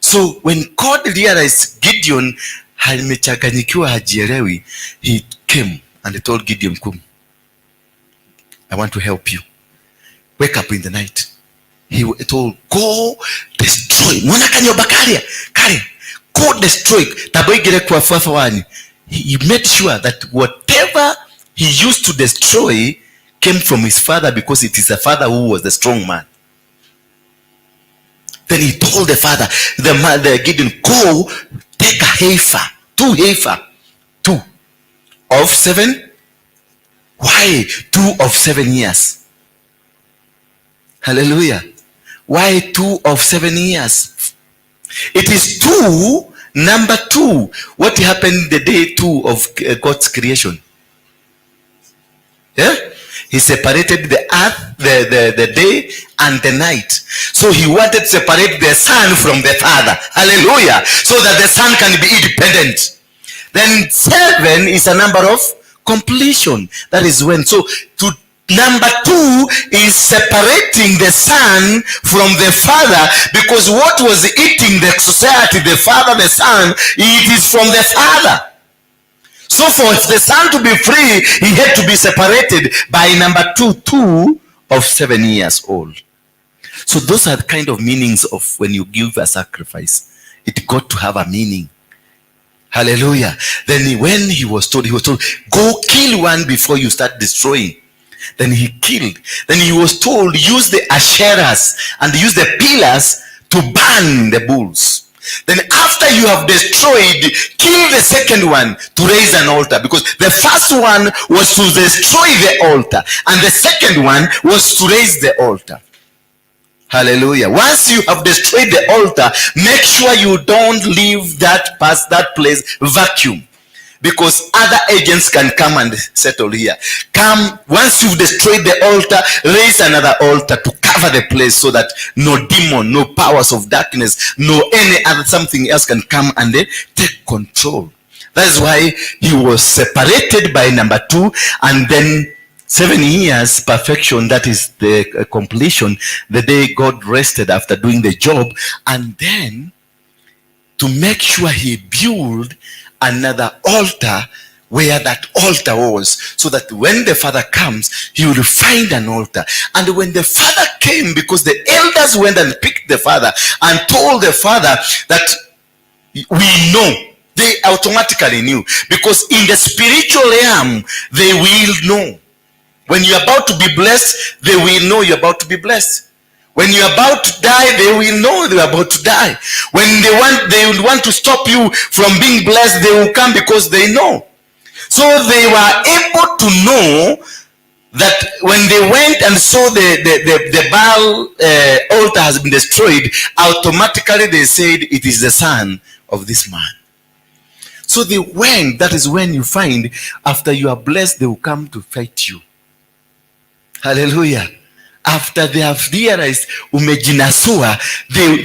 So when God realized Gideon amechanganyikiwa, hajielewi, he came and told Gideon, come, I want to help you. Wake up in the night. He told, go destroy. Mwana kanyumba karia, karia. Go destroy. Taboigire kwa fafa wanyu. He made sure that whatever he used to destroy came from his father, because it is the father who was the strong man. Then he told the father, the Gideon, go take a heifer, 2 heifer, 2 of 7. Why 2 of 7 years? Hallelujah. Why 2 of 7 years? It is 2, number 2. What happened the day 2 of God's creation? Yeah? He separated the earth, the day and the night. So he wanted to separate the son from the father. Hallelujah. So that the son can be independent. Then 7 is a number of completion. That is when. So to number 2 is separating the son from the father, because what was eating the society, the father, the son, it is from the father. So for the son to be free, he had to be separated by number two of 7 years old. So those are the kind of meanings of when you give a sacrifice. It got to have a meaning. Hallelujah. Then when he was told, "Go kill one before you start destroying." Then he killed. Then he was told, "Use the asherahs and use the pillars to burn the bulls. Then after you have destroyed, kill the second one to raise an altar." Because the first one was to destroy the altar, and the second one was to raise the altar. Hallelujah. Once you have destroyed the altar, make sure you don't leave that place vacuum. Because other agents can come and settle here. Come, once you've destroyed the altar, raise another altar to cover the place so that no demon, no powers of darkness, no any other something else can come and take control. That is why he was separated by number two, and then 7 years perfection, that is the completion, the day God rested after doing the job, and then to make sure he built another altar where that altar was, so that when the father comes, he will find an altar. And when the father came, because the elders went and picked the father and told the father that we know, they automatically knew, because in the spiritual realm they will know. When you're about to be blessed, they will know you're about to be blessed. When you're about to die, they will know they're about to die. When they will want to stop you from being blessed, they will come because they know. So they were able to know that when they went and saw the Baal altar has been destroyed, automatically they said, "It is the son of this man." So they went. That is when you find after you are blessed, they will come to fight you. Hallelujah. After they have realized umejinasua,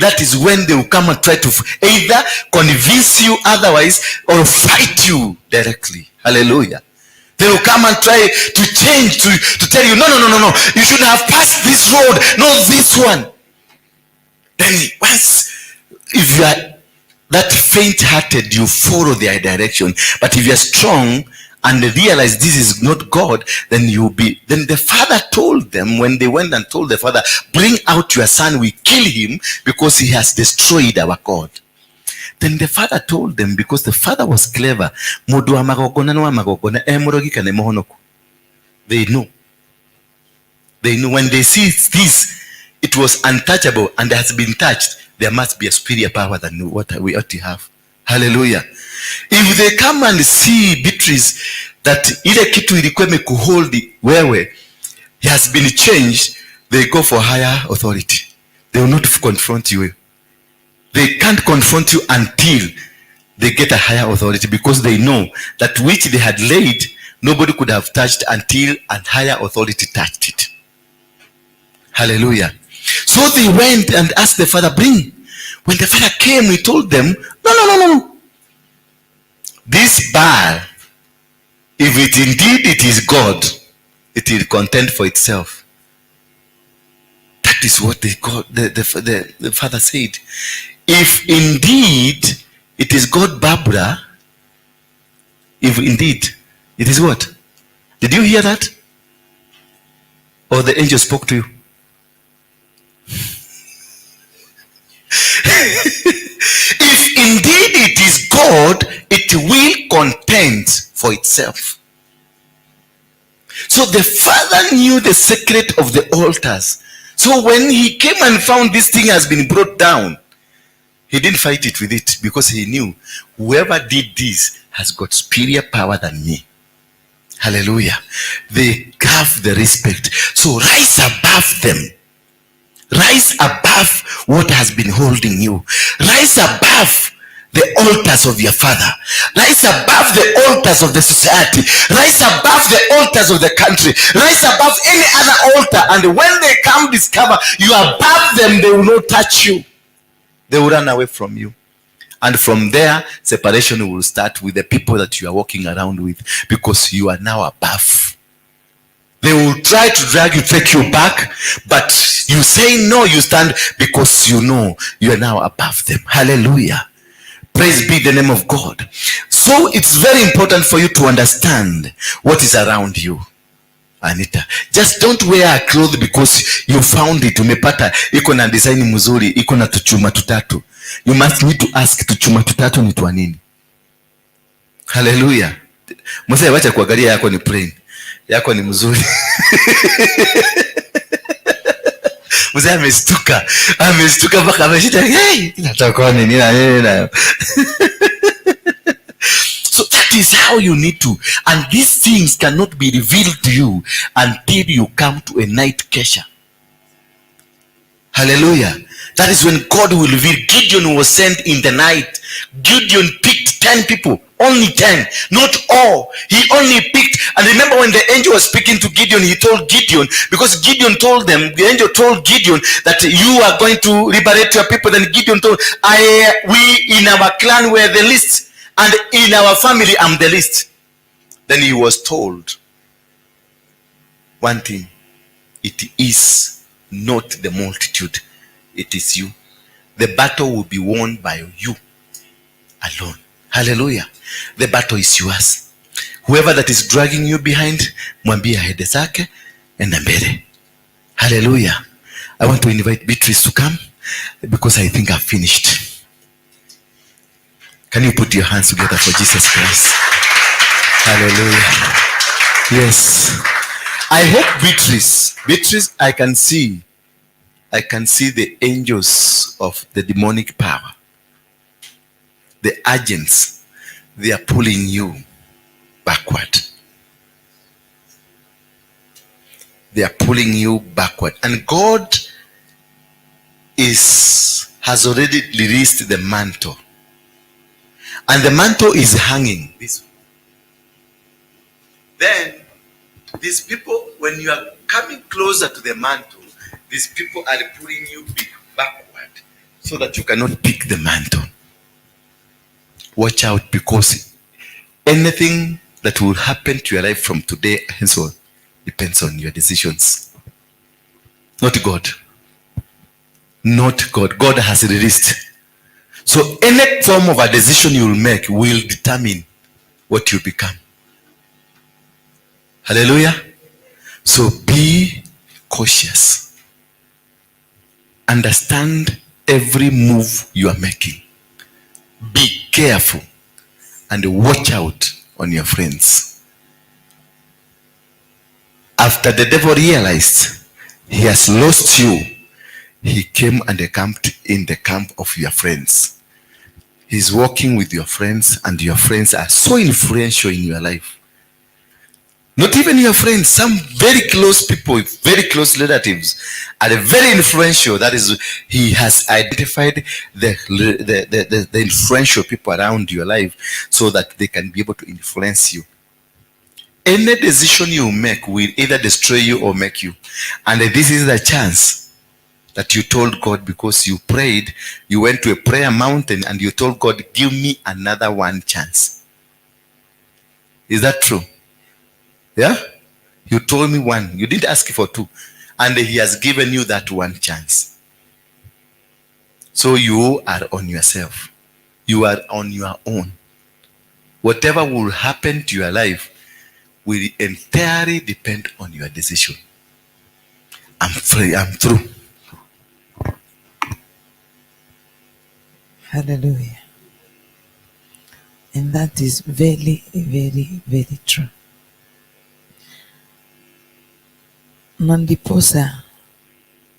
that is when they will come and try to either convince you otherwise or fight you directly. Hallelujah. They will come and try to change, to tell you, No. You should have passed this road, not this one." Then once, if you are that faint-hearted, you follow their direction. But if you are strong and realize this is not God, then you'll be. Then the father told them, when they went and told the father, "Bring out your son, we kill him because he has destroyed our God." Then the father told them, because the father was clever, "Mũndũ wa magongona nĩ wa magongona, e mũrogi kana mũhonoku." They know. They know when they see this, it was untouchable and has been touched, there must be a superior power than what we ought to have. Hallelujah. If they come and see, Beatrice, that ile kitu ilikuwa imekuhold wewe has been changed, they go for higher authority. They will not confront you. They can't confront you until they get a higher authority, because they know that which they had laid, nobody could have touched until a higher authority touched it. Hallelujah. So they went and asked the father, "Bring." When the father came, he told them, No. This Baal, if it indeed it is God, it will contend for itself." That is what the, God, the father said. "If indeed it is God, Barbara, if indeed it is what?" Did you hear that? Or the angel spoke to you? "If indeed it is God, it will contend for itself." So the father knew the secret of the altars. So when he came and found this thing has been brought down, he didn't fight it with it, because he knew whoever did this has got superior power than me. Hallelujah. They have the respect. So rise above them. Rise above what has been holding you. Rise above the altars of your father. Rise above the altars of the society. Rise above the altars of the country. Rise above any other altar. And when they come discover you are above them, they will not touch you. They will run away from you. And from there, separation will start with the people that you are walking around with, because you are now above. They will try to drag you, take you back, but you say no, you stand, because you know you are now above them. Hallelujah. Praise be the name of God. So So it's very important for you to understand what is around you. Anita, just don't wear a cloth because you found it. Umepata iko na design mzuri, iko na tuchuma tutatu. You must need to ask, tuchuma tutatu ni twa nini? Hallelujah. Mzee, wacha kuangalia yako ni plain. Yako ni mzuri. Mzee amestuka. Amestuka mpaka ameshita. Hey, inatoka nini na nini na. So that is how you need to. And these things cannot be revealed to you until you come to a night kesha. Hallelujah. That is when God will reveal. Gideon was sent in the night. Gideon picked 10 people. Only 10. Not all. He only picked. And remember when the angel was speaking to Gideon, he told Gideon, because Gideon told them, the angel told Gideon that you are going to liberate your people. Then Gideon told, we in our clan were the least, and in our family I'm the least. Then he was told one thing: it is not the multitude, it is you. The battle will be won by you alone. Hallelujah. The battle is yours. Whoever that is dragging you behind, mwambie aende zake, enda mbele. Hallelujah. I want to invite Beatrice to come because I think I've finished. Can you put your hands together for Jesus Christ? Hallelujah. Yes. I hope Beatrice, I can see the angels of the demonic power. The agents, they are pulling you backward. They are pulling you backward. And God has already released the mantle. And the mantle is hanging this way. Then, these people, when you are coming closer to the mantle, these people are pulling you backward so that you cannot pick the mantle. Watch out, because anything that will happen to your life from today henceforth depends on your decisions. Not God. Not God. God has released. So any form of a decision you will make will determine what you become. Hallelujah. So be cautious. Understand every move you are making. Be careful and watch out on your friends. After the devil realized he has lost you, he came and camped in the camp of your friends. He's working with your friends, and your friends are so influential in your life. Not even your friends, some very close people, very close relatives are very influential. That is, he has identified the influential people around your life so that they can be able to influence you. Any decision you make will either destroy you or make you. And this is the chance that you told God, because you prayed, you went to a prayer mountain and you told God, give me another one chance. Is that true? Yeah? You told me one. You didn't ask for two. And he has given you that one chance. So you are on yourself. You are on your own. Whatever will happen to your life will entirely depend on your decision. I'm free. I'm through. Hallelujah. And that is very, very, very true. Na ndiposa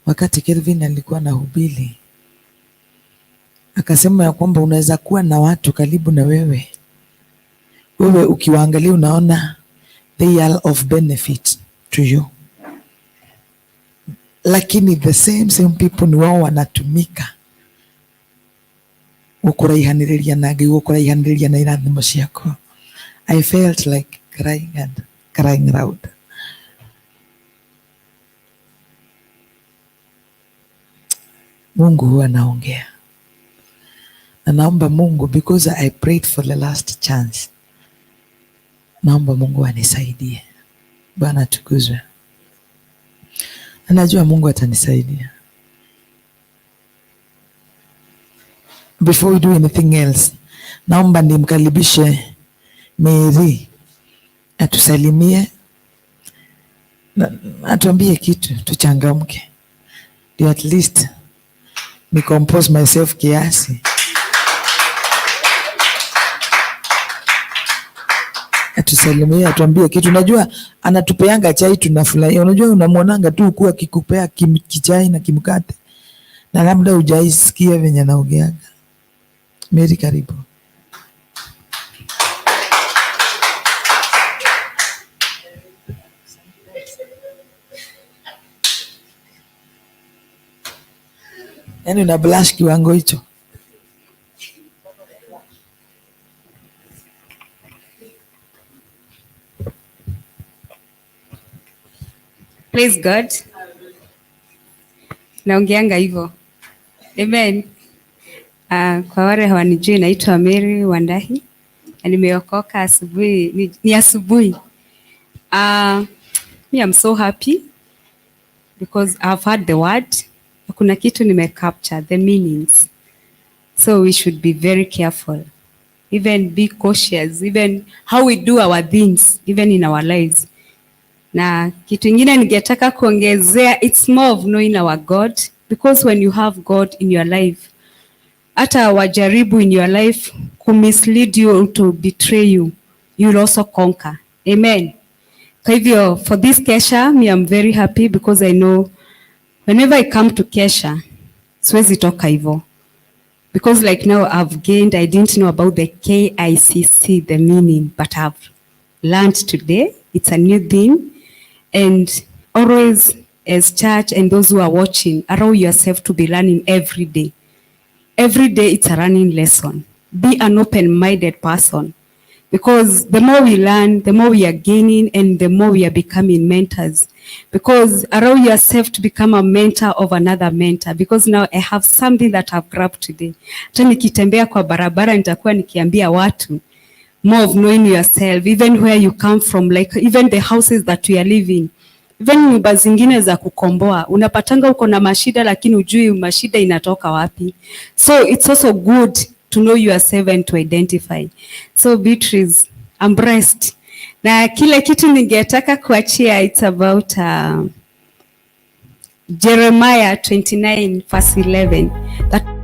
wakati Kelvin alikuwa na hubiri akasema ya kwamba unaweza kuwa na watu karibu na wewe, wewe ukiwaangalia unaona they are of benefit to you, lakini the same people ni wao wanatumika gukuraihaniriria na Ngai, gukuraihaniriria na irathimo ciaku. I felt like crying and crying loud. Mungu huwa anaongea. Na naomba Mungu, because I prayed for the last chance, naomba Mungu anisaidie. Bwana atukuzwe. Na najua Mungu atanisaidia. Before we do anything else, naomba nimkaribishe Mary atusalimie na atuambie kitu tuchangamke, ndio at least ni compose myself kiasi. Atusalimie, atuambie kitu. Unajua anatupeanga chai tunafurahia. Unajua unamwonanga tu kuwa akikupea kichai na kimkate, na labda hujaisikia venye anaongeaga. Mary, karibu. Yaani una blush kiwango hicho. Praise God. Naongeanga hivyo. Amen. Kwa wale hawanijui, naitwa Mary Wandahi na nimeokoka asubuhi, ni asubuhi. Me I'm so happy because I've heard the word. Kuna kitu nimecapture the meanings. So we should be very careful. Even be cautious, even how we do our things, even in our lives. Na kitu ingine ningetaka kuongezea, it's more of knowing our God, because when you have God in your life, hata wajaribu in your life kumislead you or to betray you, you will also conquer. Amen. Kwa hivyo, for this Kesha, me I'm very happy because I know whenever I come to Kesha, siwezi toka hivyo. Because like now I've gained, I didn't know about the KICC, the meaning, but I've learned today. It's a new thing. And always as church and those who are watching, allow yourself to be learning every day. Every day it's a learning lesson. Be an open-minded person. Because the more we learn, the more we are gaining and the more we are becoming mentors. Because allow yourself to become a mentor of another mentor. Because now I have something that I've grabbed today. Hata nikitembea kwa barabara nitakuwa nikiambia watu more of knowing yourself, even where you come from, like even the houses that we are living. Even nyumba zingine za kukomboa, unapatanga uko na mashida lakini hujui mashida inatoka wapi. So it's also good to know yourself and to identify. So Beatrice, I'm blessed. Na kile kitu ningetaka kuachia, it's about Jeremiah 29 verse 11. That